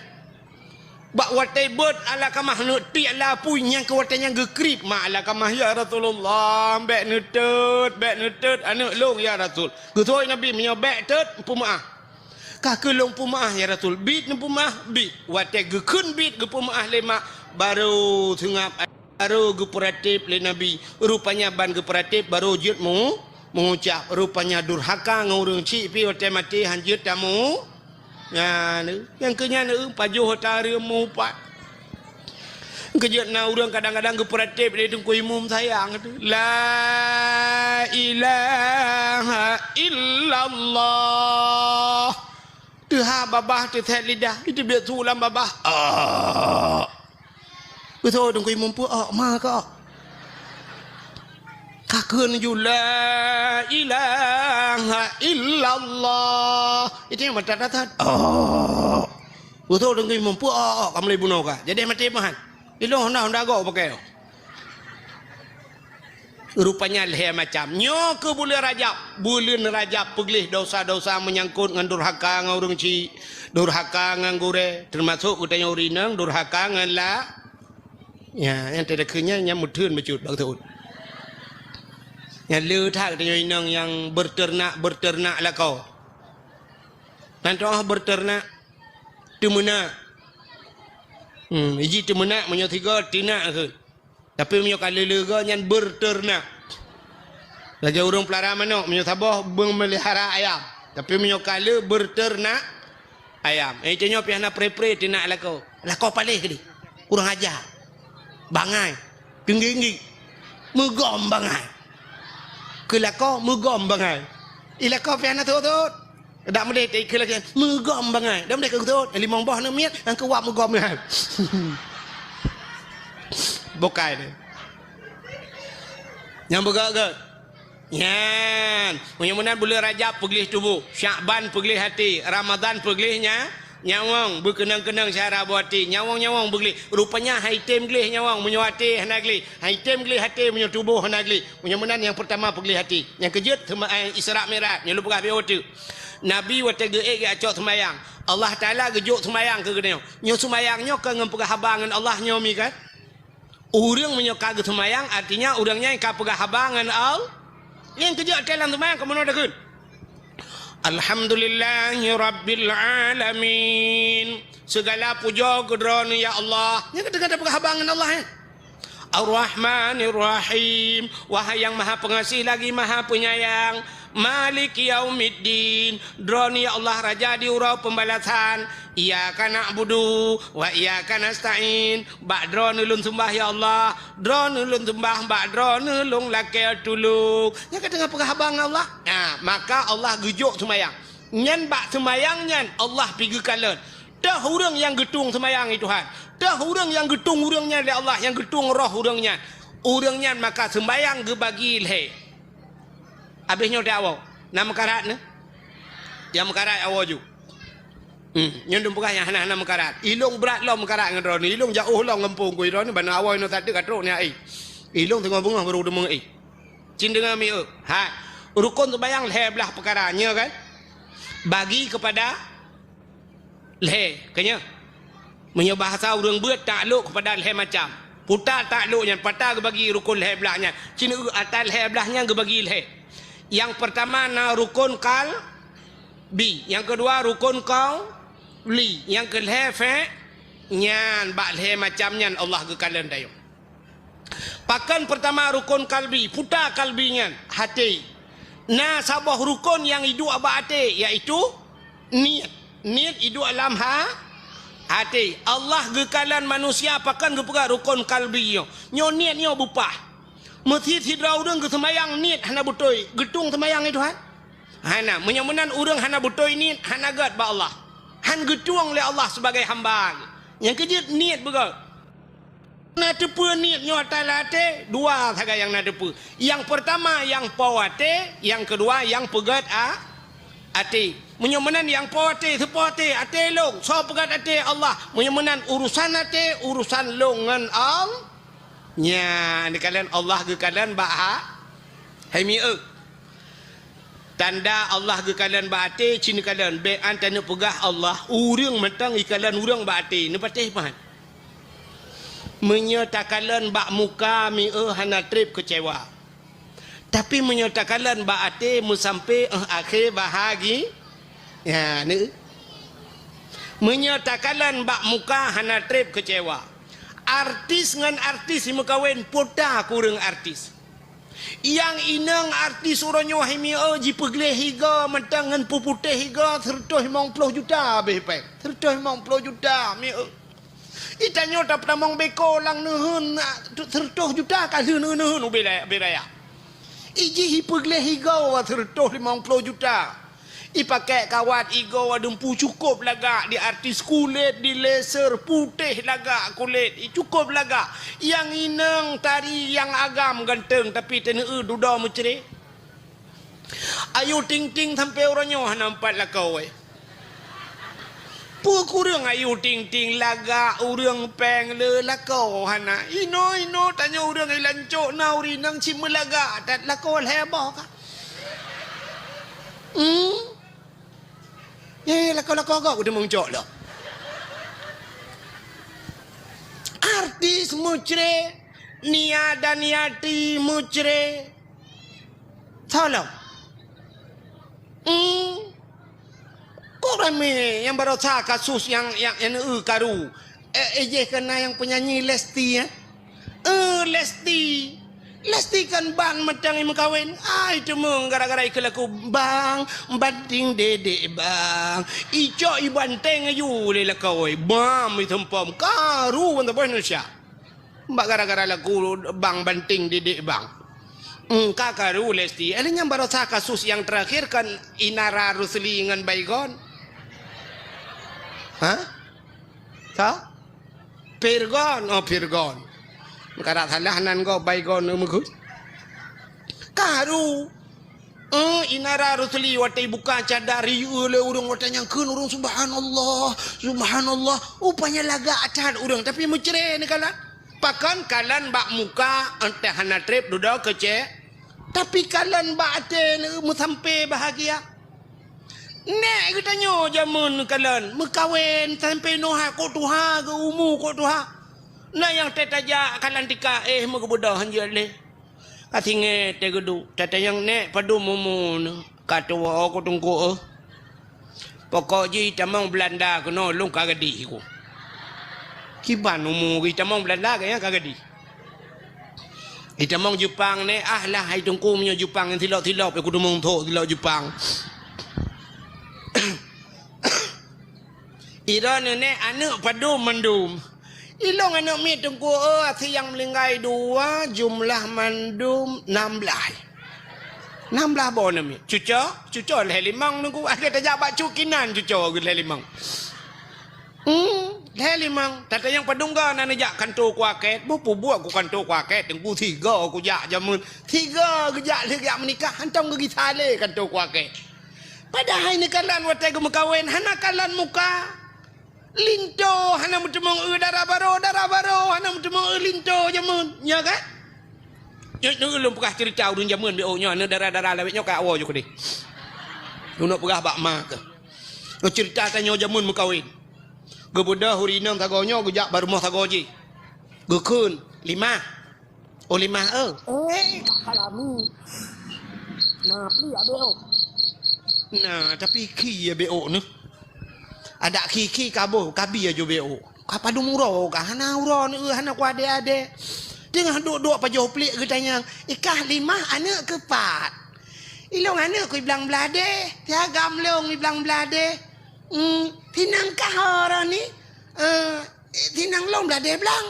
Bak watée beuet Alakamah neutiek lam apui, nyang keu watée nyan geukrieb mak Alakamah, "Ya Rasulullah, bék neutot, bék neutot aneuëk lôn, ya Rasul." Geuseuôt Nabi, "Meunyoe bék tot, peumeuáh." "Ka keuh lôn peumeuáh, ya Rasul. Biet neupeumeuáh?" "Biet." Watée geukheun biet geupeumeuáh lé mak, barô seungab. Barô geupeuratéb lé Nabi. Rupanya ban geupeuratéb barô jeuet meu-, meuucab. Rupanya durhaka ngon ureuëng chik pih watée maté han jeuet tamu. Nyan, nyang keu nyan, eh, pajoh ata reuem meuupat. Keujeuet na ureuëng kadang-kadang geupeuratéb lé Teungku Imum sayang tu. La ilaha illallah. Teuhah babah teusét lidah, iteubiet su lam babah. Ah. Beutôi Teungku Imum peuok ma ka. Ka kheun ju la ilaha illallah. Itu yang mata datat. Oh. Beutôi Teungku Imum peuok ka mulai bunoe ka. Jadi mati mahan. Ilong honda-honda gok pakai. Rupanya lhée macam. Nyoe keuh buleuen Rajab. Buleuen Rajab peugleh dosa-dosa meunyangkot ngon durhaka ngon ureuëng chik, durhaka ngon gurée, teumasok geutanyoe ureuëng inong durhaka ngon la. Ya, nyang teudeukheun nyan, nyang meutheun bacut bak teuôt. Nyang le that geutanyoe inong nyang beuteunak-beuteunak lakoe. Nan toh beuteunak, teumeunak. Hmm, iji teumeunak meunyoe sigoe teunak kheun. Tapi meunyoe ka le-le goe nyan beuteunak. Lagée ureuëng peulara manok, meunyoe saboh beumeulihara ayam. Tapi meunyoe ka le beuteunak ayam. Eh, tanyoe pih hana pre-pre teunak lakoe. Lakoe paléh keudeh. Kurang aja. Bangai. Keunggi-unggi. Meugom bangai. Keu lakoe meugom bangai. I lakoe pih hana thot-thot. Dak meudeh teuikeu lagée meugom bangai. Dak meudeh keu thot, limong boh aneuk miet, nyang keu wab meugom nyan. Bukai deh. Nyang beugét-gét. Nyan, meunyoe meunan buleuen Rajab peugleh tuboh, Syakban peugleh até, Ramadhan peugleh nya, nyawöng, beukeunong-keunong syara boh até, nyawöng-nyawöng beugleh. Rupanya han item gleh nyawöng meunyoe até hana gleh, han item gleh até meunyoe tuboh hana gleh. Meunyoe meunan nyang peurtama peugleh até. Nyang keujeuet teuma, eh, Isra Mi'raj, nyoe lôn peugah beu teuk. Nabi watèe geuék geuacok seumayang, Allah Taala geujok seumayang keu geutanyoe. Nyoe seumayang nyoe ka ngon peugah haba ngon Allah nyoe mi kan? Ureuëng meunyoe ka geuseumayang, artinya ureuëng nyan ka peugah haba ngon Al-, nyang keujeuet watèe lam seumayang kamoe takheun, "Alhamdulillahi Rabbil Alamin." Segala pujoe keu Droeneuh ya Allah. Nyan ka teungoh tapeugah haba ngon Allah, eh? Ar-Rahmanir Rahim. Wahai Yang Maha Pengasih lagi Maha Penyayang. Maliki yaumiddin, Droeneuh ya Allah Raja di uroe pembalasan. Iyyaka na'budu wa iyyaka nasta'in, bak Droeneuh lôn seumbah ya Allah, Droeneuh lôn seumbah, bak Droeneuh lôn lakèe tulông. Nyan ka teungoh peugah haba ngon Allah. Nah, maka Allah geujok seumayang. Nyan bak seumayang nyan Allah pi geukalon. Teuh ureuëng nyang geutueng seumayang, ya Tuhan. Teuh ureuëng nyang geutueng ureuëng nyan lé Allah, nyang geutueng roh ureuëng nyan. Ureuëng nyan maka seumayang geubagi lhèe. Abéh nyoe teuh awoe. Na meukarat nyoe? Nyang meukarat awoe ju. Hmm, nyoe lôn peugah nyang hana-hana meukarat. Ilông brat lom meukarat ngon droeneuh. Ilông jiôh lom ngon phôn keu droeneuh, ban awoe nyoe sateuk ka trok nyan, eh. Ilông teungoh beungoh barô deungoe, eh. Cit deungoe mieu. Hai. Rukon seumayang lhèe blaih peukara, nyoe kan? Bagi keupada lhèe, ka nyoe. Meunyoe bahasa ureuëng beuet, taklok keupada lhèe macam. Peue taklok nyan, peue geubagi rukon lhèe blaih nyan. Cit eu ata lhèe blaih nyan geubagi lhèe. Nyang peurtama na rukon qalbi, nyang keudua rukon qauli, nyang keulhèe fi-, nyan bak lhèe macam nyan Allah geukalon tanyoe. Pakon peurtama rukon qalbi, peue qalbi nyan, até. Na saboh rukon nyang iduek bak até, yaitu niet. Niet iduek lam ha-, até. Allah geukalon manusia pakon geupeugah rukon qalbi nyoe. Nyoe niet nyoe beupah. Meusi sidroe ureuëng geuseumayang niet hana beutôi, geutueng seumayang nyan Tuhan? Hana. Meunyoe meunan ureuëng hana beutôi niet, hana gèt bak Allah. Han geutueng lé Allah sibagai hamba. Nyang keujeuet niet beugèt. Na teupeue niet nyoe ata lam até, dua sagai nyang na teupeue. Nyang peurtama nyang po até, nyang keudua nyang peugèt a-, até. Meunyoe meunan nyang po até, soe po até, até lôn, soe peugèt até, Allah. Meunyoe meunan urusan até, urusan lôn ngon Allah. Nyan, geukalon Allah geukalon bak ha-, hai mieu. Tanda Allah geukalon bak até, cit neukalon, bèk an taneuk peugah Allah, ureuëng mantong ikalon ureuëng bak até, neupatéh pahan. Meunyoe takalon bak muka mieu hana trép keucewa. Tapi meunyoe takalon bak até meusampé, eh, akhé bahagi-, ya, ni. Meunyoe takalon bak muka hana trép keucewa. Artis ngon artis imeukawen, peue ta kureueng artis. Nyang inong artis uroe nyoe hai mieu jipeugleh igoe mantong ngon peuputéh igoe seureutôh limong ploh juta abéh péng. Seureutôh limong ploh juta mieu. Itanyoe tapeutamong beko lam neuheun, seureutôh juta ka lheueh neuheun ubé raya, ubé raya. Ijih ipeugleh igoe seureutôh limong ploh juta. Ipakék kawat igoe dumpu cukôp lagak, di artis kulét, di laser, putéh lagak kulét, i cukôp lagak. Nyang inong tari nyang agam ganteng, tapi teuneu dudoe meucré. Ayu Ting Ting sampoe uroe nyoe hana meupat lakoe. Peue kureueng Ayu Ting Ting lagak ureuëng péng le lakoe hana. Inoe-inoe tanyoe ureuëng i lancok na ureuëng inong cit meulagak that lakoe lhèe boh ka. Hmm? Eh, lakoe-lakoe gob udah meucok lom. Artis meucré, Nia Daniati meucré. Tolong. Hmm. Kok ramé nyang barosa kasus nyang, nyang, nyang, eh, karu. Eh, eh, jih kena nyang penyanyi Lesti, eh? Eh, Lesti. Lesti kan ban mantong imeukawen. Ai, teuma gara-gara ikeu lagu, "Bang, banting dedek, Bang." Icok ibanteng aju lé lakoe. Bam, itumpom. Karu ban saboh Indonesia. Bak gara-gara lagu, "Bang, banting dedek, Bang." Hmm, ka karu Lesti. Eh, nyang barosa kasus nyang terakhir kan Inara Rusli ngon Baygon. Hah? Sa? Pirgon, oh, Pirgon. Meukarat salah nan gob Baygon meugut. Karu. Eh, Inara Rusli watée buka cadar, iyue lé ureuëng watée nyang kheun ureuëng, "Subhanallah, subhanallah." Rupanya lagak that ureuëng, tapi meucre neukalon. Pakon kalon bak muka, entah hana treb dudoe keu cék. Tapi kalon bak até meusampé bahagia. Nék geutanyoe jameun kalon meukawen sampé noe hai kok tuha geu umu kok tuha. Na nyang teutajak kalon tika éh meugeubeudoh hanjeuet lé. Ka singoh teuh geuduek, tatanyong nék padum umu neuh, ka tuwoe ku teungku eh. Pokok jih tamong Belanda keunoe lôn ka gadih ku. Kiban umu jih tamong Belanda kayang ka gadih. Itamong Jepang nék, ah lah hai teungku meunyoe Jepang nyang silop-silop ya kudu meuthok silop Jepang. Ira neunek aneuk padum mandum. Ilong aneuk miet teungku, oh, asie nyang meuninggai dua, jumlah mandum nam blaih. Nam blaih boh aneuk miet. Cuco, cuco lhèe limong teungku. Ada tajak bak cut kinan cuco lhèe limong. Hmm, lhèe limong. Tatanyong padum ga na neujak kanto kuakét. Boh peubuet ku kanto kuakét teungku, sigo kujak jameun. Sigo geujak lheueh geujak meunikah, hantom geugisa lé kanto kuakét. Padahai neukalon watèe geumeukawen hana kalon muka. Linto hana meuteumong eu dara baro, dara baro hana meuteumong eu linto jameun, nya kan? Nyoe, nyoe ulôn peugah ceurita ureueng jameun B O nyoe, aneuk dara-dara lawét nyoe ka awoe ju keudeh. Ulôn peugah bak ma keuh. Nyoe ceurita tanyoe jameun meukawen. Geubeudôh ureueng inong sagoe nyoe geujak bak rumoh sagoe jih. Geukheun, "Limah." "Oh, Limah, eu." "Eh, tak kalami." Nah, pli abéh, oh. Nah, tapi khi ya B O nyoe. Adak khi-khi kaboh, kabi aju B O. Ka padum uroe ka hana uroe ni, hana kuadé-adé. Teungoh duek-duek pajoh pliek geutanyong, "Ikah Limah aneuk keu pat?" "Ilong aneuk keu Iblang Bladeh, si agam lôn Iblang Bladeh." "Hmm, sinang kah uroe ni?" "Eh, sinang lôn Bladeh Blang."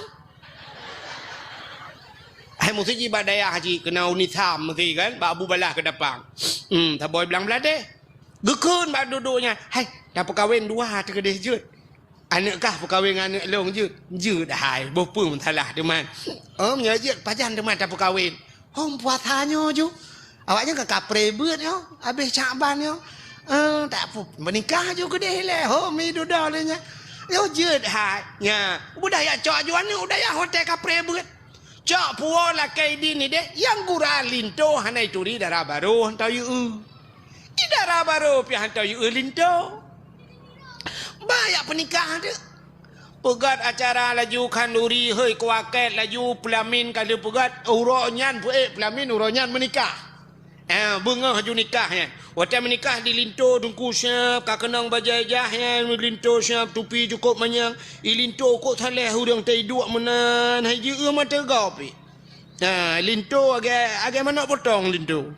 Hai meusti jih bak dayah jih keunan u Nisam meusti kan, bak Abu Balah Keudapang. Hmm, saboh Iblang Bladeh. Geukheun bak duek-duek nyan, "Hai, tapeukawen dua teuh keudeh jeuet. Aneuk kah peukawen ngon aneuk lôn jeuet?" "Jeuet hai, boh peue meusalah teuma." "Oh, meunyoe jeuet pajan teuma tapeukawen?" "Hom puasa nyoe ju. Awaknyan ka kapreh beuet nyoe, abéh Syakban nyoe. Eh, tak pu-, meunikah ju keudeh ilèe, hom i dudoe lé nyan." "Yoh jeuet hai." Nya, udah jak cok aju aneuk, udah jak hotel kapreh beuet. Cok puwoe lakèe idin ideh, nyang gura linto hana ituri dara baro hantom yue. Di dara baro pih hantom yue linto. Ba jak peunikah teuk. Peugöt acara laju khanduri, hei kuakét laju peulamin ka lheueh peugöt, uroe nyan peuék peulamin uroe nyan meunikah. Eh, beungoh aju nikah nyan. Watèe meunikah di linto teungku siab, ka keunong bajèe jah nyan, linto siab tupi cukôp manyang. I linto kok saleh ureueng teuiduek meunan, hai jieu mata gop. Ha, linto agèe, agèe manok potong linto.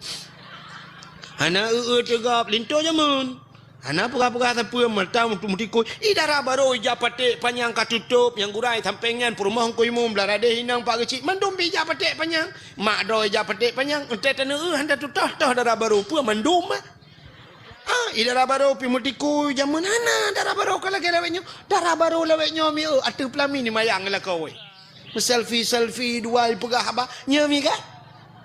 Hana eu-eu teugop linto jameun. Hana peugah-peugah sapeue mata meutikui. I dara baro ija paték panyang ka tutôp, nyang gura i sampéng nyan peurumoh Teungku Imum, Blang Radeh, inong Pak Geuchik, mandum pih ija paték panyang. Mak droe ija paték panyang, entèe taneu eu hana tutoh-toh dara baro peue mandum ah. Ha, i dara baro pih meutikui jameun hana dara baro ka lagèe lawét nyoe. Dara baro lawét nyoe mi eu ateueh peulamin ni mayang lakoe. Meuselfie-selfie dua ipeugah haba. Nyoe mi kan?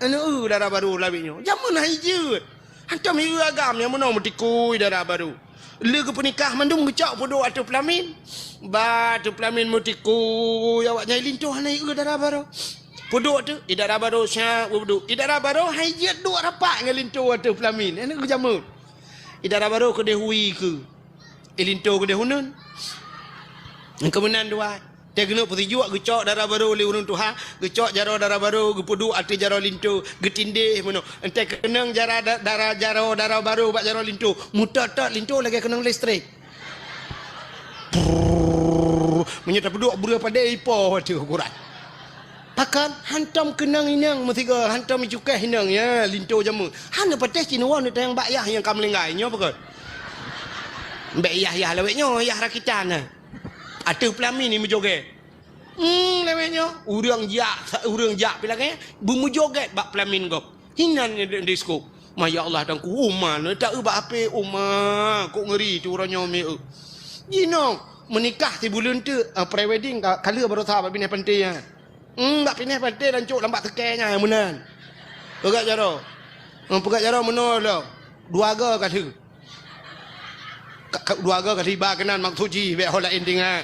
Anu eu dara baro lawét nyoe. Jameun hai jeuet. Hantom i eu agam nyang meunoe meutikui dara baro. Lé geupeunikah mandum geucok peuduek ateueh peulamin. Ba ateueh peulamin meutikui awaknyan linto hana i eu dara baro. Peuduek teuh, i dara baro siap peuduek. I dara baro hai jeuet duek rapat ngon linto ateueh peulamin. Anu geujameun. I dara baro keudeh hui keu. I linto keudeh uneun. Keumeunan dua. Teuh keuneuk peusijuek geucok dara baro lé ureueng tuha, geucok jaroe dara baro, geupeuduek ateueh jaroe linto, geutindéh meunoe. Entèe keunong jara da-, dara jaroe dara baro bak jaroe linto, meutot-tot linto lagèe keunong listrik. Prrrr. Meunyoe tapeuduek breueh padé ipo ateueh ukuran. Pakon hantom keunong inong meusigoe, hantom icukéh inong, ya, linto jameun. Hana patéh cit neuwoe neutanyong bak yah nyang ka meuninggai, nyoe pakon. Bèk yah-yah lawét nyoe, yah rakitan, ya. Ateueh peulamin ni meujogét. Hmm, lawét nyoe. Ureueng jak, ureueng jak pih lagèe, beumeujogét bak peulamin gob. Hinan di, di skop. Ma ya Allah, Teungku, uma, neutak eu bak H P, uma, kok ngeuri tu uroe nyoe mi eu. Jinoe, meunikah sibuleuen teuk, ah, pre-wedding ka, ka lheueh baroesa bak binéh panté nyan. Hmm, bak binéh panté dan cok lam bak seukée nyan meunan. Peugah jaroe. Ngon peugah jaroe meunoe lom. Dua go ka lheueh. Ka, ka, dua go ka lheueh iba keunan maksud jih, bèk ho laén teuingat.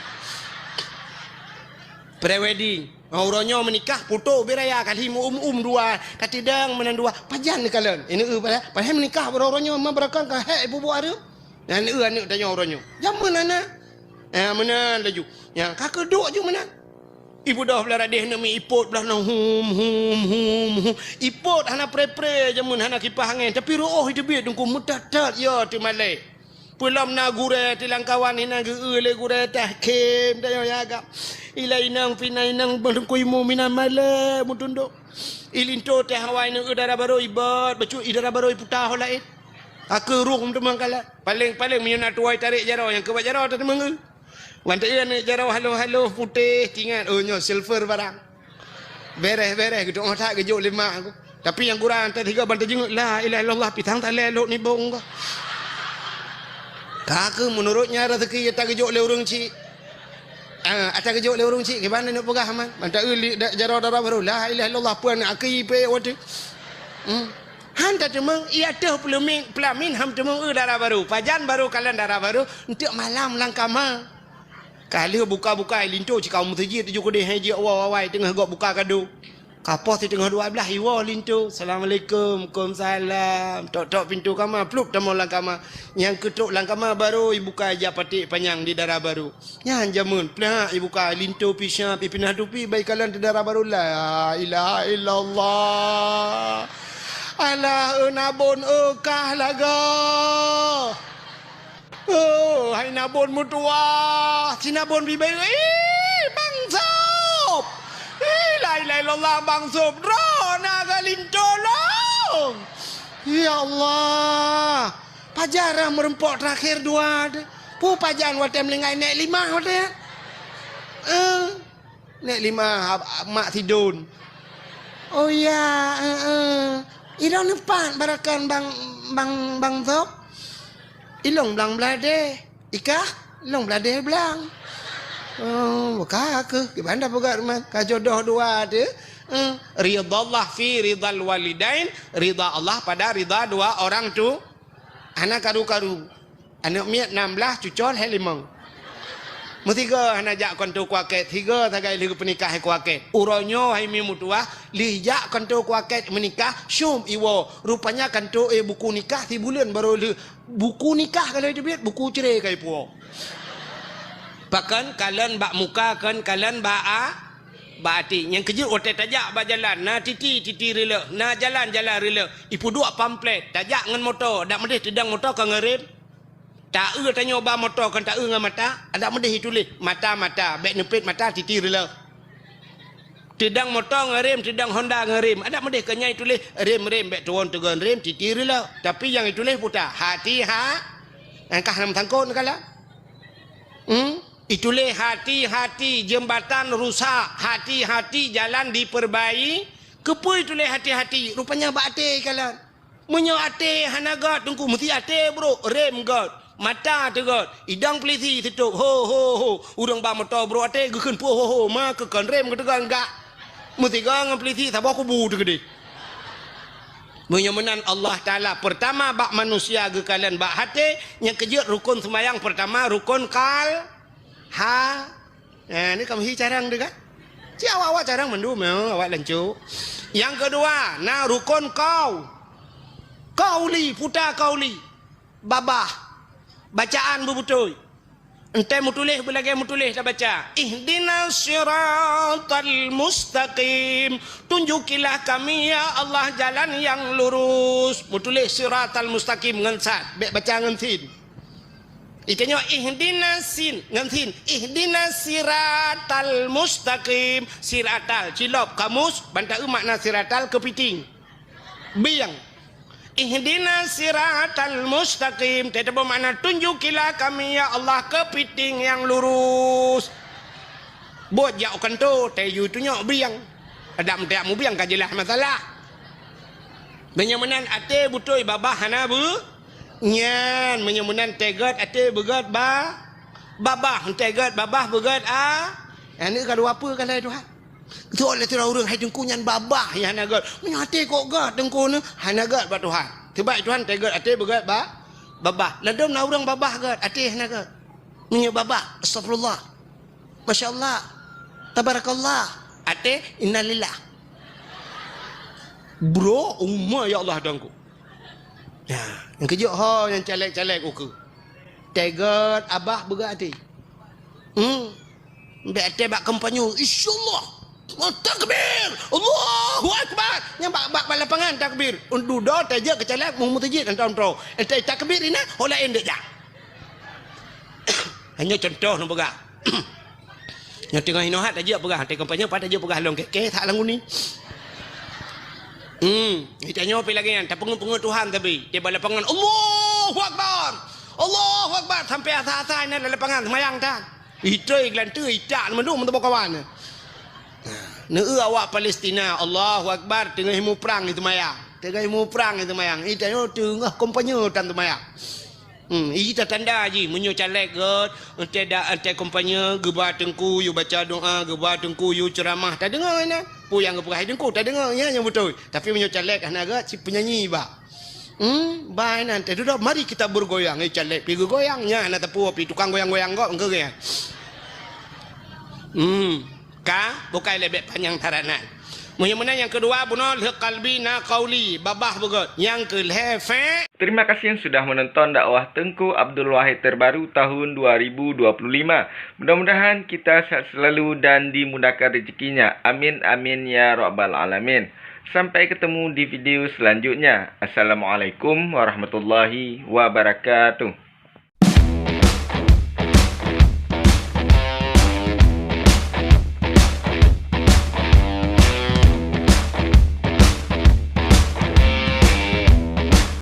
Pre-wedding. Ngon uroe nyoe meunikah, putôh ubé raya ka lheueh meu-um-um dua, ka teudong meunan dua. Pajan neukalon. Ini eu padahai, padahai meunikah uroe nyoe, ma beurakon ka hék ibu-bu areuem. Nyan eu aneuk tanyoe uroe nyoe. Jameun hana. Eh, meunan laju. Nyan ka keuduek ju meunan. Ibu doh blah radeh neumi ipot blah nang hum, hum, hum, hum. Ipot hana pre-pre jameun hana kipah angén, tapi reuôh iteubiet teungku meutat-tat ya teumalée. Peulom na gurée tilangkawan hinan geu-eu lé gurée tahkim tanyoe ya agam. Ilai inong pih na inong beulungkui mu minan malée meutundok. Ilinto teh awai neu dara barô ibot, bacut i dara barô iputa ho laén. Akeue rhueng teuma kala. Paléng-paléng meunyoe na tuwoe tarek jaroe nyang keubat jaroe tateumeung. Wan teu aneuk jaroe haloh-haloh putéh tingat, oh nyoe silver barang. Bereh-bereh geutu'oh that geujok lé mak aku. Tapi nyang gura anta tiga ban teujingeuk la ilaha illallah pisang talé lok nibong ka. Ka keuh meunurot nyan rezeki ata geujok lé ureueng chik. Ah, ata geujok lé ureueng chik kiban neuk peugah man. Mantap eu li- da- jaroe dara barô la ilaha illallah puan aki pe wateu. Hmm. Han tateumeung, i ateueh peulamin, peulamin ham teumeung eu dara barô. Pajan barô kalon dara barô, enteuk malam lam kama. Ka lheueh buka-buka linto cit ka u meuseujid tujoh keudeh hai jeuet woe awai teungoh gob buka kado. Ka poh siteungoh dua blaih iwoe linto, "Assalamualaikum." "Waalaikumsalam." Tok-tok pintoe kama, plup tamong lam kama. Nyang keutok lam kama barô ibuka ija paték panyang di dara barô. Nyan jameun, plak ibuka linto pih siap, ipinah tupi, bai kalon teu dara barô, la ilaha illallah. Alah, eu nabon, eu kah lagoe. Oh, hai nabon meutuwah, si nabon bibée, ih, Bang Sop. Ih, la ilaha illallah, Bang Sop, droe na geulinto lom. Ya Allah. Pajan rhah meureumpok teurakhir dua teuh. Peue pajan watée meuninggai nèk limah watée? Eh, nèk limah, ab-, ab-, mak sidon. Oh ya, eh, eh. Ilong neupat barakan bang, bang, bang Sop. Ilong blang bladeh. Ikah, ilong bladeh blang. Oh, ka keuh. Gimana peugah rumah? Ka jodoh dua teuh. Eh, ridallah fi ridal walidain. Ridha Allah pada ridha dua orang tu. Hana karu-karu. Aneuk miet nam blaih, cucol hai limong. Meusigoe hana jak keuntô kuakét, sigoe sagai lheueh peunikah hai kuakét. Uroe nyoe hai mi meutuwah, lheueh jak keuntô kuakét meunikah, syom iwoe. Rupanya keuntô, eh, buku nikah sibuleuen barô lheueh. Buku nikah ka lheueh teubiet, buku cre ka ipuwoe. Pakon kalon bak muka, kon kalon bak a-, bak até. Nyang keujeuet watée tajak bak jalan, na titi, titi reuleuh, na jalan, jalan reuleuh. Ipeuduek pamflet, tajak ngon moto, dak meudeh teudong moto ka ngon rem. Taeu tanyoe ba moto kon taeu ngon mata, dak meudeh ituléh mata, mata, bék neupet mata, titi reuleuh. Teudong moto ngon rem, teudong Honda ngon rem, dak meudeh kon nyan ituléh rem, rem, bék tuwon teugon rem, titi reuleuh. Tapi nyang ituléh puta, hati ha, angkah lam sangkot neukala. Hmm? Ituléh hati-hati jembatan rusak, hati-hati jalan diperbai-, keupeue ituléh hati-hati? Rupanya bak até kalon. Meunyoe até hana gét teungku, meusti até brok, rem gét, mata teuh gét, idong peulisi sitôb, ho, ho, ho. Ureueng ba moto brok até geukheun peue ho, ho, ma keu kon rem geuteugon gak. Meusigoe ngon peulisi saboh kubu teuh keudeh. Meunyoe meunan Allah Taala peurtama bak manusia geukalon bak até, nyang keujeuet rukon seumayang peurtama rukon kal-, ha. Eh, ni kamoe hi carang teuh kan? Ci awak-awak carang mandum, ya, awak lancok. Nyang keudua, na rukon kau. Kauli, puta kauli. Babah. Bacaan beubeutôi. Entée meutuléh beulagée meutuléh tabaca, "Ihdinas siratal mustaqim." Tunjukilah kami, ya Allah, jalan yang lurus. Meutuléh siratal mustaqim ngon sad, bék baca ngon sin. Itanyoe ihdinas sin, ngon sin. Ihdinas siratal mustaqim. Siratal, cilop, kamus, ban taeu makna siratal keupiting. Bieng. Ihdinas siratal mustaqim. Teutabeumakna tunjukilah kami, ya Allah, keupiting nyang lurus. Buet jak u kantô, tayue tunyok bieng. Adak meuteuk mubieng ka jeulaih masalah. Meunyoe meunan até beutôi babah hana beu-, nyan, meunyoe meunan teugot até beugét ba-, babah, teugot babah beugét a-, aneuk ka dua peue ka lhée Tuhan. Teuh lé sidroe ureuëng, hai teungku nyan babah nyang hana gét. Meunyoe até kok gét teungku nyoe, hana gét bak Tuhan. Teuh bak Tuhan teuh gét até beugét bak babah. Ladôm na ureuëng babah gét, até hana gét. Meunyoe babah, astagfirullah. Masya Allah. Tabarakallah. Até, innalillah. Bro, uma ya Allah dangku. Ya, nyang keujok ho nyang caleg-caleg ukeue. Teuh gét babah beugét até. Hmm. Bék até bak kampanye, insyaallah. Takbir! Allahu Akbar! Nyang bak, bak, bak lapangan takbir. Dudoe tajak keu caleg mu meuseujid hantom troe. Enteuk takbir ina, ho laén dek jak. Hanya contoh nyoe peugah. Nyoe teungoh inoe hat tajak peugah, teuh kampanye pat tajak peugah lôn keh-keh that lam guni. Hmm, tanyoe pi lagée nyan, tapeungeuet-peungeuet Tuhan tapi, di bak lapangan, Allahu Akbar! Allahu Akbar! Sampai asa-asa ina lam lapangan seumayang tan. Itoi geulanteue itak mandum meuteumé kawan. Neueu awak Palestina, Allahu Akbar, teungoh muprang itu mayang. Teungoh muprang itu mayang. Ita nyoe teungoh kampanye tan teumayang. Hmm, ita tanda jih meunyoe caleg gét, enteuk da enteuk kampanye geuba teungku yue baca doa, geuba teungku yue ceuramah, tadeungoe na. Peue nyang geupeugah teungku tadeungoe nya nyang beutôi. Tapi meunyoe caleg hana gét si penyanyi ba. Hmm, bai nan teuh dudoe, mari kita bergoyang. Eh, caleg pi geugoyang, nya hana teupeu pi tukang goyang-goyang gob engkeu geuh. Hmm, ka bukai lebek panyang taranan. Meunyoe meunan nyang keudua bunoe lheueh kalbi na kauli, babah beugét. Nyang keu lhée fe. Terima kasih sudah menonton dakwah Teungku Abdul Wahid terbaru tahun dua ribu dua puluh lima. Mudah-mudahan kita sehat selalu dan dimudahkan rezekinya. Amin amin ya rabbal alamin. Sampai ketemu di video selanjutnya. Assalamualaikum warahmatullahi wabarakatuh.